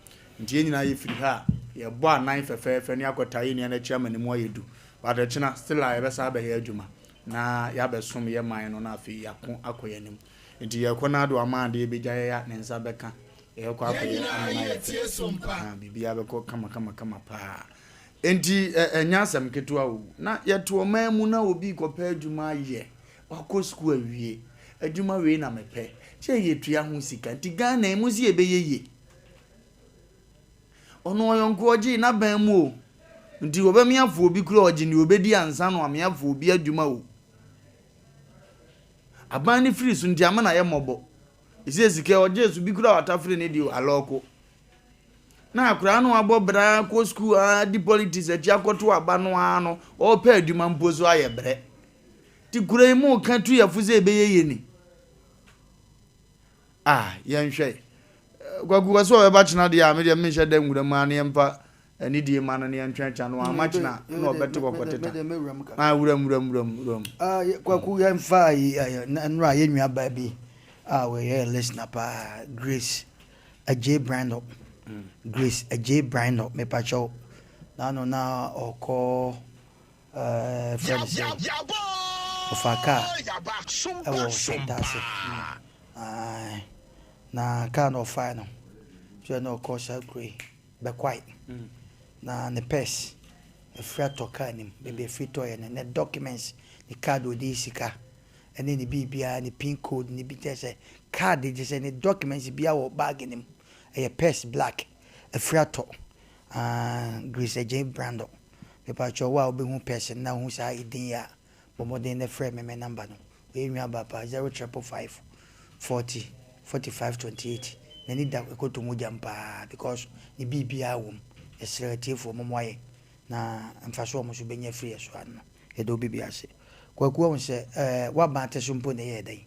Nti yɛn nyinaa yɛfiri ha a, yɛbɔ anan fɛfɛɛfɛ ne akɔtaa yɛn nua no akyi ama ne mu ayɛ du. But ɛkyena still a yɛbɛsan abɛyɛ adwuma na yɛabɛsom yɛ man no na afei yɛako akɔ yɛn anim. Nti yɛkɔ no ado ama adeɛ bɛgya yɛn a ne nsa bɛka. Yɛkɔ akɔyɛ ama no ayɛ fɛ. Ahaa, biribiara bɛkɔ kama kama kama paa. Enti ɛnyɛ asɛm ketewa o. Na yɛte ɔman mu na obi rekɔpɛ adwuma ayɛ, wakɔ sukuu awie, adwuma wei na mepɛ, kyɛ yɛtua ho sika. Nti Ghana yi mo se yɛbɛyɛ yie? Ɔno ɔyɔnko ɔgyee n'aban mu o. Nti wɔbɛme afo obi koraa ɔgye nea ɔbɛdi ansa na wame afo obi adwuma o. Aban no firi so nti ama no ayɛ mmɔbɔ. Ɛsɛ sika ɔgyee so bi koraa watafere ne deɛ o, alɔɔko. Na akwadaa no abɔ bra kɔ sukuu ara di politics akyi akɔto aba no ara no, ɔrepɛ adwuma mpo so ayɛ brɛ. Nti kuro yi mo ka tu yɛfo sɛ ɛbɛyɛ yie ni. Ah, yɛnhwɛ. Kwaku wɔ sɛ ɔbɛba kyena deɛ a, me deɛ menhyɛ da nwura mu ara na yɛmfa anidie ma no na yɛntwɛn kyena no wamma kyena na ɔbɛte kɔkɔ teta. Ah, wuram, wuram, wuram, wuram. Ah, Kwaku yɛmfa ayi, nnora yɛn nua baa bi a wɔyɛ listener paa, Grace. Adjei Brandɔ, Grace Adjei Brandɔ, mepakyɛw, n'ano na ɔkɔ ɛɛ frɛ no sɛ ɔfa kaa ɛwɔ Santase, ae, na kaa na ɔfae no, sɛ na ɔkɔ saa kuro yi, Bɛkwae, na ne pɛs afiri atɔ kaa no mu, baabi afiri tɔeɛ no, ne documents, ne card a ɔde yi sika. ɛne ne biribiara, ne pin code ne bi kyerɛ sɛ card kyerɛ sɛ ne documents biara wɔ bag no mu. Ɛyɛ purse black, afiri atɔ. Ah, Grace Adjei Brando. Mepakyɛw wo a wobɛhu purse no na wohu saa edin yi a, bɔ mmɔden na frɛ me me number no. Ɔyɛ nua baa paa, 0555 40 45 28. N'ani da ɛkɔtɔ mogya mu paa because ne biribiara wɔ mu. Yɛsrɛ atiefoɔ mommoa yɛn na mfasoɔ a wɔn nso bɛnya afiri yɛn so ano no. Yɛda obi bi ase. Kwaku wahu sɛ ɛɛ w'aban te so mpo na ɛyɛɛ dɛn?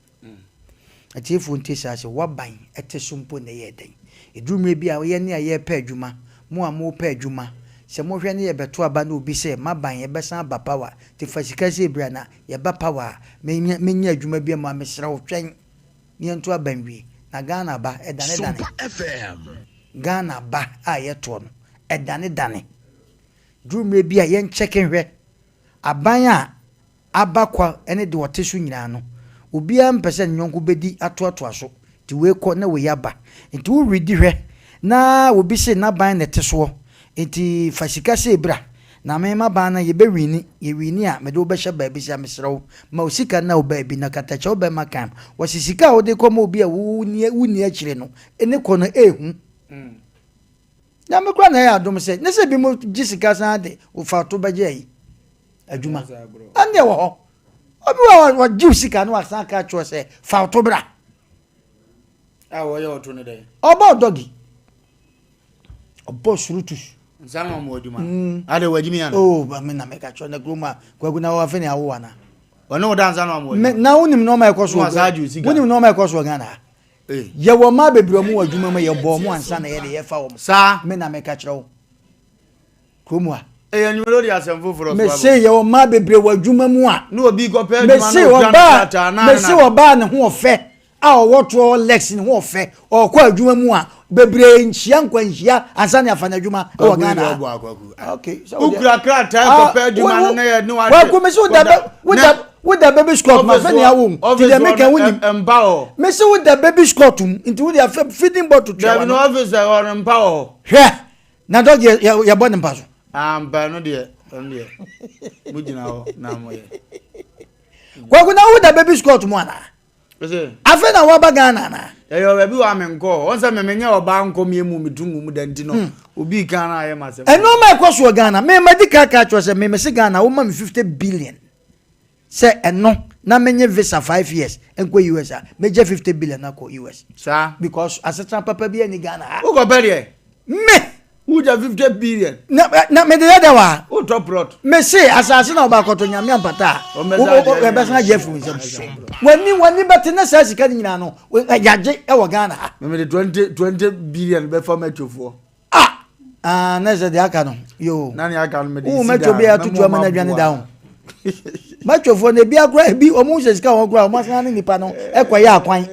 Atiefoɔ ntie saa sɛ w'aban te so mpo na ɛyɛɛ dɛn? Ɛduru mmerɛ bi a yɛn a yɛrepɛ adwuma, mo a morepɛ adwuma, sɛ mohwɛ ne yɛbɛto aba na obi sɛ m'aban yɛbɛsan aba power nti fa sika sei bra na yɛba power a menya menya adwuma bi ama wo, mesrɛ wo twɛn na yɛnto aba nwie. Na Ghana aba ɛdane dane. Ghana aba a yɛtoɔ no ɛdane dane. Duru mmerɛ bi a yɛnkyɛke nhwɛ aban a aba kwa ne deɛ ɔte so nyinaa no, obiara mpɛ sɛ ne yɔnko bɛdi atoatoa so, nti wei kɔ na wei aba. Nti wo redi hwɛ na obi se n'aban na ɛte soɔ, nti fa sika sei bra na me m'aban no yɛbɛ wini, yɛ wini a mede wo bɛhyɛ baabi sɛ mesrɛ wo ma wo sika nna wo baabi na katakyɛ wo bɛma kan. Wɔse sika a wode kɔma obi a wonni akyire no ne kɔ no ɛɛhu. Nyame koraa na ɛyɛ adom sɛ ne sɛ binom gye sika san de fa to bɛgye ayi adwuma ɛndeɛ wɔ hɔ obi wɔ wɔgye wo sika na wasan ka kyerɛ sɛ fa to bra a wɔyɛ ɔto ne dɛn ɔbɔ dɔgi ɔbɔ surutus nsa na ɔmo adwuma mm. ade wɔ adwuma yana oh ba me na meka kyerɛ na kurom a kwaku na wɔafe ne awo ana ɔne wo da nsa na ɔmo adwuma na wonim nneɛma ɛkɔ so wonim nneɛma ɛkɔ so Ghana Yɛwɔ mmaa bebree a wɔwɔ adwuma mu a yɛbɔ wɔn ansa na yɛde yɛfa wɔn. Saa. Me na meka kyerɛ wo. Kurom ha. Ɛyɛ anwummerɛ wode asɛm foforɔ so aba. Mese yɛwɔ mmaa bebree wɔ adwuma mu a. Ne obi kɔpɛ adwuma na okura ne krataa na Mese ɔbaa ne ho ɔfɛ a ɔwɔ toɔ lex ne ho ɔfɛ ɔkɔ adwuma mu a Bebree nhyia nkwanhyia ansa na yɛafa no adwuma wɔ Ghana ha. Okay, so wokura krataa ah, kɔpɛ adwuma no na yɛ ne wade. Kwaku me se woda woda woda baby squat ma fɛ ne awo mu. Ti deɛ meka wonim. Mpa hɔ. Me se woda baby squat mu nti wode afɛ feeding bottle tua wa no. Dabi na office hɔ no mpa wɔ hɔ. Hwɛ na dɔg yɛ yɛbɔ ne mpa so. Ah mpa no deɛ ɛno deɛ mo gyina hɔ na mo yɛ. Kwaku na woda baby squat mu anaa? Afei na waba Ghana anaa? Ɛyɛ baabi wɔ ame nkɔ wɔn sɛ mɛmɛ nyɛ ɔbaa nkɔ mi emu mi tu ngu mu da nti no hmm. obi kan na ayɛ ma sɛ. Ɛnneɛma ɛkɔ so wɔ Ghana mɛma di kaka kyerɛ sɛ mɛmɛ si Ghana wɔma mi 50 billion sɛ ɛno na menye visa 5 years nkɔ US a megye 50 billion akɔ US. Saa. Because asetena papa bi ɛni Ghana ha. Wokɔ pɛ deɛ. Me. Wogya 50 billion. Na na mede yɛ dɛ wa. Wotɔ plot. Me se asase na ɔba akɔtɔ nyame ampata a. Wɔbɛsan agye afiri wo nsam. W'ani w'ani bɛte na saa sika no nyinaa no yagye wɔ Ghana ha. Mede 20 20 billion bɛfa mɛtwofoɔ. Ah! Ah, na sɛ deɛ aka no yoo. Na deɛ aka no mede si da. Wo mɛtwo bi atutu ama no adwane da ho. Mɛtwofoɔ no ebi akora ebi wɔn sɛ sika wɔn kora wɔn asan ne nipa no ɛkɔyɛ akwan.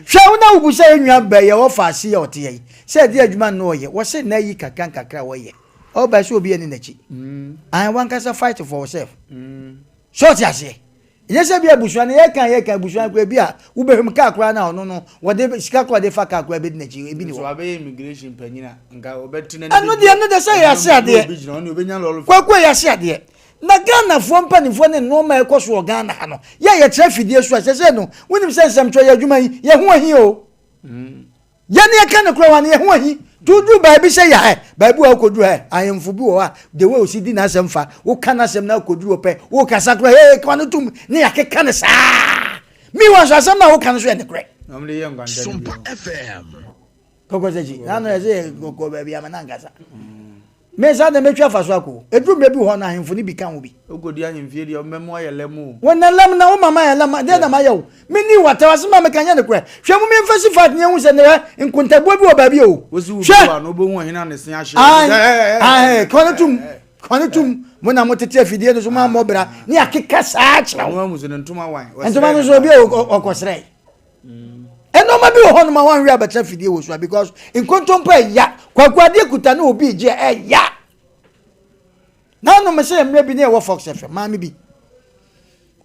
Hwɛ wo na wobu sɛ enua bɛ yɛ wɔ fa ase yɛ ɔte yɛ yi. Sɛ ɛde adwuma no ɔyɛ wɔse na ayi kakra nkakra a wɔyɛ ɔba sɛ obi ani n'akyi ae wankasa fight for yourself sɛ ɔte aseɛ ɛnyɛ sɛ bi abusua no yɛka yɛka abusua no koraa bi a wobɛhwɛ mu kaa koraa na ɔno no wɔde sika koraa de fa kaa koraa bɛdi n'akyi ebi ni hɔ ɛno deɛ ɛno deɛ sɛ yɛ ase adeɛ kwaku yɛ ase adeɛ na Ghanafoɔ mpanimfoɔ ne nneɛma a ɛkɔ so wɔ Ghana ha no yɛ yɛkyerɛ fidie so a sɛ sɛ no wonim sɛ nsɛmtwerɛ yɛ adwuma yi yɛ ho ahi o. Yɛn yɛka no koraa no yɛn ho ahi. Nti woduru baabi sɛ yɛ ɛ, baabi wɔ hɔ wokɔduru ɛ, ahemfo bi wɔ hɔ a, the way osi di n'asɛm fa, woka n'asɛm na wokɔduru hɔ pɛ, wokasa koraa, hey, ka no tom, ne yɛakeka no saa. Meanwhile nso asɛm no a woka no nso yɛ nokorɛ. Sompa FM. Kɔkɔ sɛ kyi, na ano yɛ sɛ yɛ kɔkɔ baabi ama na ankasa. Me saa na mɛtwa afa so akɔ. Ɛduru mmerɛ bi wɔ hɔ no ahemfo no bi ka ho bi. Wokɔdi ahemfie deɛ wɔbɛma woayɛ lɛm o. Wo na lɛm na wo mama yɛ lɛm deɛ na mayɛ wo. Menni w'atɛw asɛm a meka nyɛ nokorɛ. Hwɛ mom yɛmfa si fact na yɛnhu sɛ nnɛ nkontabuo bi wɔ baabi o. Wosi wo Hwɛ! bi a na wobɛhu ɔhene a ne se ahye. Ae, ae, ka no tom, ka no tom. Mo na motete afidie no so moammɔ bra ne yɛakeka saa akyerɛ wo. Ɔno ahu sɛ ne ntoma wan. Ntoma no nso obi a ɔkɔsrɛe. Nneɛma bi wɔ hɔnom a wɔnhwɛ abɛtena fidie wɔ so a because nkontompo ɛya kwaku adeɛ kuta ne obi gye ɛya nanom sɛ mmerɛ bi ne ɛwɔ Fox FM maame bi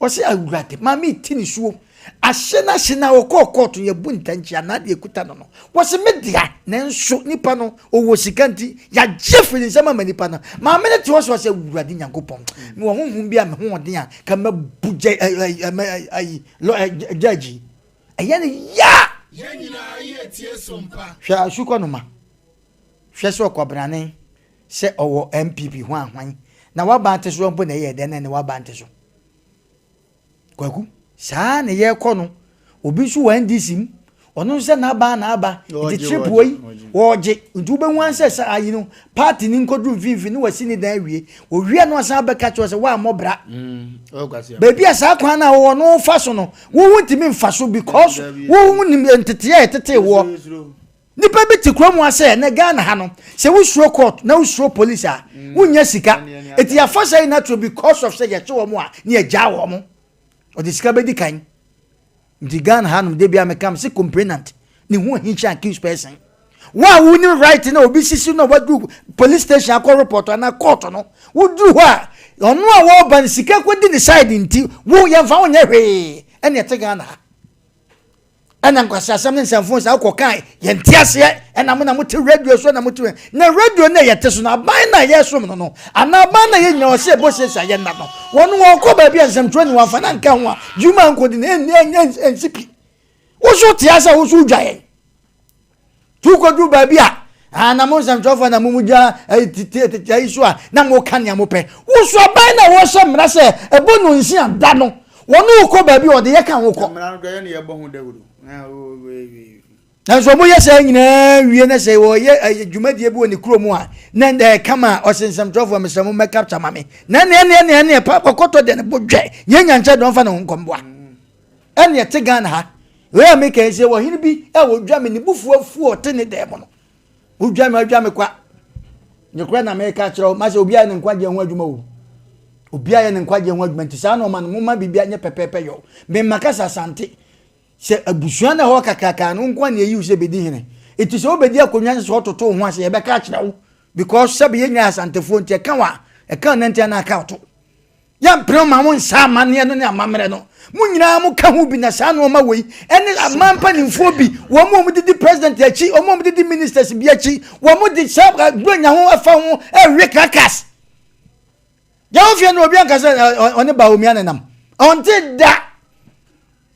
ɔsɛ awurade maame ti ne suo ahye no ahye na ɔkɔɔ kɔɔto yɛbu ntankyia na adeɛ kuta no no wɔsɛ me dea nanso nipa no ɔwɔ sika nti yɛagye firi ne nsɛm ama nipa no maame no te hɔ sɛ ɔsɛ awurade nyankopɔn mewɔ honhom bi a me ho ɔden a ka mabu gya ayi Lɔ ɛ judge yi ɛyɛ no ya. Yɛn nyinaa yɛ tie sompa. Hwɛ asukɔ no ma hwɛ sɛ ɔkwabrane sɛ ɔwɔ NPP hwan hwan na waba nte soɔ mpo na ɛyɛ dɛn na ɛne waba nte so kwaku saa na yɛkɔ no obi nso wɔ NDC mu Ɔno nso sɛ n'aba na aba nti trip wei wɔgye nti wobɛhu ara sɛ sɛ ayi no party no nkɔduru mfimfini na wasi ne dan awie owie no asan abɛka kyerɛ sɛ woammɔ bra mm, baabi a saa kwan no a wɔwɔ no fa so no wowo ntumi mfa so because wowo nim nteteɛ a ɛtetee woɔ nipa bi te kurom ha sɛ ɛnɛ Ghana ha no sɛ wosuro court na wosuro police a mm. wonya sika ɛti yɛafa sɛ yi natural because of sɛ yɛkye wɔn a ne yɛgyaa wɔn ɔde sika bɛdi kan Nti Ghana ha nom debia meka mese complainant ne ho ahi kyɛn accused person. Wo a wonim right na obi sisi na waduru police station akɔ report anaa court no, woduru hɔ a ɔno a wɔreba no sika kɔdi ne side nti wo yɛmfa wo nyɛ hwee ɛne ɛte Ghana ha. Ɛna nkwaseasɛm ne nsɛmfo saa wokɔ kan yɛnte aseɛ ɛna mo na mote radio so na mote na radio no yɛte so no aban no a yɛsom no no anaa aban no a yɛnyina ɔsɛ ɛbɔ siesie a yɛnna no Wɔn wɔkɔ baabi a nsɛmtwerɛ ni wɔamfa no anka ho a dwuma nkɔdi no ɛnni ɛnsi pi. Wo so te ase a wo so wodwa yɛn. Tu kɔduru baabi a ah, na mo nsɛmtwerɛfoɔ na mo mu gya tete ayi so a na mo ka nea mo pɛ. Wo so aban na wɔhyɛ mmara sɛ ɛbɔ no nsi ada no wɔn wokɔ baabi a wɔde yɛ ka ho kɔ. Mmara no yɛ ne yɛbɔ ho dawuro. Nanso wɔyɛ saa nyinaa wie na sɛ wɔyɛ dwumadie bi wɔ ne kurom a na ɛyɛ kama a ɔse nsɛmtwerɛfoɔ mesrɛ mo mmɛ capture ma me na ɛneɛ ɛneɛ ɛneɛ ɛneɛ pa kɔkɔtɔ deɛ ne bo dwɛ nyɛ nyankyɛ deɛ ɔmfa ne ho nkɔmboa ɛneɛ te Ghana ha wei a meka yi sɛ ɔhene bi a wɔdwa me ne bufuo afuo ɔte ne dɛm no wodwa me adwa me kwa nokorɛ na meka kyerɛ wo masɛ obi ayɛ ne nkwagyeɛ ho adwuma o obi ayɛ ne nkwagyeɛ ho adwuma nti saa na ɔma no moma biribi anyɛ pɛpɛɛpɛ yɔ mema kasa asante Sɛ abusua no a ɛhɔ kakraka no nko ara na eyi wo sɛ bedi hene. Eti sɛ wobɛdi akonnwa sɛ ɔtoto wo ho ase yɛbɛka akyerɛ wo because sɛbi yɛn nyinaa Asantefoɔ nti ɛka wa ɛka ɔnanti anaa ɛka ɔto. Yɛmpene ma mo nsa amanneɛ no ne amammerɛ no. Mo nyinaa mo ka ho bi na saa nneɛma wei ɛne aman mpanimfoɔ bi wɔn a wɔdidi president akyi wɔn a wɔdidi ministers bi akyi wɔn de saa buronya ho ɛfa ho ɛwe crackers. Deɛ wofie no obi anka sɛ ɔne Bawumia nenam. Ɔnte da.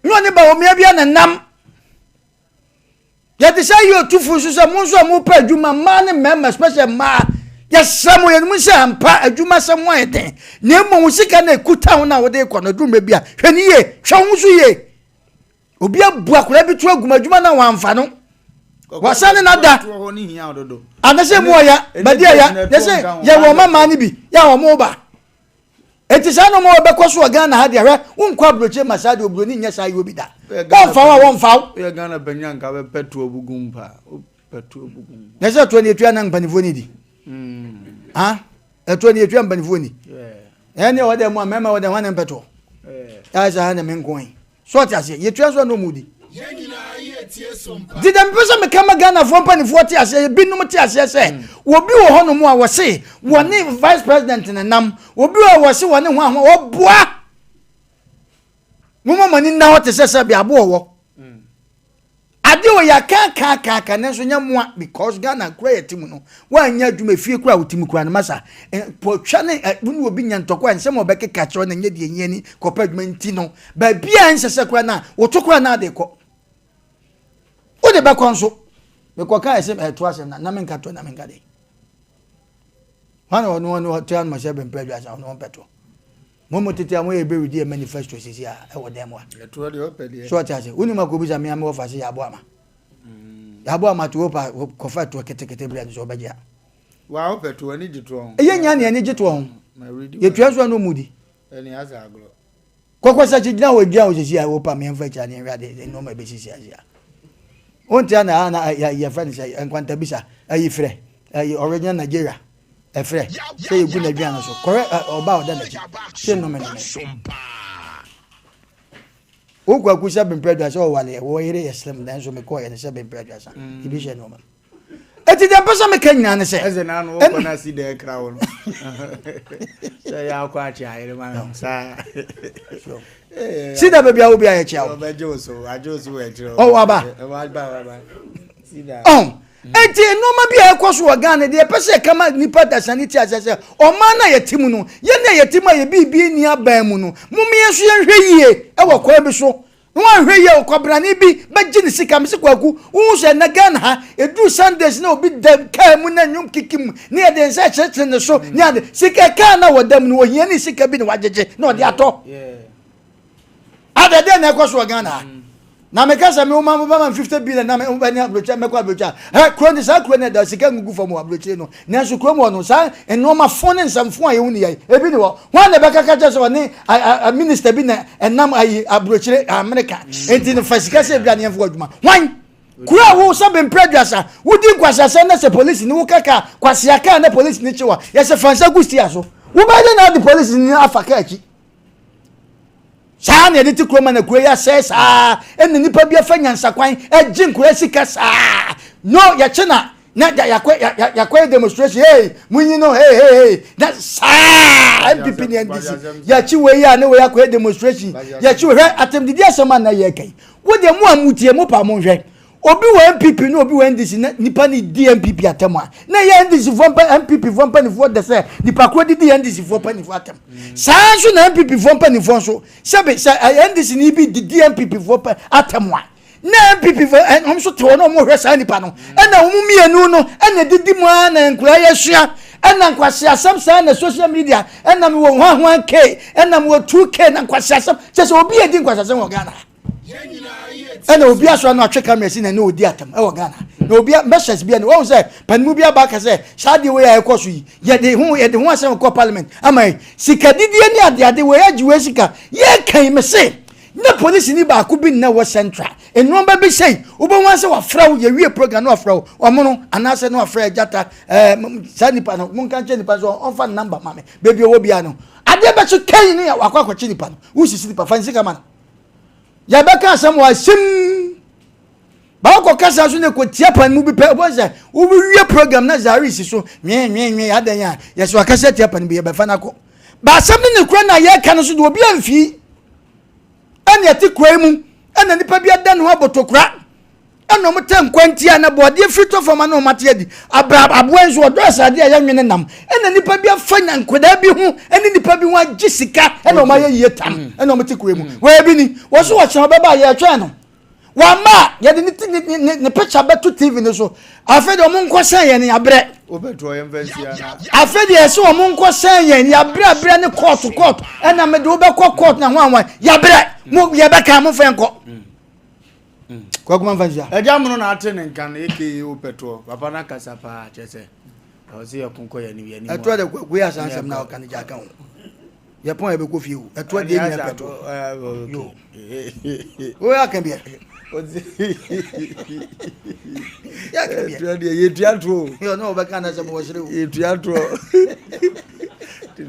Ne ɔne Bawumia bi nenam. Yɛte sɛ yɛ otufo nso sɛ mo nso a mopɛ adwuma mmaa ne mmarima especially mmaa yɛsrɛ mo yɛnom sɛ ampa adwuma sɛm ho ayɛ den na mmom wo sika na ɛkuta ho na wode kɔ no aduru mmerɛ bi a hwɛ ne yie hwɛ wo ho so yie obi abu akwadaa bi to agum adwuma na wamfa no wasan ne nada anasɛ mu ɔya bɛde ɛya yɛsɛ yɛwɔ ɔma mmaa no bi yɛ a wɔn ba Enti saa nnoɔma wɔ bɛkɔ so wɔ Ghana ha deɛ hwɛ wonkɔ aburokyire ma saa deɛ oburoni nyɛ saa yɛ obi da wɔmfa wo a wɔmfa wo. Woyɛ Ghana panyin anka bɛpɛ toɔ bugum paa wopɛ toɔ bugum. Na sɛ toɔ ne etua na mpanimfoɔ ne di. Ha ɛtoɔ ne etua mpanimfoɔ ni. Ɛne ɛwɔ dɛ mu a mmarima wɔ dɛ hwan na mpɛ toɔ. Ɛyɛ sɛ ha na me nko yi. So ɔte aseɛ? Yɛtua nso a na ɔmu di. Nti deɛ mepɛ sɛ meka ma Ghanafoɔ mpanimfoɔ te aseɛ, ebinom te aseɛ sɛ mm. obi wɔ hɔnom a wɔse wɔne vice president ne nam, obi wɔ wɔse wɔne ho ahoa ɔboa. Momma mo ani nna hɔ te sɛ sɛ beabo ɔwɔ. Ade wɔ yɛakaakaakaaka nanso nyɛ mmoa because Ghana kura yɛte mu no woanyɛ adwuma efie kura wote mu kura no masa pɔtwa ne wo ne obi nya ntɔkwa nsɛm a ɔbɛkeka kyerɛ na nyɛ deɛ nyɛ ni kɔpɛ adwuma nti no baabi a ɛnsɛ sɛ kura na woto kura na ade kɔ wode bɛkɔ nso mekɔka ɛsɛ ɛto asɛm na na menka to na menka de hwan na ɔno ɔno ɔte anoma sɛ bɛmpɛ aduasa ɔno ɔmpɛ toɔ Mo mo tete a mo yɛ bɛ redi yɛ manifesto sisi a ɛwɔ dan mu a. Ɛtoɔ deɛ ɔpɛ deɛ. So ɔte ase wonim akɔbisa me ame wɔfa se yɛabɔ ama. Yɛabɔ ama to wopa kɔfa toɔ ketekete bere no so ɔbɛgye a. Wa wopɛ toɔ ani gye toɔ ho. Ɛyɛ nya ne ani gye toɔ ho. Yɛtua nso a na ɔmu di. Ɛne asa agorɔ. Kɔkɔ sɛ gyina hɔ gyina hɔ sisi a wopa me mfa akyira ne nhwɛ ade nneɛma ɛbɛsisi ase a. Wonte a na na yɛfrɛ no sɛ nkwantabisa ayi frɛ ayi original Nigeria. Ɛfrɛ sɛ yɛgu n'aduan no so. Kɔhwɛ ɔba a ɔda n'akyi. Se nnome nnome. Wo kwaku sɛ bempɛ aduasa ɔwale wɔ yere yɛ slim nanso mekɔɔ yɛ no sɛ bempɛ aduasa. Mm. Ebi hyɛ nneɛma. Eti deɛ mpɛ sɛ meka nyinaa ne sɛ. Ɛsɛ na ano wokɔ na si dɛ kra wo no. Sɛ yɛ akɔ akye ayere ma no saa. Si da baabi a wo bi a yɛkyea wo. Ɔbɛgye wo so, agye wo so wɔ akyire. Ɔwɔ aba. Ɔwɔ aba. Ɔn. Enti nneɛma bi a ɛkɔ so wɔ Ghana deɛ yɛpɛ sɛ yɛka ma nnipa dasani te aseɛ sɛ ɔman no a yɛte mu no, yɛn a yɛte mu a yɛ biribi nni aban mu no, mom yɛn nso yɛnhwɛ yie wɔ kwan bi so. Na wɔanhwɛ yie a ɔkwabrane bi bɛgye ne sika. Mese Kwaku, wohu sɛ ɛnnɛ Ghana ha, ɛduru Sundays na obi da kaa mu na nnwom kiki mu ne yɛde nsa kyerɛkyerɛ ne so ne ade. Sika kaa no a wɔda mu no, ohiani sika bi na wagyegye na ɔde atɔ. Adɛ dɛn na ɛkɔ so wɔ Ghana ha? Na meka sɛ me woma mobɛma me 50 billion na mobɛne aburokyire mɛkɔ aburokyire a hɛ kuro no saa kuro no ɛda sika ngugu fam wɔ aburokyire no nanso kurom hɔ no saa nneɛma fo ne nsɛmfo a yɛhu ne yɛn ebi ne hɔ hwan na ɛbɛka ka kyerɛ sɛ ɔne minister bi na ɛnam ayi aburokyire Amerika enti no fa sika sɛ ebira ne yɛmfo adwuma hwan kuro a wo sɛ bempere aduasa wodi nkwaseasɛm na sɛ polisi ne wo kaka kwasea kaa na polisi ne kyewa yɛsɛ fa nsa gu stia so wobɛyɛ dɛ na ade polisi ne afa kaa akyi Saa na yɛde te kurom ma na kuro yi asɛe saa ɛna nipa bi afa nyansakwan agye nkura sika saa no yɛkye na na yɛakɔ yɛakɔ demonstration hey munyi no hey hey hey na saa NPP ne NDC yɛkye wei a ne wei akɔ demonstration yɛkye hwɛ atɛmdidi asɛm a na yɛka yi wo deɛ mo a mutie mo pa mo nhwɛ Obi wɔ NPP ne obi wɔ NDC na nipa no di NPP atɛm a, na ɛyɛ NDC foɔ mpa NPP foɔ mpanimfoɔ dɛ sɛ nipa korɔ didi NDC foɔ mpanimfoɔ atɛm. Saa nso na NPP foɔ mpanimfoɔ nso sɛbe sɛ NDC ni bi didi NPP foɔ pa atɛm a, na NPP foɔ wɔn nso te hɔ na wɔn hwɛ saa nipa no. Ɛna wɔn mmienu no ɛna didi mu ara na nkura yɛ sua ɛna nkwaseasɛm saa na social media ɛna mewɔ hwan hwan K ɛna mewɔ 2K na nkwaseasɛm kyɛ sɛ obi edi nkwaseasɛm wɔ Ghana. ɛna obi asɔre no atwe camera si na ne odi atam ɛwɔ Ghana na obi measures bi ɛna wɔn sɛ panimu bi aba aka sɛ saa adeɛ wei a ɛkɔ so yi yɛde ho yɛde ho asɛm kɔ parliament ama yi sika didie ne adeade wei agye wei sika yɛ kan me se na polisi ni baako bi nna wɔ central nneɛma bi sɛyi wobɛhu asɛ wafrɛ wo yɛwie program na wafrɛ wo ɔmono anaasɛ na wafrɛ agyata ɛɛ saa nipa no monka nkyɛ nipa sɛ ɔmfa ne namba ma me baabi ɔwɔ biara no adeɛ bɛkye kɛyi ne wakɔ akɔkye nipa no wosisi nipa fa ne sika ma no yɛbɛka asɛm wɔ asim. Baako kasa nso na ɛkɔtia pan mu bi pɛ wobɛhu sɛ wowie program na zare si so nwee nwee nwee adɛn a yɛsɛ wakasa tia pan bi yɛbɛfa no akɔ baasɛm ne ne kura na yɛka no so de obi amfii ɛne ɛte kura yi mu ɛna nipa bi ada ne ho abotokora ɛna wɔn tɛ nkwantia na bɔɔdeɛ firi tɔ fam ana wɔn ate adi abra aboa nso ɔdɔ asade a yɛnwene nam ɛna nipa bi afa nya nkwadaa bi ho ɛne nipa bi ho agye sika ɛna wɔn ayɛ yie tam mm. ɛna wɔn te kura mu mm. wɔyɛ bi ni wɔn so wɔkyerɛ wɔbɛba a yɛtwɛn no wama a yɛde ne ne ne ne picture bɛto tv no so afei deɛ wɔn nkɔ sɛn yɛn yabrɛ afei deɛ ɛsɛ wɔn nkɔ sɛn yɛn yabrɛ abrɛ ne court court ɛna mede wobɛkɔ court na ho anwan yabrɛ mo yɛbɛka mo fɛn kɔ. Mm. Kwakuma nfa nhyia. Ɛgya mono na ate ne nka no aka wopɛtoɔ papa no akasa paa kyerɛ sɛ ɛwɔ sɛ yɛko kɔ yɛne yɛne mu ɛtoɔ de kwaku yɛ asan asɛm na ɔka no gya ka ho yɛpɔn yɛbɛkɔ fie o ɛtoɔ deɛ nyina pɛtoɔ yo wo yɛ aka biɛ ɛtoɔ deɛ yɛtua toɔ yɛ ɔne wɔbɛka no sɛ mewɔ sere o yɛtua toɔ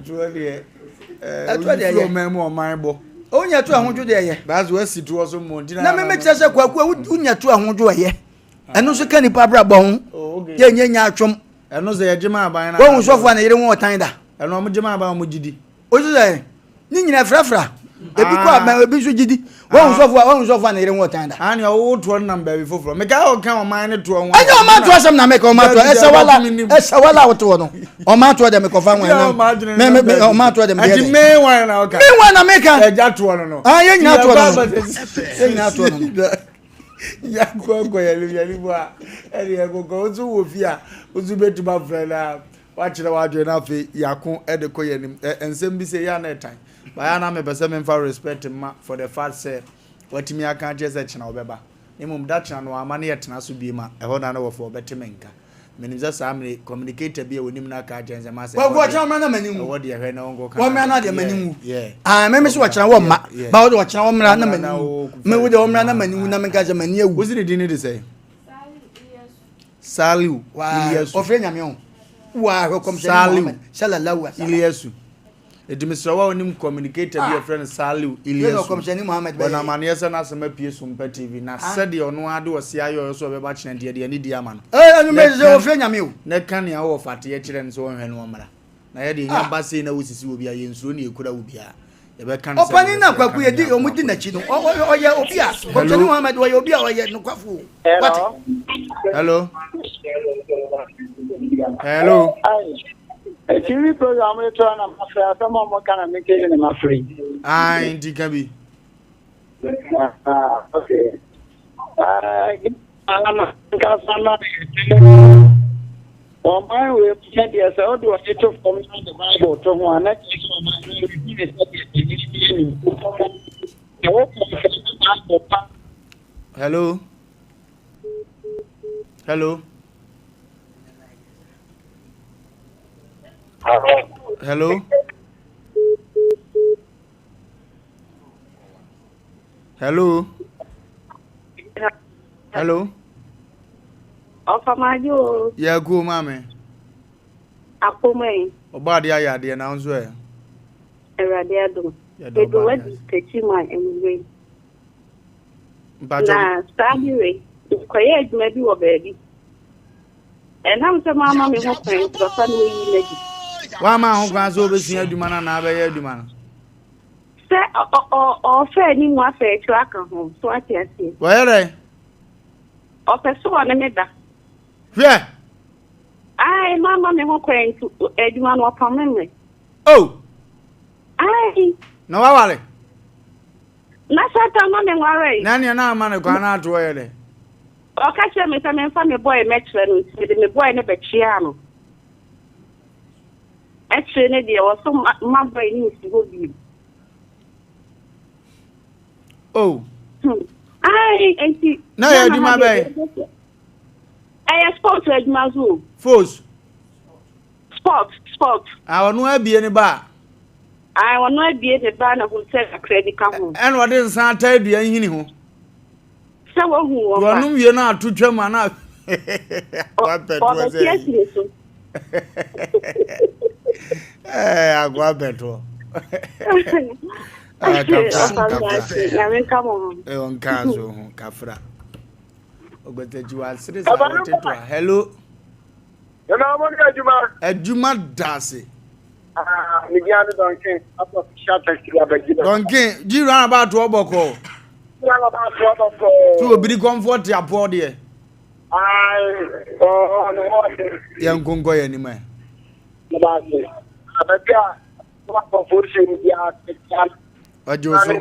toɔ deɛ Ɛtoɔ deɛ yɛ. Ɔman mu ɔman bɔ. Wonya to ɛho dwo deɛ yɛ. Baasi wasi toɔ so mmɔ ntina. Na meme kyerɛ sɛ kwaku a wonya to ɛho dwo ɛyɛ. Ɛno nso ka nipa abrabɔ ho. Oh, yɛ nyɛ nya atwom. Ɛno sɛ yɛgye ma aban na. Wɔn sɔfo a ne yere ho ɔtan da. Ɛno wɔn gye ma aban wɔn gye di. Osu sɛ ne nyina frafra. Ebi kɔ aban ebi nso gye di. Wɔn sɔfo a wɔn sɔfo a ne yere ho ɔtan da. Ani ɔwɔ toɔ nam baabi foforɔ. Meka ɔka ɔman ne toɔ ho. Ɛnyɛ ɔman toɔ asɛm na meka ɔman toɔ ɛsɛ wala ɛsɛ wala wote hɔ no. Ɔman toɔ dɛ mekɔfa ho ɛnam me me me ɔman toɔ dɛ meyɛ dɛ. Ɛti me wan na ɔka. Me wan na meka. Ɛgya toɔ no no. Ah yɛ nyina toɔ no no. Yɛ nyina toɔ no no. Yakɔ akɔ yɛne yɛne mu a ɛne ɛkɔkɔ woso wɔ fie a woso bɛtumi afrɛ no a wakyerɛ w'adwene no afei yɛako de kɔ yɛnim nsɛm bi sɛ yɛ a na ɛtan baeɛ na mepɛ sɛ memfa respect ma for the fact sɛ watumi aka akyerɛ sɛ kyena wobɛba na mmom da kyena no wamma ne yɛtena so biem a ɛhɔ na na wɔfo ɔbɛte me nka menim sɛ saa mmere communicator bi a wɔnim no aka akyerɛ sɛ masɛ Kwaku ɔkyena wɔmmra na m'ani nwu ɛwɔ deɛ hwɛ na wɔnkɔ ka wɔmmra na deɛ m'ani nwu ah meme sɛ ɔkyena wɔmma ba wode ɔkyena wɔmmra na m'ani nwu me wode wɔmmra na m'ani nwu na menka sɛ m'ani awu wosi ne din ne de sɛ Saliu Iliyasu ɔfrɛ nyame ho waa hwɛ kɔmhyɛne Muhammad sallallahu alaihi wasallam Iliyasu Enti mesrɛ wo a wonim communicator bi a yɛfrɛ no Saliu Ilyasu, bɔ no amaneɛ sɛ n'asɛm apue Sompa TV, na sɛdeɛ ɔno ara de ɔseɛ ayɛ ɔyɔ sɛ ɔbɛba kyena nti, yɛde anidie ama no. Na ka nea wowɔ fateɛ kyerɛ no sɛ ɔnhwɛ na ɔmmra. Na yɛdeɛ yɛnya ba sei na wosisi obi a, yɛnsuro na yɛkura wo biara. Yɛbɛka no sɛ Ɔpanin na Kwaku yɛdi wɔn di n'akyi no, ɔyɛ obi a, Kɔmhyɛni Muhammad ɔyɛ obi a ɔyɛ nokwafo o. Wate? Hello. Hello. TV program no to na mafrɛ asɛm a wɔka na mete ne mafrɛ yi. Ah, nti ka bi. Ah, okay. Ah, nkasa na ɔman wei mu deɛ sɛ wode ɔde to fam na wode bible to ho a na kyerɛ sɛ ɔman no redi ne sɛdeɛ ɛni bi anim. Sɛ wokɔ sɛ bible pa Hello. Hello. Hello. Hello. Hello. Ɔfamayo. Yeah, go, mommy. Apomai. Ọba adeɛ ayɛ adeɛ na nso ɛ. Awurade adom. Edu wadi takyi ma anwummerɛ. Na saa bere mekɔyɛ adwuma bi wɔ baabi. Ɛnam sɛ mamma me ho kwan nti papa no ayi no adi. Woamma ho kwan sɛ wobɛsua adwuma no anaa bɛyɛ adwuma no? Sɛ ɔfɛ anim afɛ akyiri aka ho, so ate aseɛ. Wɔyɛ dɛn? Ɔpɛ sɛ ɔne me da. Hwɛ! Ae, mamma me ho kwan nti adwuma no ɔpame me. Oh! Ae. Na waware? Na Satan ma menwaree. Na nea na ama no kwan no ato yɛ dɛ? Ɔka kyerɛɛ me sɛ memfa me bɔe mmɛkyerɛ no, nti mede me bɔe no bɛkyeaa no. Akyire no deɛ, ɔso mma bɔe no nsi hɔ bio. Oh. Hmm. Ae, nti. Na yɛ adwuma bɛn? Ɛyɛ sports adwuma nso o. Force. Sport, sport. Ah, ɔno abie ne ba. Ah, ɔno abie ne ba na hotel kakra bi ka ho. Ɛna ɔde nsa ata dua nhini ho. Sɛ wahu wɔn ba. Wɔnom wie no ato twam ana. Ɔbɛte asi ne so. Ɛɛ agoa bɛtoɔ. Kafra kafra. Nyame nka mo ho. Ɛwɔ nka so ho kafra. Ɔgɔtakyi wasere saa wɔte to a. Hello. Nana mo ne adwuma. Adwuma da ase. Ah, me dia ne Donkin, after official taxi abagye. Donkin, gyi run about to ɔbɔkɔ. Run about to ɔbɔkɔ. So obiri kɔnfoɔ te apɔ deɛ. Ayi, ɔɔ ne ho ɔden. Yɛn nkonkɔ yɛn anim ɛ. Ne ba ase. Abɛbi a, wɔn akɔfo si mu bi a, Ɔgye wo so.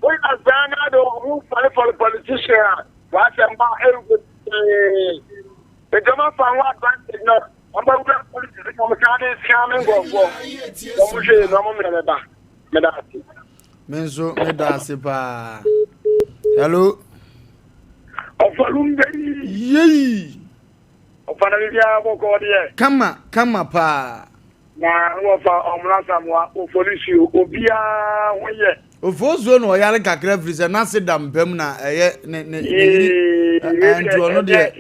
Woyɛ azaa na de ɔmo fɔlefɔle politician a w'asɛm ba ɛnkɔ pii. Nti ɔmo afa ho advantage na ɔmo awura politics na ɔmo san de scam nkurɔfoɔ. Ɔmo hwee na ɔmo mmerɛ bɛba. Meda ase. Me nso meda ase paa. Hello. Ɔfalum bɛyi. Yei. Ɔfa na biribiara bɔkɔɔ deɛ. Kama kama paa. Na wɔfa ɔmono asamoa ofolisuo obiara ho yɛ. Ofosuo na ɔyare kakra firi sɛ n'ase da mpa mu na ɛyɛ ne ne ne yiri nti ɔno deɛ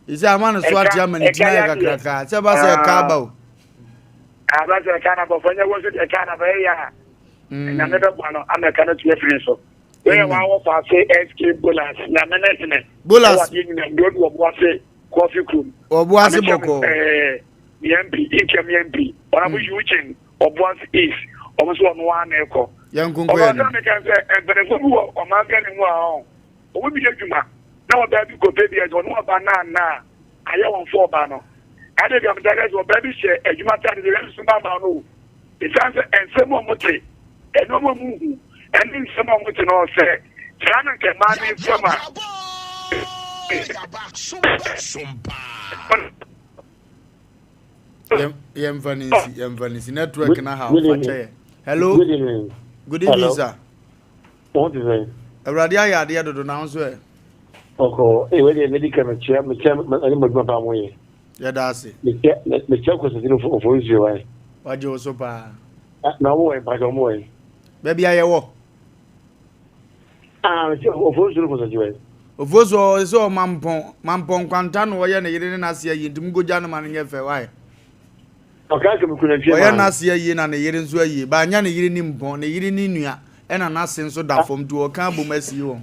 ɛsɛ ama ne so ate ama ne ti na yɛ kakraka sɛ ɛba sɛ ɛka aba o. Aba sɛ ɛka na bɔfɔ nyɛ wɔ so deɛ ɛka na bɛyɛ yɛ a nyame bɛboa no ama ɛka no tumi afiri so. Wei wa wɔ fa ase SK Bolas nyame ne hene. Bolas. Ɛwɔ adeɛ nyina nduo du ɔbo ase kɔfi kurom. Ɔbo ase bɔkɔɔ. Ɛɛ MP Nkyɛm MP Honorable mm. Eugene Ɔbo ase East ɔmo nso ɔno ara na ɛkɔ. Yɛn nkonko yɛn. Ɔbɛn mi kan sɛ mpanyinfoɔ bi wɔ ɔman Ghana mu a ɔn ɔmo bi yɛ adwuma na ɔbaa bi kɔ pɛ bi ɛsɛ ɔno ɔba naa naa ayɛ wɔn fɔ ɔbaa no. Ade bi a mo ta kɛ sɛ ɔbaa bi hyɛ adwuma taade de ɛnso ba ma no o. Esiane sɛ nsɛm a wɔte, nneɛma a wɔhu, ne nsɛm a wɔte no, sɛ saa na nka mmaa no nsɛm a. Yɛmfa ne nsi, yɛmfa ne nsi. Network na ha, ɔfa kyɛ yɛ. Hello. Good evening. Good evening, sir. Wɔn ti sɛn? Awurade ayɛ adeɛ dodo na nso ɛ. Ɔkɔ, ee wei deɛ medi kan mekyia mekyia ɛne mo adwuma paa mo yɛ. Yɛda ase. Mekyia mekyia Kɔsɛtini ofo nsuo wae. Wagye wo so paa. Na ɔmo wɔ mpakyɛ ɔmo wɔ yi. Baabi a yɛwɔ. Ah, mekyia ofo nsuo no kɔsɛkyi wae. Ofo nsuo ɔsɛ ɔmampɔn mampɔn nkwanta na ɔyɛ ne yere ne n'ase ayie nti mo gogya no ma no nyɛ fɛ wae. Ɔka sɛ mekura nantwie Ɔyɛ maa no. n'ase ayie na ne yere nso ayie. Banya ne yere ni mpɔn, ne yere ne nua, ɛna n'ase nso da fam nti wɔka abom asie wɔn.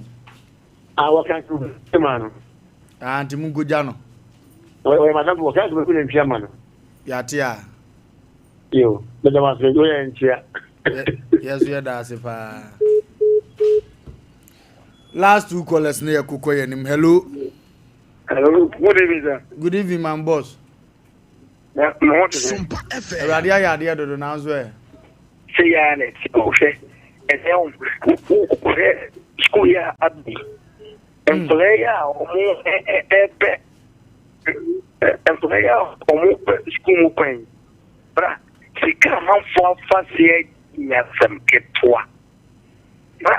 Ah, wɔka sɛ mekura nantwie maa no. Ah, nti monkɔgya no. Ɔyɛ m'adamfo, wɔka sɛ mekura nantwie ama no. Yɛate a. Yo, meda mo ase, woyɛ nkyea. Yɛ nso yɛda ase paa. Last two callers no yɛ kokɔ yɛ anim. Hello. Hello, good evening, sir. Good evening, man boss. Na me ho te sɛn? Awurade ayɛ adeɛ dodo nanso ɛ. Sɛ yɛ ara na ɛte o hwɛ ɛnɛ o hwɛ sukuu yi a aba yi nkwadaa yi a wɔn ɛpɛ nkwadaa yi a wɔn pɛ sukuu mu kwan bra sika amanfoɔ afa seɛ nyasɛm ketewa bra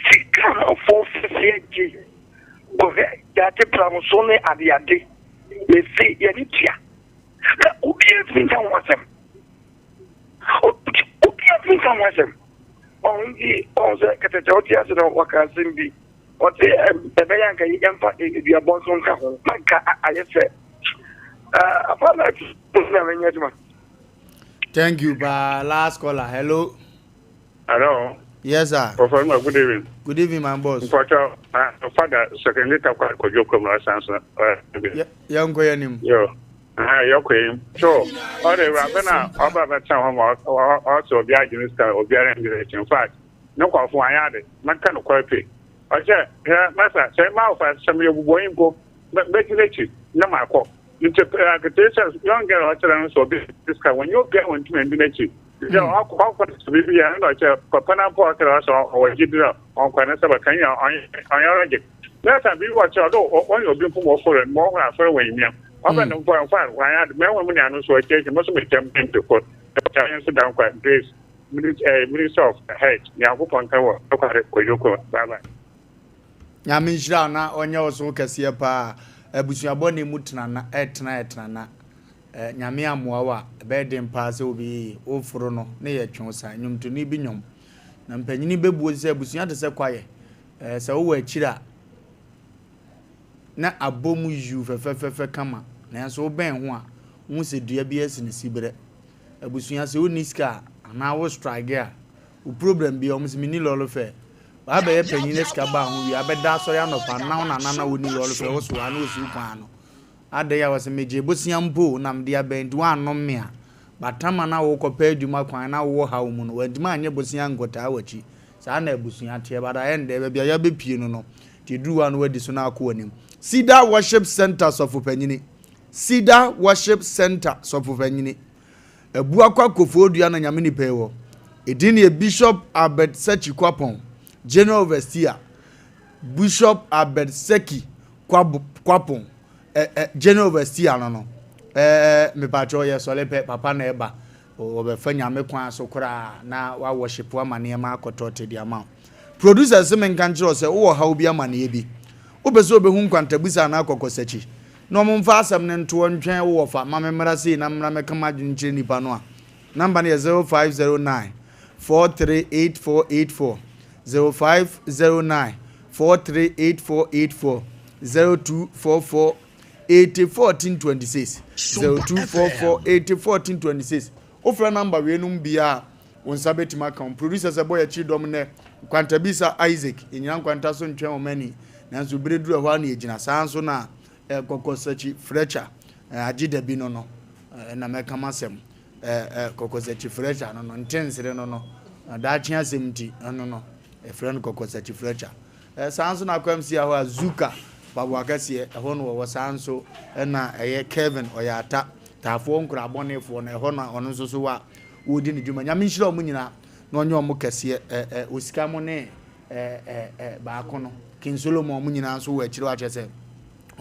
sika amanfoɔ afa seɛ gye kɔhwɛ gyaagye pramoso ne adeade mese yɛne tua na obiara ntumi nka ho asɛm obiara ntumi nka ho asɛm ɔho nti ɔho sɛ kɛtɛkyɛ ɔte ase no wɔka asɛm bi ɔte ɛbɛyɛ anka yɛmfa aduabɔ nso nka ho na nka ayɛ sɛ afa na na menyɛ adwuma. Thank you, pa. Last caller. Hello. Hello. Yes, sir. Oforima, good evening. Good evening, my boss. Mpacho, uh, father, secondary takwa kojo krom na sanso. Yɛnkɔ yɛ nim. Yo. Ah, yɛkɔ yɛ So, ɔde awuraba na ɔba bɛtena hɔ ma ɔsɛ obi adwene sika obiara ndwene akyi. In fact, ne nkurɔfo anyɛ ade. Mɛka no kɔɛ pe. Ɔkyɛ, hwɛ, masa, sɛ ma wofa sɛ meyɛ bubɔyi mpo, mɛdi n'akyi na makɔ. Nti akete sɛ young girl ɔkyerɛ no sɛ obi sika wɔnyɛ obiara wɔntumi ndi n'akyi. Sɛ ɔkɔ ɔkɔ sɛ biribi yɛ ɛna ɔkyɛ papa na mpo ɔkyerɛ ɔsɛ ɔwɔ gyidi dɛ ɔnkɔ ne nsa bɛka nyɛ ɔnyɛ ɔnyɛ ɔrɛgye. Na sɛ biribi wɔ kyerɛ ɔdɔ ɔnyɛ obi mpo ma ɔkɔrɛ no ma ɔhoro afɔre wɔ nyimia. Ɔbɛ no mpo ɛmfa wanyɛ ade mɛhu mu nea no nso ɔkyerɛ kyerɛ mo nso mekyɛm mpempe kɔ ɔkyerɛ nso da nkwa Grace Minister of Health Nyankopɔn nka wɔ ɛkware kɔyoko bye bye. Nyame nhyira wo na ɔnyɛ wo so kɛseɛ paa. Abusua bɔne mu tena na ɛtena ɛtena na Eh, Nyame ammoa wo a, ɛbɛyɛ den paa sɛ wobɛyɛ yie. Woforo no, ne yɛ twe wo sa. Nnwomtoni bi nnwom. Na mpanyini bɛbuo sɛ abusua te sɛ kwaeɛ. Ɛɛ sɛ wowɔ akyiri a, na abɔ mu yuu fɛfɛfɛfɛ kama. Nanso wobɛn ho a, wohu sɛ dua bi asi ne siberɛ. Abusua sɛ wonni sika a, anaa wo strike a, wo problem biara wɔn sɛ menni lɔre fare. Wabɛyɛ panyin na sika baa ho wie a, abɛda asɔre anɔpa na wo nana na wonni lɔre fare, wo so a na osi wo kwan ano. Adɛn a wɔse megyee bosea mpo na mede aba yi nti woannom me a, Batama na worekɔpɛ adwuma kwan na wowɔ haw mu no, wantumi anyɛ bosea ankɔtaa w'akyi. Saa na abusua teɛ, but ayɛ ndɛ, baabi a yɛabɛpue no no, nti ɛduru hɔ a na woadi so na akɔ w'anim. Cedar Worship Center Sɔfopanyini Cedar Worship Center Sɔfopanyini Abuakwa Kofoɔdua na Nyame nipa yi wɔ. Edin yɛ Bishop Albert Sekyi Kwapong, General Overseer, Bishop Albert Seki Kwapong, ɛ ɛ General Overseer no no. Ɛɛ mepakyɛw yɛ sɔre pɛ, papa na ɛba. Wɔbɛfa Nyame kwan so koraa na wa worship ama nneɛma akɔtɔ te de ama wo. Producer se menka nkyerɛ wo sɛ wowɔ haw bi amaneɛ bi. Wopɛ sɛ obehu nkwantabisa anaa kɔkɔsakyi na ɔmo mfa asɛm no ntoɔ ntwɛn wo wɔfa ma me mmra sei na mmra mɛka m'adwene nkyerɛ nipa no a, number no yɛ 0509 438484, 0509 438484, 0244 80 14 26, 0244 80 14 26. Wofrɛ number weinom biara a, wo nsa bɛtumi aka wɔn. Producer sɛ bɔ yɛkyiri dɔm nnɛ. Nkwantabisa Isaac, yɛnyina nkwanta so ntwɛn wɔn ani, nanso berɛ duru ɛhɔ ara na yɛgyina. Saa nso na eh, Kɔkɔsakyi Fletcher, eh, agye dabi no no, eh, na mɛka m'asɛm. Eh, eh, Kɔkɔsakyi Fletcher no no, ntensere no no, daakye asɛm nti, ɛno no, yɛfrɛ no Kɔkɔsakyi Fletcher. Eh, saa nso na Kwamsi ahɔ a Zuka, Paboa kɛseɛ, ɛhɔ no wɔwɔ. Saa nso na ɛyɛ Kevin, ɔyɛ ata, taafoɔ nkura abɔnefoɔ no, ɛhɔ na ɔno nso so wɔ a wɔredi ne dwuma. Nyame nhyira wɔn nyinaa na ɔnyɛ wɔn kɛseɛ. Ɛ ɛ osika mo ne ɛ ɛ ɛ baako no, King Solomon wɔn nyinaa nso wɔ akyire hɔ akyerɛ sɛ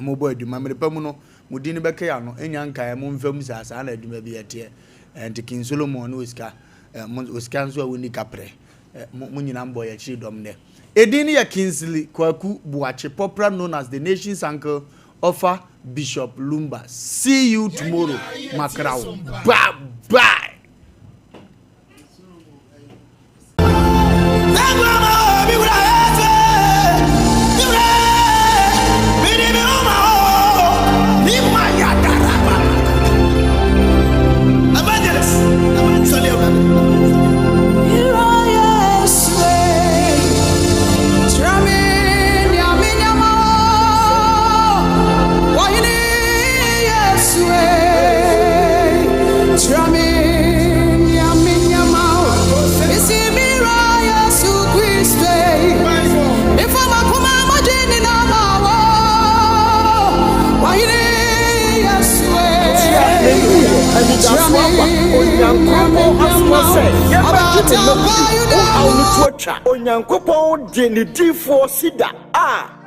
wɔbɔ adwuma. Mmerɛ pa mu no, mo din no bɛka yɛn ano, ɛnya nkaeɛ mo mfa mu saa, saa na adwuma bi ɛteɛ. Ɛ nti King Solomon ne osika, ɛ mo osika nso a wɔnni kaprɛ, ɛ mo mo nyinaa mbɔ yɛn akyiri dɔm nnɛ. Edin no yɛ Kingsley Kwaku Boakye, popular known as the nation's uncle Ɔfa Bishop Lumba see you tomorrow makra wo bye bye. Anidaso aba, Onyankopɔn asoma sɛ yɛmmɛgye ne nnommum, wo haw no to atwa. Onyankopɔn de ne diyifoɔ Sida a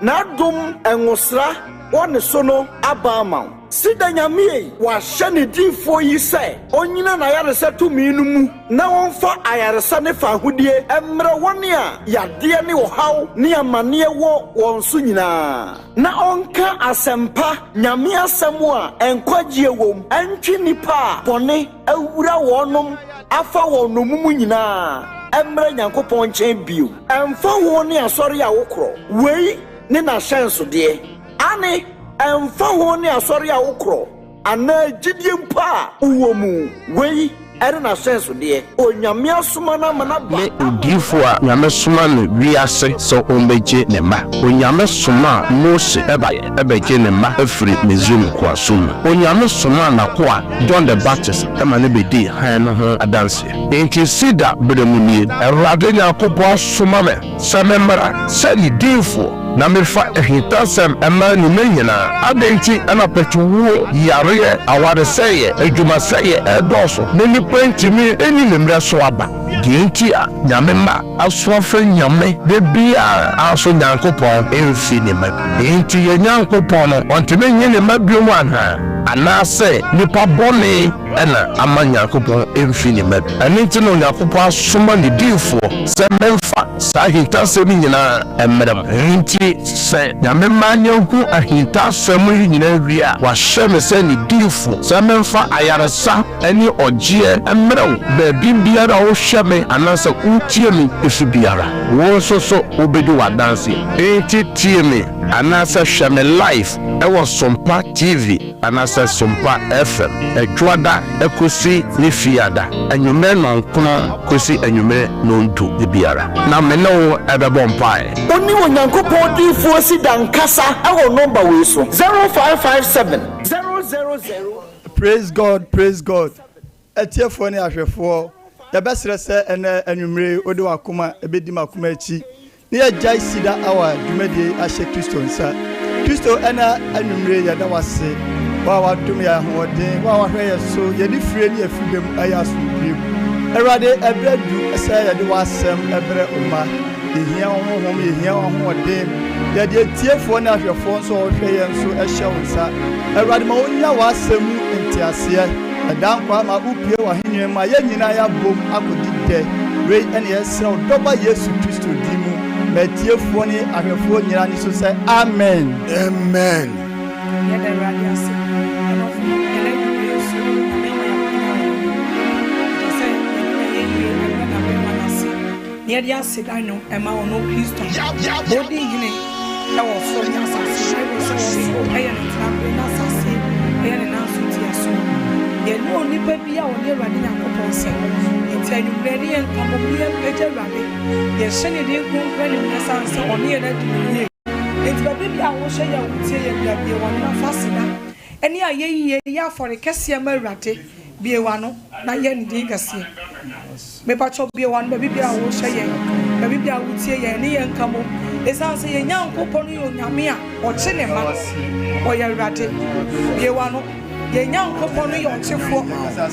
n'adom ngosra wɔ ne so no aba ama wo. Sida Nyame ei, wahyɛ ne diyifoɔ yi sɛ ɔnnyina n'ayaresa tumi no mu na ɔmfa ayaresa ne fahodie mmrɛ wɔn a yadeɛ ne ɔhaw ne amaneɛ wɔ wɔn so nyinaa, na ɔnka asɛmpa, Nyame asɛm a nkwagyeɛ wom, ntwe nnipa a bɔne awura wɔnom afa wɔn nnommum nyinaa mmra Nyankopɔn nkyɛn bio. Ɛmfa ho ne asɔre a wokorɔ, wei ne n'ahyɛnsodeɛ. Aane, ɛmfa ho ne asɔre a wokorɔ anaa gyidie mpo a wowɔ mu, wei ne n'ahyɛnsodeɛ. Onyame asoma no ama no aba Ne odiyifo a Nyame soma no wiase sɛ ombegye ne mma. Onyame somaa Mose baeɛ bɛgye ne mma afiri Misrim nkoasom mu. Onyame somaa n'akoa John the Baptist ma no bedii hann no ho adanseɛ. Enti Cedar berɛ mu nie, Awurade Nyankopɔn asoma me sɛ memmra sɛ ne diyifoɔ na mefa ahintasɛm mma nnipa nyinaa. Adɛn nti na patuwuo, yareɛ, awaresɛeɛ, adwumasɛeɛ redɔɔso na nnipa ntumi nni ne mmerɛ so aba? Deɛ nti a Nyame mma aso afrɛ Nyame da biara nso Nyankopɔn mfi ne mma bi. Enti yɛn Nyankopɔn no ɔntumi nnye ne mma biom anaa? Anaasɛ nnipa bɔne na ama Nyankopɔn mfi ne mma bi? Ɛno nti na Onyankopɔn asoma ne diyifoɔ sɛ memfa saa ahintasɛm yi nyinaa mmrɛ mo. Enti sɛ Nyame ma yɛhu ahintasɛm yi nyinaa wie a, wahyɛ me sɛ ne diyifoɔ sɛ memfa ayaresa ne ɔgyeɛ mmrɛ wo baabi biara a wohwɛ. wohwɛ me anaasɛ wotie me so biara, wo nso so wobɛdi w'adanseɛ. Enti tie me anaasɛ hwɛ me live wɔ Sompa TV anaasɛ Sompa FM, Ɛdwoada kosi ne Fiada, anwummerɛ nnɔnkron kosi anwummerɛ nnɔndu biara, na me ne wo bɛbɔ mpaeɛ. Wo ne Onyankopɔn diyifoɔ Sida nkasa wɔ nɔmba wei so, 0557 000. Praise God praise God atiefoɔ ne ahwɛfoɔ yɛbɛsrɛ sɛ ɛnɛ anwummere yi wode w'akoma ɛbɛdi m'akoma akyi na yɛagyae Cedar Hour dwumadie yi ahyɛ Kristo nsa. Kristo ɛnɛ anwummere yi yɛda w'ase wo a w'adom yɛn ahoɔden, wo a w'ahwɛ yɛ so, yɛde fire ne yɛfiri bɛ mu ɛyɛ asomdwie mu. Awurade ɛberɛ adu sɛ yɛde w'asɛm ɛbrɛ wo mma. Yɛhia wo honhom, yɛhia w'ahoɔden. Yɛde atiefoɔ ne ahwɛfoɔ nso a wɔhwɛ yɛn nso hyɛ wo nsa. Awurade ma wɔnnya w'asɛm mu nteaseɛ. Ɛda nkwa ma wopue w'ahennie mu ma yɛn nyinaa yɛabom akɔdi dɛ. Wei ne yɛsrɛ wo Dɔba Yesu Kristo din mu. Ma atiefoɔ ne ahwɛfoɔ nyinaa nni so sɛ, Amen. Amen. Yɛda Awurade ase adɔfo ɛnɛ anwummere yi nso Nyame ama yɛn akwanya wɔ ne ho. Ɛkyerɛ sɛ yɛde n'ayɛyie ɛbrɛ n'abɛma no ase. Na yɛde aseda nnwom ma ɔno Kristo a odi hene wɔ ɔsoro ne asase. Bible sɛ ɔsoro yɛ ne tenaberɛ na asase yɛ ne nan so ntiasoɔ. Yɛne onipa bi a ɔne Awurade Nyankopɔn sɛ. Enti anwummerɛ ne yɛn nka mmom ne yɛmpagya Awurade. Yɛnhyɛ ne din kronkron animuonyam ɛsiane sɛ ɔne yɛn adi no yie. Enti baabi biara a wohwɛ yɛn a wotie yɛn biara, bue w'ano na fa aseda ne ayɛyie yɛ afɔre kɛseɛ ma Awurade. Bue w'ano na yɛ ne din kɛseɛ. Mepakyɛw bue w'ano baabi biara a wohwɛ yɛn, baabi biara a wotie yɛn, ne yɛn nka mmom. Esiane sɛ yɛn Nyankopɔn no yɛ Onyame a ɔkye ne mma, ɔyɛ Awurade. Bue w'ano. Yɛn Nyankopɔn no yɛ ɔkyefoɔ,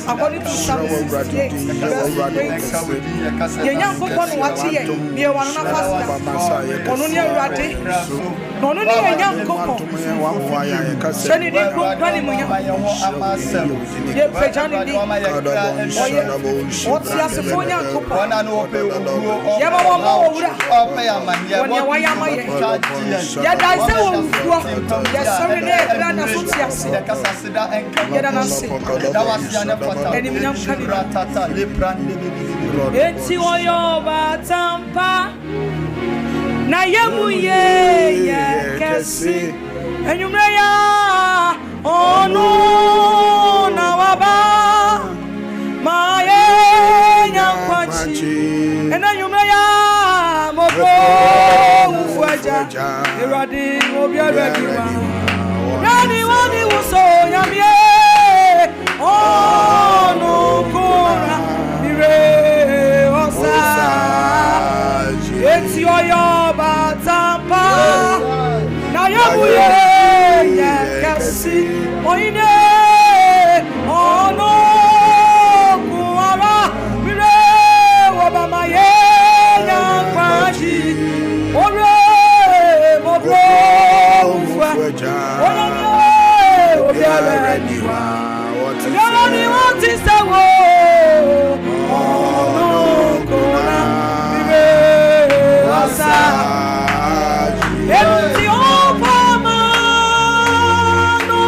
according to Psalm 68 verse 20. Yɛn Nyankopɔn na wakye yɛn. Bue w'ano na fa aseda. Ɔno ne Awurade. Na ɔno ne yɛn Nyankopɔn. Hyɛ ne din kronkron animuonyam. Yɛpagya ne din. Ɔyɛ ɔteasefoɔ Nyankopɔn. Yɛma wɔmmɔ wɔ wura wɔ nea wayɛ ama yɛn. Yɛdae sɛ owufoɔ. Yɛsɔre na yɛtra da so te ase. Yɛda no ase. Animuonyam nka ne din. Enti ɔyɛ ɔbaatan pa. Na yɛ mu yie yɛ kɛse. Anwummerɛ yi ara, ɔno na waba ma yɛnya nkwagye. Ɛnɛ anwummerɛ yi ara, mɔbɔ wufo agya, Awurade obiara ni wa. Awurade wani wo so nyamie, ɔno nko na mire ɔsa. Eti ɔyɛ ɔbaatan pa, na yɛmu yɛ yɛ kɛse. Ɔyine ɔno nko ara mire wɔbama yɛ nya nkwagye. Ɔre mɔbrɔ wufua, onyame obiara ni hɔ. Obiara ni hɔ te sɛ wo, ɔno nko na mire ɔsa. Enti ɔmfa ma no,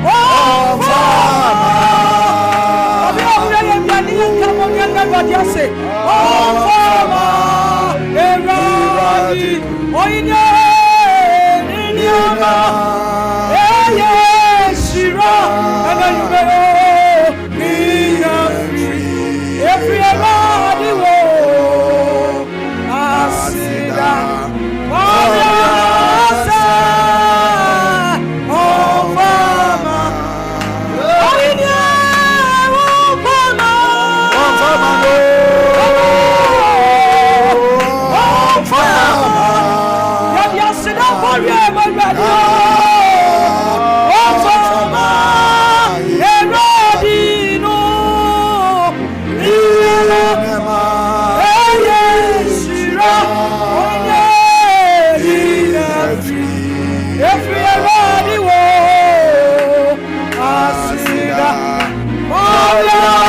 ɔmfa ma. Obi a ɔwura yɛ bia ne yɛn ka bɔ ne yɛn Awurade ase. Ɔmfa ma Awurade, ɔyine ne nneɛma.